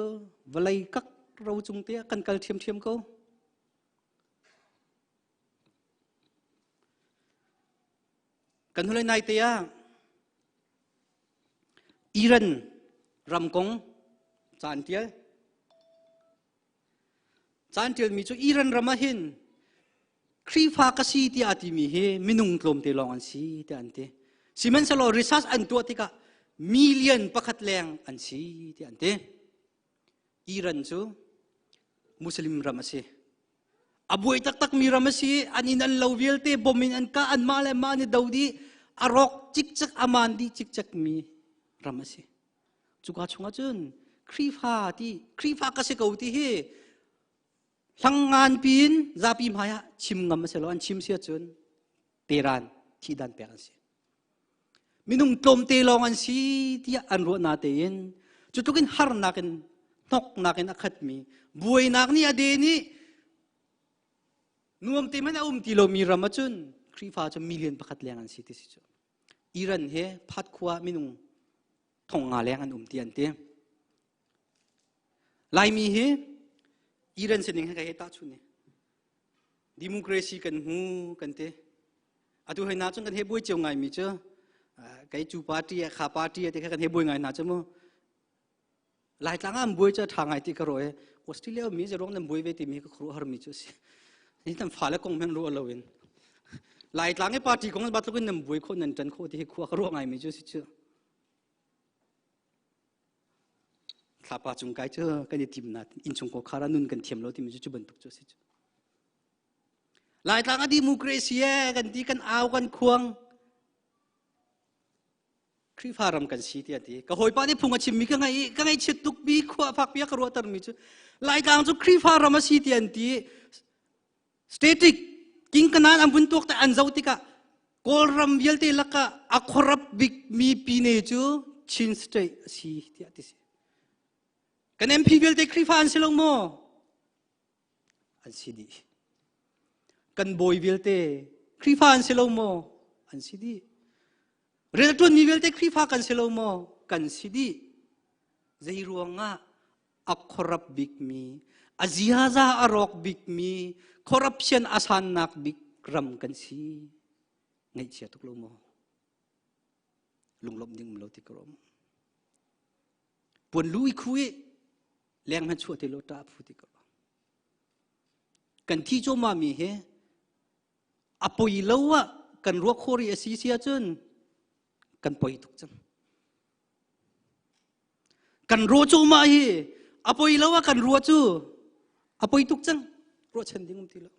vawlei kak ro cung te ah kan kal ṭhiamṭhiam ko. Kan hulei nai te ah Iran ram kong ca an ṭial. Ca an ṭialmi cu Iran ram ah hin. Khrihfa ka si tiah a timi hi minung tlawmte lawng an si tiah an ti. Sihmanhsehlaw research an tuah tikah million pakhat leng an si tiah an ti. Iran cu Muslim ram a si. A buai taktak mi ram a si. An inn an lo vialte bom in an kah anmah le mah an i do dih. A rawk cikcek a maan dih cikcek mi ram a si. Cuka chungah cun Khrihfa ti Khrihfa ka si ko ti hi hlangngan piin zapi hmai ah chim ngam a si lo an chim si ahcun teran thihdan pek an si minung tlawmte lawng an si tiah an ruah na tein cu tluk in harnak in hnoknak in a khatmi buainak nih a den i nuam te hmanh a um ti lomi ram ahcun Khrihfa cu million pakhat leng an si ti si cu Iran he phat khua minung thong nga leng an um ti an ti Laimi hi Iran sining he ka he tahchun ni. Democracy kan hmu kan ti. Atu hoi na cun kan he buai cio ngai mi cu kei cu party kha party te kha kan he buai ngai hna cu mu. Laitlang ah an buai cu a tha ngai ti ka ro e. Australia mi zeruang nan buai ve ti mi ka khuru har mi cu si. Ni tam fa le kong men ru lo in. Laitlang i party kong ba tlukin nan buai kho nan tan kho ti hi khua ka ruah ngai mi cu si cu. Thlapa cung kai cu kan i tim na innchung ko khara nun kan thiam lo timi cu cu bantuk cu a si cu. Laitlang a democracy e kan ti kan au kan khuang. Khrihfa ram kan si tiah ti. Ka hawipa nih phung a chimmi ka ngai ka ngaihchiat tuk mi khua fak pia ka ruahter mi cu Laitlang cu Khrihfa ram a si ti an ti. Static king kanan an vun tuak te an zoh tikah Kawlram vialte lakah a corrupt bik mi pine cu Chin State a si tiah ti si. Kan MP vialte Khrihfa an si lo maw? An si dih. Kan bawi vialte Khrihfa an si lo maw? An si dih. Rianṭuan mi vialte Khrihfa kan si lo maw? Kan si dih. Zei ruangah a corrupt bikmi, a ziaza a rawk bikmi, corruption a sannak bik ram kan si. Ngaihchia tuk lo maw? Lunglawmh ding um lo ti ka rom. Puan lu i khu i leng hman chuah ti lo ta phu ti ka Kan thi cawma mi hi a poi lo ah kan ruak khori a si si ahcun kan poi tuk cang. Kan ro cu mah hi a poi lo ah kan rua cu a poi tuk cang. Ruahchan ding um ti lo.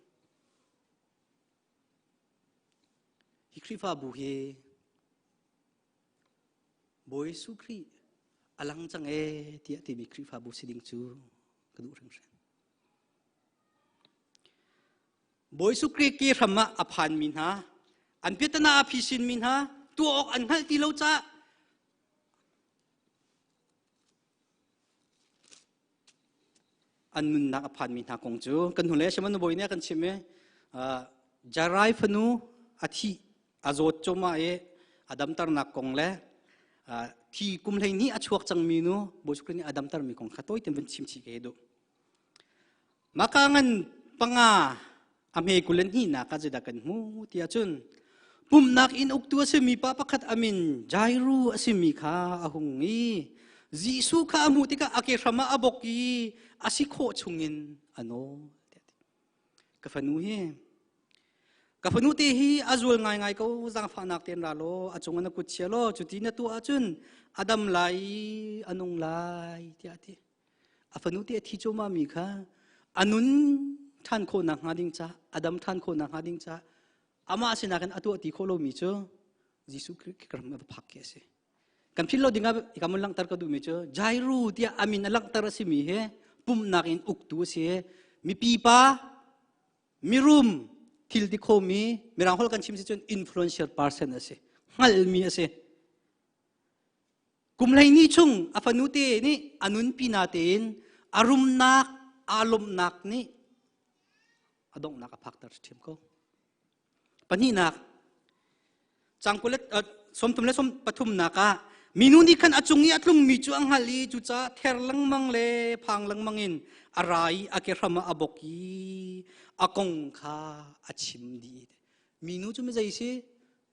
Hi Khrihfabu hi Bawi Jesuh Khrih a lang cang ee tiah timi Khrihfabu si ding cu ka duh hringhran. Bawi Jesuh Khrih ke hram ah a phanmi hna, an piatana a phisinmi hna, tuah awk an hngalh ti lo caah an nunnak a phanmi hna kong cu kan hnulei Simon Bawi nih a kan chim i Jarai fanu a thih a zawt cawmah i a damternak kong le thi kum 12 a chuak cangmi nu Bawi Jesuh Khrih nih a damtermi kong kha tawi tein vun chim chih ka hi duh. Maka ngan panga a hme 22 nak ah zeidah kan hmu ti ahcun pumhnak inn uktu a simi pa pakhat a min Jairu a simi kha a hung i Jesuh kha a hmuh tikah a ke hram ah a bok i a si khawh chungin a nawl. Ka fanu hi ka fanu te hi a zual ngaingai ko zaangfahnak tein ra law a cung na kut chia law cuti na tuah ahcun a dam lai i a nung lai tiah a ti. A fanu te a thi cuahmah mi kha a nun ṭhan khawh nakhnga ding ca a dam ṭhan khawh nakhnga ding ca amah sinak in a tuah ti khawh lomi cu Jesuh Khrih ram a va phak khi a si. Kan philh lo dingah hika mun langhter ka duhmi cu Jairu tiah a min a langhter a simi hi pumhnak in uktu a si. Mipi pa mirum thil ti khomi mirang holh kan chim si cun influential person a si. Hngalhmi a si. Kum 12 chung a fanute nih a nunpi natein a rumnak aa lawmhnak nih a donghnak a phakter ṭhiam ko. Pahnihnak, cang kul sawmthum le sawm pathumnak ah minu nih khan a cung i a tlungmi cu a hngalh i cucaah ther lengmang le phang lengmang in a ra i a ke hram ah a bok i a kong kha a chim dih. Minu cu mizei si?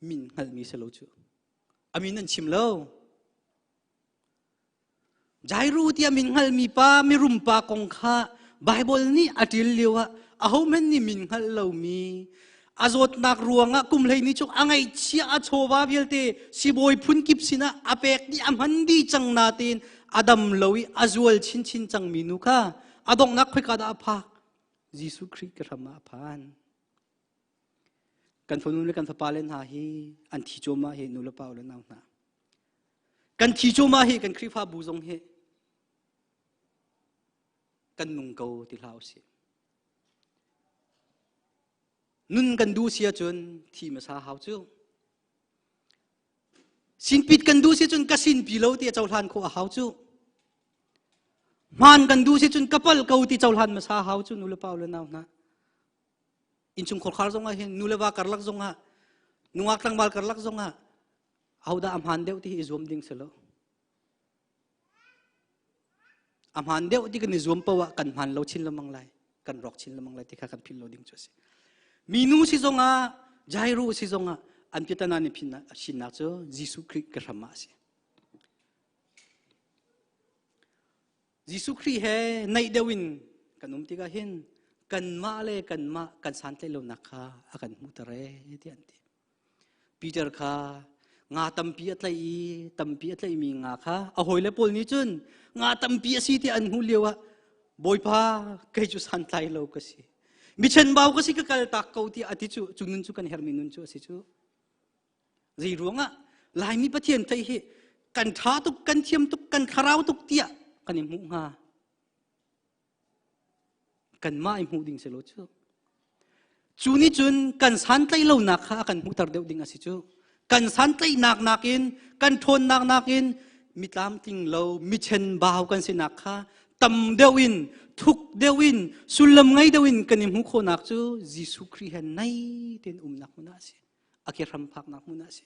Min hngalhmi si lo cu. A min an chim lo. Jairu tiah min hngalmi pa mirum pa kong kha Baibal nih a ṭil lio ah Ahohmanh nih min hngalh lomi a zawtnak ruangah kum 12 chung a ngaihchia a chawva vialte sibawi phunkip sinah a pek dih a hman dih cang natein a dam lo i a zual chinchin cangmi nu kha a donghnak khoika dah a phak? Jesuh Khrih ka hram ah a phan. Kan fanu le kan fapa le hna hi an thi cuahmah hi nu le pa le nau hna. Kan thi cuahmah hi kan Khrihfabu zong hi kan nung ko ti hlah usih. Nun kan duh si ahcun thi hmasa hau cu. Sinpit kan duh si cun ka sinpi lo ti a cohlan khawh a hau cu. Hmaan kan duh si cun ka palh ko ti cohlan hmasa hau cu nu le pa le nau hna. Innchungkhar khar zongah hin nu le va karlak zongah nungak tlangval karlak zongah ahodah a hmaan deuh ti hi i zuam ding si lo. A hmaan deuh ti kan i zuam paoh ah kan hmaan lo chin lengmang lai, kan rawk chin lengmang lai ti kha kan philh lo ding cu a si. Minu si zongah, Jairu si zongah an piatana nih phinnak cu Jesuh Khrih ka hram ah a si. Jesuh Khrih he naih deuh in kan um tikah hin kanmah le kanmah kan santlaih lonak kha a kan hmuhter ee tiah an ti. Peter kha nga tampi a tlaih i tampi a tlaihmi nga kha a hawile pawl nih cun nga tampi a si tiah an hmuh lio ah Bawipa kei cu santlai lo ka si mi chenbau ka si ka kal tak ko tiah a ti cu cu nun cu kan hermi nun cu a si cu zei ruangah Laimi Pathian theih hi kan ṭha tuk kan thiam tuk kan thlarau tuk tiah kan i hmuh hnga Kanmah i hmuh ding si lo cu. Cu nih cun kan santlaih lonak kha a kan hmuhter deuh ding a si cu. Kan santlaihnak nakin, kan ṭhawnnak nakin mi tlamtling lo, mi chenbau kan sinak kha tam deuh in, thuk deuh in, sullam ngei deuh in kan i hmuh khawhnak cu Jesuh Khrih he nai tein umnak hmun ah a si. A ke hram phaknak hmun ah a si.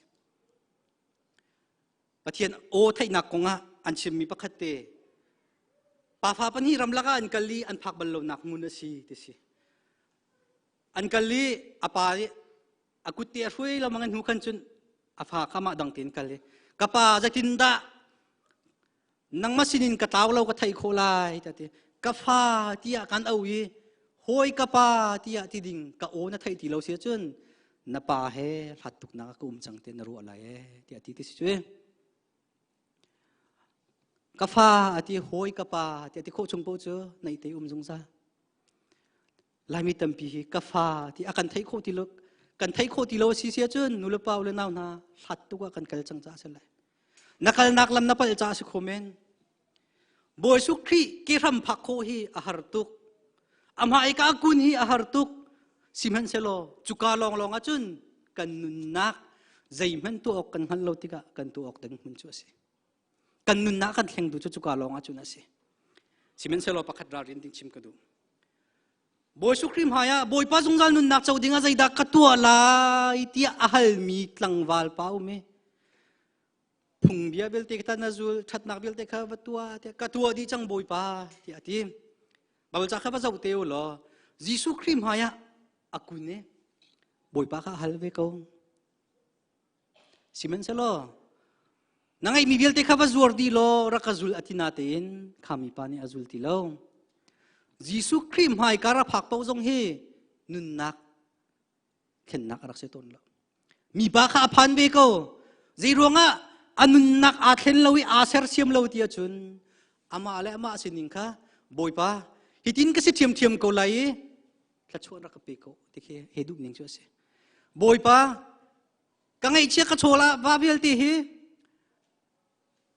Pathian aw theihnak kongah an chimmi pakhat te pafa pahnih ramlak ah an kal i an phak bal lonak hmun a si ti si. An kal i a pa nih a kut te a hruai lengmang in hnu khan cun a fa kha mah dang tein kal i ka pa zeitindah nangmah sinin ka tlau lo ka theih khawh lai ta ti ka fa tiah kan au i hawi ka pa tiah ti ding ka aw na theih ti lo si cun na pa he hlat tuk nak ka um cang te na ruah lai e tiah ti ti si cu ka fa ati hawi ka pa tiah ti khawh chung paoh cu naih te um zungzal Laimi tampi hi ka fa ti a kan theih khawh ti lo kan theih khawh ti lo si sia cun nu le pa le nau hna hlat tuk ah kan kal cang caah si lai na kalnak lam na palh caah si kho men Bawi Suk Khrih ke hram phak khawh hi a har tuk amah i ka kun hi a har tuk sihmanhsehlaw cuka lawnglawng ah cun kan nunnak zeihmanh tuah awk kan hngalh lo tikah kan tuah awk ding hmun cu a si kan nunnak kan thleng tu cu cuka lawng ah cun a si sihmanhsehlaw pakhat ralrin ding chim ka duh Bawi Khrih hmai ah Bawipa zungzal nunnak co ding ah zeidah ka tuah lai tiah a halmi tlangval pa um i phungbia vialte kha na zul ṭhatnak vialte kha va tuah tiah ka tuah dih cang Bawipa tiah a ti Bible ca kha va zoh te u law Jesuh Khrih hmai ah a kun i Bawipa kha a hal ve ko Sihmanhsehlaw na ngeihmi vialte kha va zuar dih law rak ka zul a ti natein kha mipa nih a zul ti lo. Jesuh Khrih hmaika ra phak paoh zong hi nunnak thlennak a rak si tawn lo. Mipa kha a phan ve ko. Zei ruangah a nunnak aa thlen lo i aa sersiam lo ti ahcun amah le amah sining kha Bawipa hitin ka si ṭhiamṭhiam ko lai i thluachuah rak ka pe ko ti khi he duh ning cu a si. Bawipa ka ngaihchia ka chawl ah va vialte hi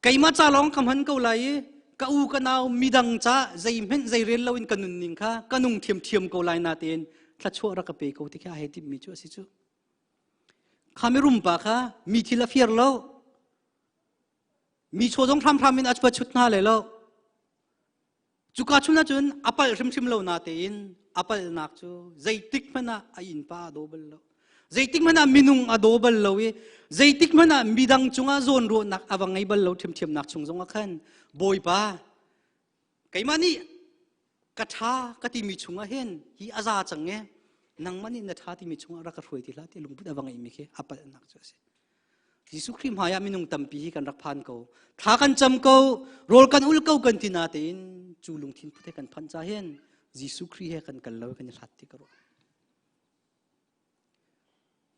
keimah ca lawng ka hman ko lai i ka u ka nau midang ca zeihmanh zeirel loin ka nunning kha ka nung thiamthiam ko lai natein thluachuah rak ka pe ko ti khi a hei timhmi cu a si cu. Kha mirum pa kha mi thil a fir lo mi chaw zong hramhram in a chut hna le lo Cuka chun ahcun a palh hrimhrim lo natein a palhnak cu zeitik hmanh ah a innpa a daw bal lo. Zeitik hmanh ah minung a daw bal lo i zeitik hmanh ah midang cungah zawnruahnak a va ngei bal lo ṭhiamṭhiamnak chung zongah khan Bawipa keimah nih ka ṭha ka timi chungah hin hi a za cang e nangmah nih na ṭha timi chungah rak ka hruai ti hlah ti lungput a va ngeimi khi a palhnak cu a si. Jesuh Khrih hmai ah minung tampi hi kan rak phan ko. Thla kan cam ko, rawl kan ul ko kan ti natein cu lungthin put he kan phanh ca hin Jesuh Khrih he kan kal lo kan i hlat ti ka ruah.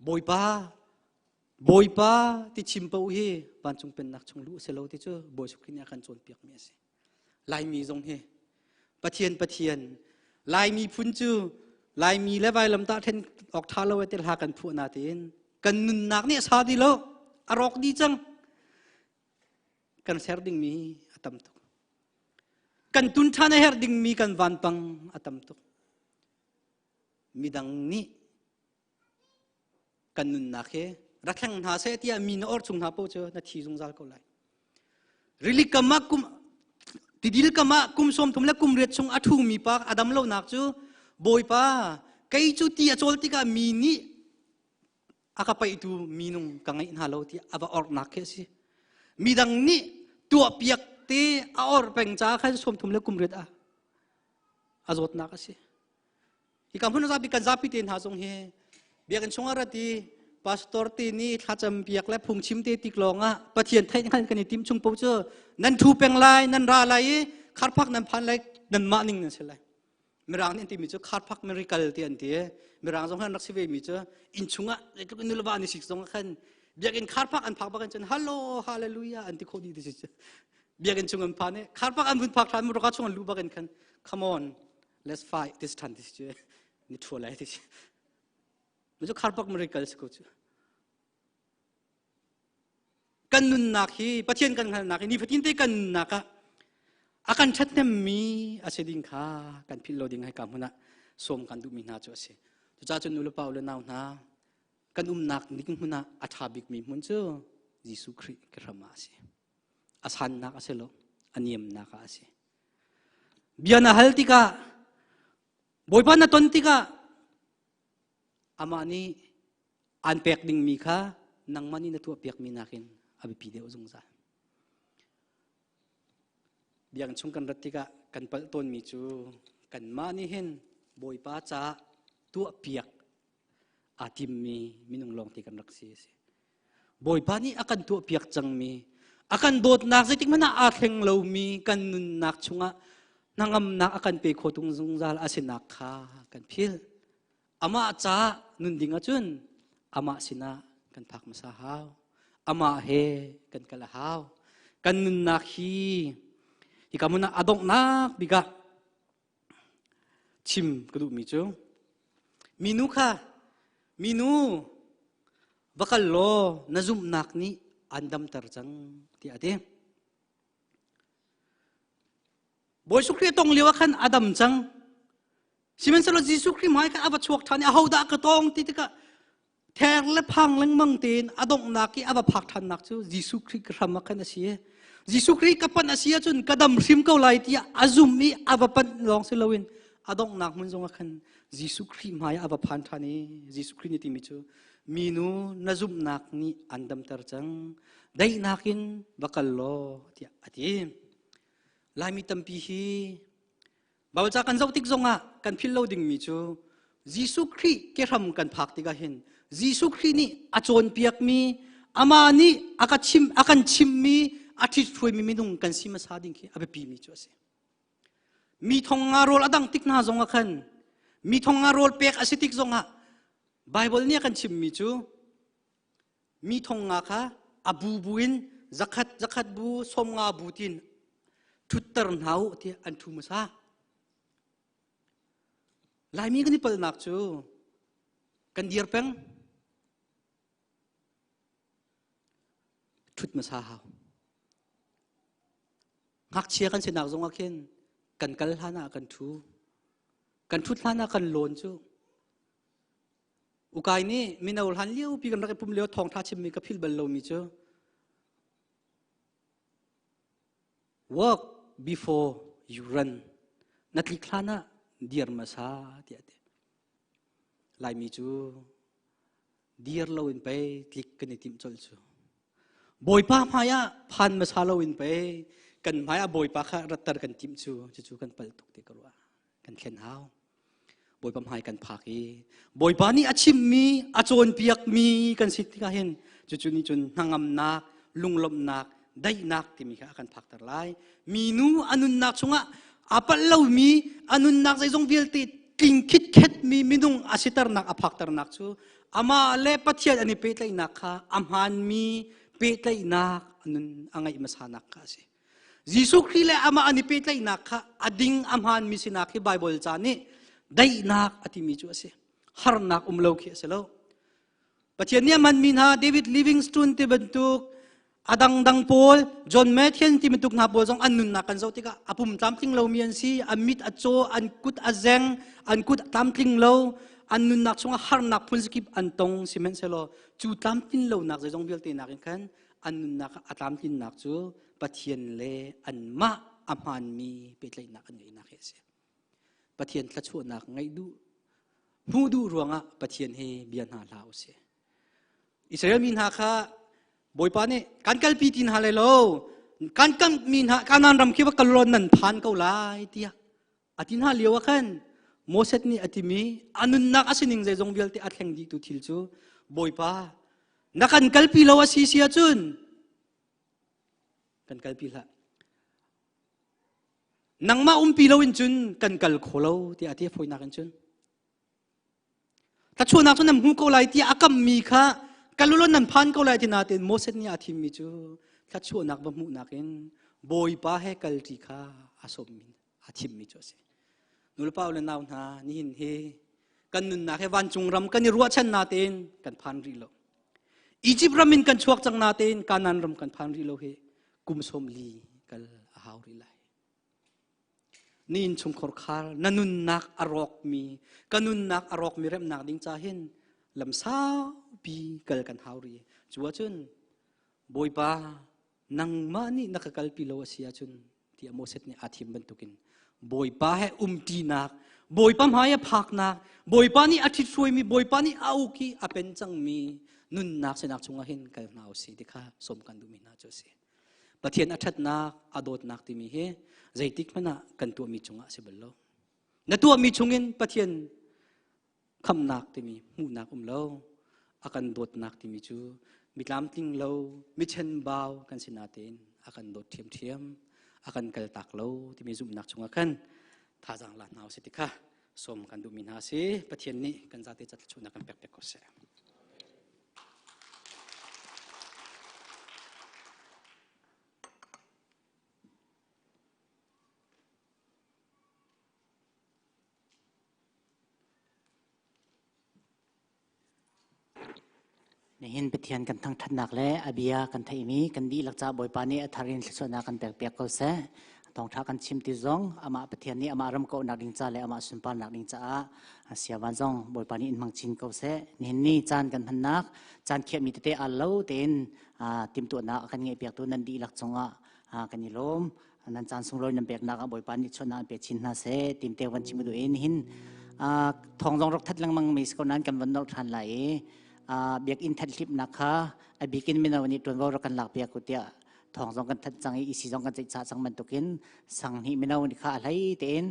Bawipa Bawipa ti chim paoh hi vancung pennak chung luh a si lo ti cu Bawi Jesuh Khrih nih a kan cawnpiakmi a si. Laimi zong hi Pathian Pathian Laimi phun cu Laimi le vailamtah then awk tha lo te hla kan phuah na tiin kan nunnak nih a sa di lo a rawk di cang kan ser dingmi a tam tuk kan tun ṭhan a herh dingmi kan vanpang a tam tuk midang nih kan nunnak hi ra thleng hna seh tiah mi na or chung hna paoh cu na thi zungzal ko lai rili kam ah kum tidil kam ah kum sawm thum le kum riat chung a ṭhumi pa a dam lonak cu bawipa kei cu ti a cawl tikah mi nih a ka paihtu minung ka ngeih hna lo ti a va ornak khi a si midang nih tuahpiak te a or peng ca khan sawm thum le kum riat a a zawtnak a si hi ka hmun zapi kan zapi te hna zong hi biakinn chungah rat i pastor te nih thlacam piak le phungchim te tik lawng ah pathian theih khan kan i tim chung po cu nan thu peng lai nan ra lai i kharphak nan phan lai nan mah ning nan si lai mirang nih an timi cu kharphak miracle ti an ti mirang zong han rak si ve mi cu inn chungah zeitluk in nuleva an i sik zong khan biakinn kharphak an phak bak in cun hallo hallelujah an ti kho dih ti si biakinn chung an phan i kharphak an vun phak hlan muraka chung an lu bak in khan come on let's fight this than this cu ni thua lai ti si cu kharpak miracle si ko cu kan nunnak hi Pathian kan hngalhnak hi nifatin te kan nunnak ah a kan ṭhathnemmi a si ding kha kan philh lo ding hai ka hmun ah sawm kan duhmi hna cu a si cucaah cun nulepa u le nau hna kan umnak ding hmun ah a ṭha bikmi hmun cu Jesuh Khrih ka hram ah a si a sannak a si lo a niamnak ah a si bia na hal tikah Bawipa na ton tikah amah nih aan pek dingmi kha nangmah nih na tuahpiakmi nakin a biapi deuh zungzal. Biakinn chung kan rat tikah kan palh tawnmi cu kanmah nih hin Bawipa caah tuahpiak aa timmi minung lawngte kan rak si a si. Bawipa nih a kan tuahpiak cangmi, a kan dawtnak zeitik hmanh ah aa thleng lomi kan nunnak chungah hnangamnak a kan pe kho tung zungzal a sinak kha kan philh. Amah caah nun ding ahcun amah sinah kan phak hmasa hau. Amah he kan kal a hau. Kan nunnak hi hika hmun ah a donghnak bik ah chim ka duhmi cu minu kha minu va kal law na zumhnak nih an damter cang tiah a ti. Bawi Jesuh Khrih a tong lio ah khan a dam cang. Sihmanhsehlaw Jesuh Khrih hmai khan a va chuak ṭhan i ahodah ka tong ti tikah ther le phang lengmang tein a donghnak i a va phak ṭhannak cu Jesuh Khrih ka hram ah khan a si. Jesuh Khrih ka panh a si ahcun ka dam hrim ko lai tiah a zum i a va panh lawng si loin a donghnak hmun zongah khan Jesuh Khrih hmai ah a va phan ṭhan i Jesuh Khrih nih timi cu minu na zumhnak nih an damter cang daihnak in va kal law tiah a ti. Laimi tampi hi Baibal ca kan zoh tik zongah kan philh lo dingmi cu Jesuh Khrih kehram kan phak tikah hin Jesuh Khrih nih a cawnpiakmi amah nih a ka chim a kan chimmi a ṭhithruaimi minung kan si hmasa ding khi a biapimi cu a si. Mi thong nga rawl a dang tik hna zongah khan mi thong nga rawl pek a si tik zongah Baibal nih a kan chimmi cu mi thong nga kha a bu bu in zakhat zakhat bu som nga bu tin ṭhutter hna u tiah an ṭhu hmasa. Laimi kan i palhnak cu kan dir peng ṭhut hmasa hau. Ngakchia kan sinak zongah khin kan kal hlan ah kan ṭhu. Kan ṭhut hlan ah kan lawn cu Ukai nih mino hlan liopi kan rak i pum lio thawngṭha chimmi ka philh bal lomi cu walk before you run na tlik hlan ah dir hmasa tiah ti Laimi cu dir loin pei tlik kan i timh colh cu Bawipa hmai ah phan hmasa loin pei kan hmai ah Bawipa kha ratter kan timh cu cucu kan palh tuk ti ka ruah kan thlen hau Bawipa hmai kan phak i Bawipa nih a chimmi a cawnpiakmi kan si tikah hin cucu nih cun hnangamnak lunglawmhnak daihnak timi kha a kan phakter lai minu a nunnak chungah A palh lomi a nunnak zeizong vialte tling khitkhet mi minung a siternak a phakternak cu amah le Pathian an i pehtlaihnak kha a hmaanmi pehtlaihnak nun a ngeih hmasanak kha a si. Jesuh Khrih le amah an i pehtlaihnak kha a ding a hmaanmi sinak hi Baibal ca nih daihnak a timi cu a si. Harnak um lo khi a si lo. Pathian nih a hmanmi hna David Livingstone ti bantuk a dangdang pawl John Matthew ti bantuk hna pawl zong an nunnak kan zoh tikah a pum tlamtling lomi an si, an mit a caw, an kut a zeng, an kut a tlamtling lo, an nunnak chungah harnak phunzakip an tong sihmanhsehlaw cu tlamtlin lonak zeizong vialte nakin khan an nunnak a tlamtlinnak cu Pathian le anmah a hmaanmi pehtlaihnak an ngeihnak hi a si. Pathian thluachuahnak ngeih duh hmuh duh ruangah Pathian hi bia hna hlah usih. Israel mi hna kha Bawipa nih kan kalpi ti hna lai lo kan kan mi hna Kanaan ram khi va kal law nan phan ko lai tiah a ti hna lio ah khan Moses nih a timi a nunnak a sining zeizong vialte a thleng dihtu thil cu Bawipa na kan kalpi lo a si si ahcun kan kalpi hlah nangmah umpi lo in cun kan kal kho lo tiah a ti fawinak in cun Thlachuahnak cu nan hmu ko lai tiah a kammi kha kalulon nan phan ko lai ti nain Moses nih a thimmi cu thlachuahnak va hmuhnak in Bawipa he kalṭi kha a sawmmi a thimmi cu a si. Nulepa le nau hna nihin hi kan nunnak he vancung ram kan i ruahchan natein kan phan rih lo. Egypt ram in kan chuak cang natein Kanaan ram kan phan rih lo hi kum 40 kal a hau rih lai. Ni innchungkhar khar na nunnak a rawkmi ka nunnak a rawkmi remnak ding ca hin lam saupi kal kan hau rih. Cu ahcun Bawipa nangmah nih na ka kalpi lo a si ahcun tiah Moses nih aa thim bantukin Bawipa he umṭinak Bawipa hmai a phaknak Bawipa nih a ṭhithruaimi Bawipa nih a uk i a pen cangmi nunnak sinak chungah hin kal hna usih ti kha sawm kan duhmi hna cu a si. Pathian a ṭhatnak, a dawtnak timi hi zeitik hmanh ah kan tuahmi cungah a si bal lo. Na tuahmi chungin Pathian khamhnak timi hmuhnak um lo. A kan dawtnak timi cu mi tlamtling lo, mi chenbau kan si natein a kan dawt ṭhiamṭhiam, a kan kaltak lo timi zumhnak chungah khan thazaang la hna usih ti kha sawm kan duhmi hna a si. Pathian nih kan zate cathluchuahnak kan pek pek ko seh. Nihin Pathian kan thangṭhatnak le a bia kan theihmi kan dihlak ca Bawipa nih a thar in thluachuahnak kan pekpiak ko seh. Thawngṭha kan chim ti zong amah Pathian nih amah ram kauhnak ding ca le amah sunparnak ding caah siavan zong Bawipa nih in hmang chin ko seh. Nihin ni caan kan hmannak caan khiahmi tete al lo tein timhtuahnak a kan ngeihpiaktu nan dihlak cungah kan i lawm. Nan caan sunglawi nan peknak ah Bawipa nih chuahnak an pe chin hna seh. Timte van chim duh in hin thawng zong rak that lengmang mi si ko nain kan van nolh ṭhan lai i biakinn thanhlipnak kha a bikin mino nih ṭuanvo rak kan lakpiak u tiah thawng zong kan thanh cang i isi zong kan ceih chah cang bantukin sang hnih mino nih kha a hlei tein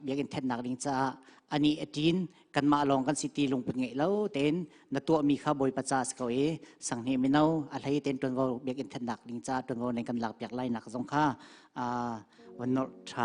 biakinn thennak ding caah ani a ṭin kanmah lawng kan si ti lungput ngeih lo tein na tuahmi kha bawipa ca si ko i sang hnih mino a hlei tein ṭuanvo biakinn thennak ding caah ṭuanvo nan kan lakpiak lai nak zong kha van nolh ṭha.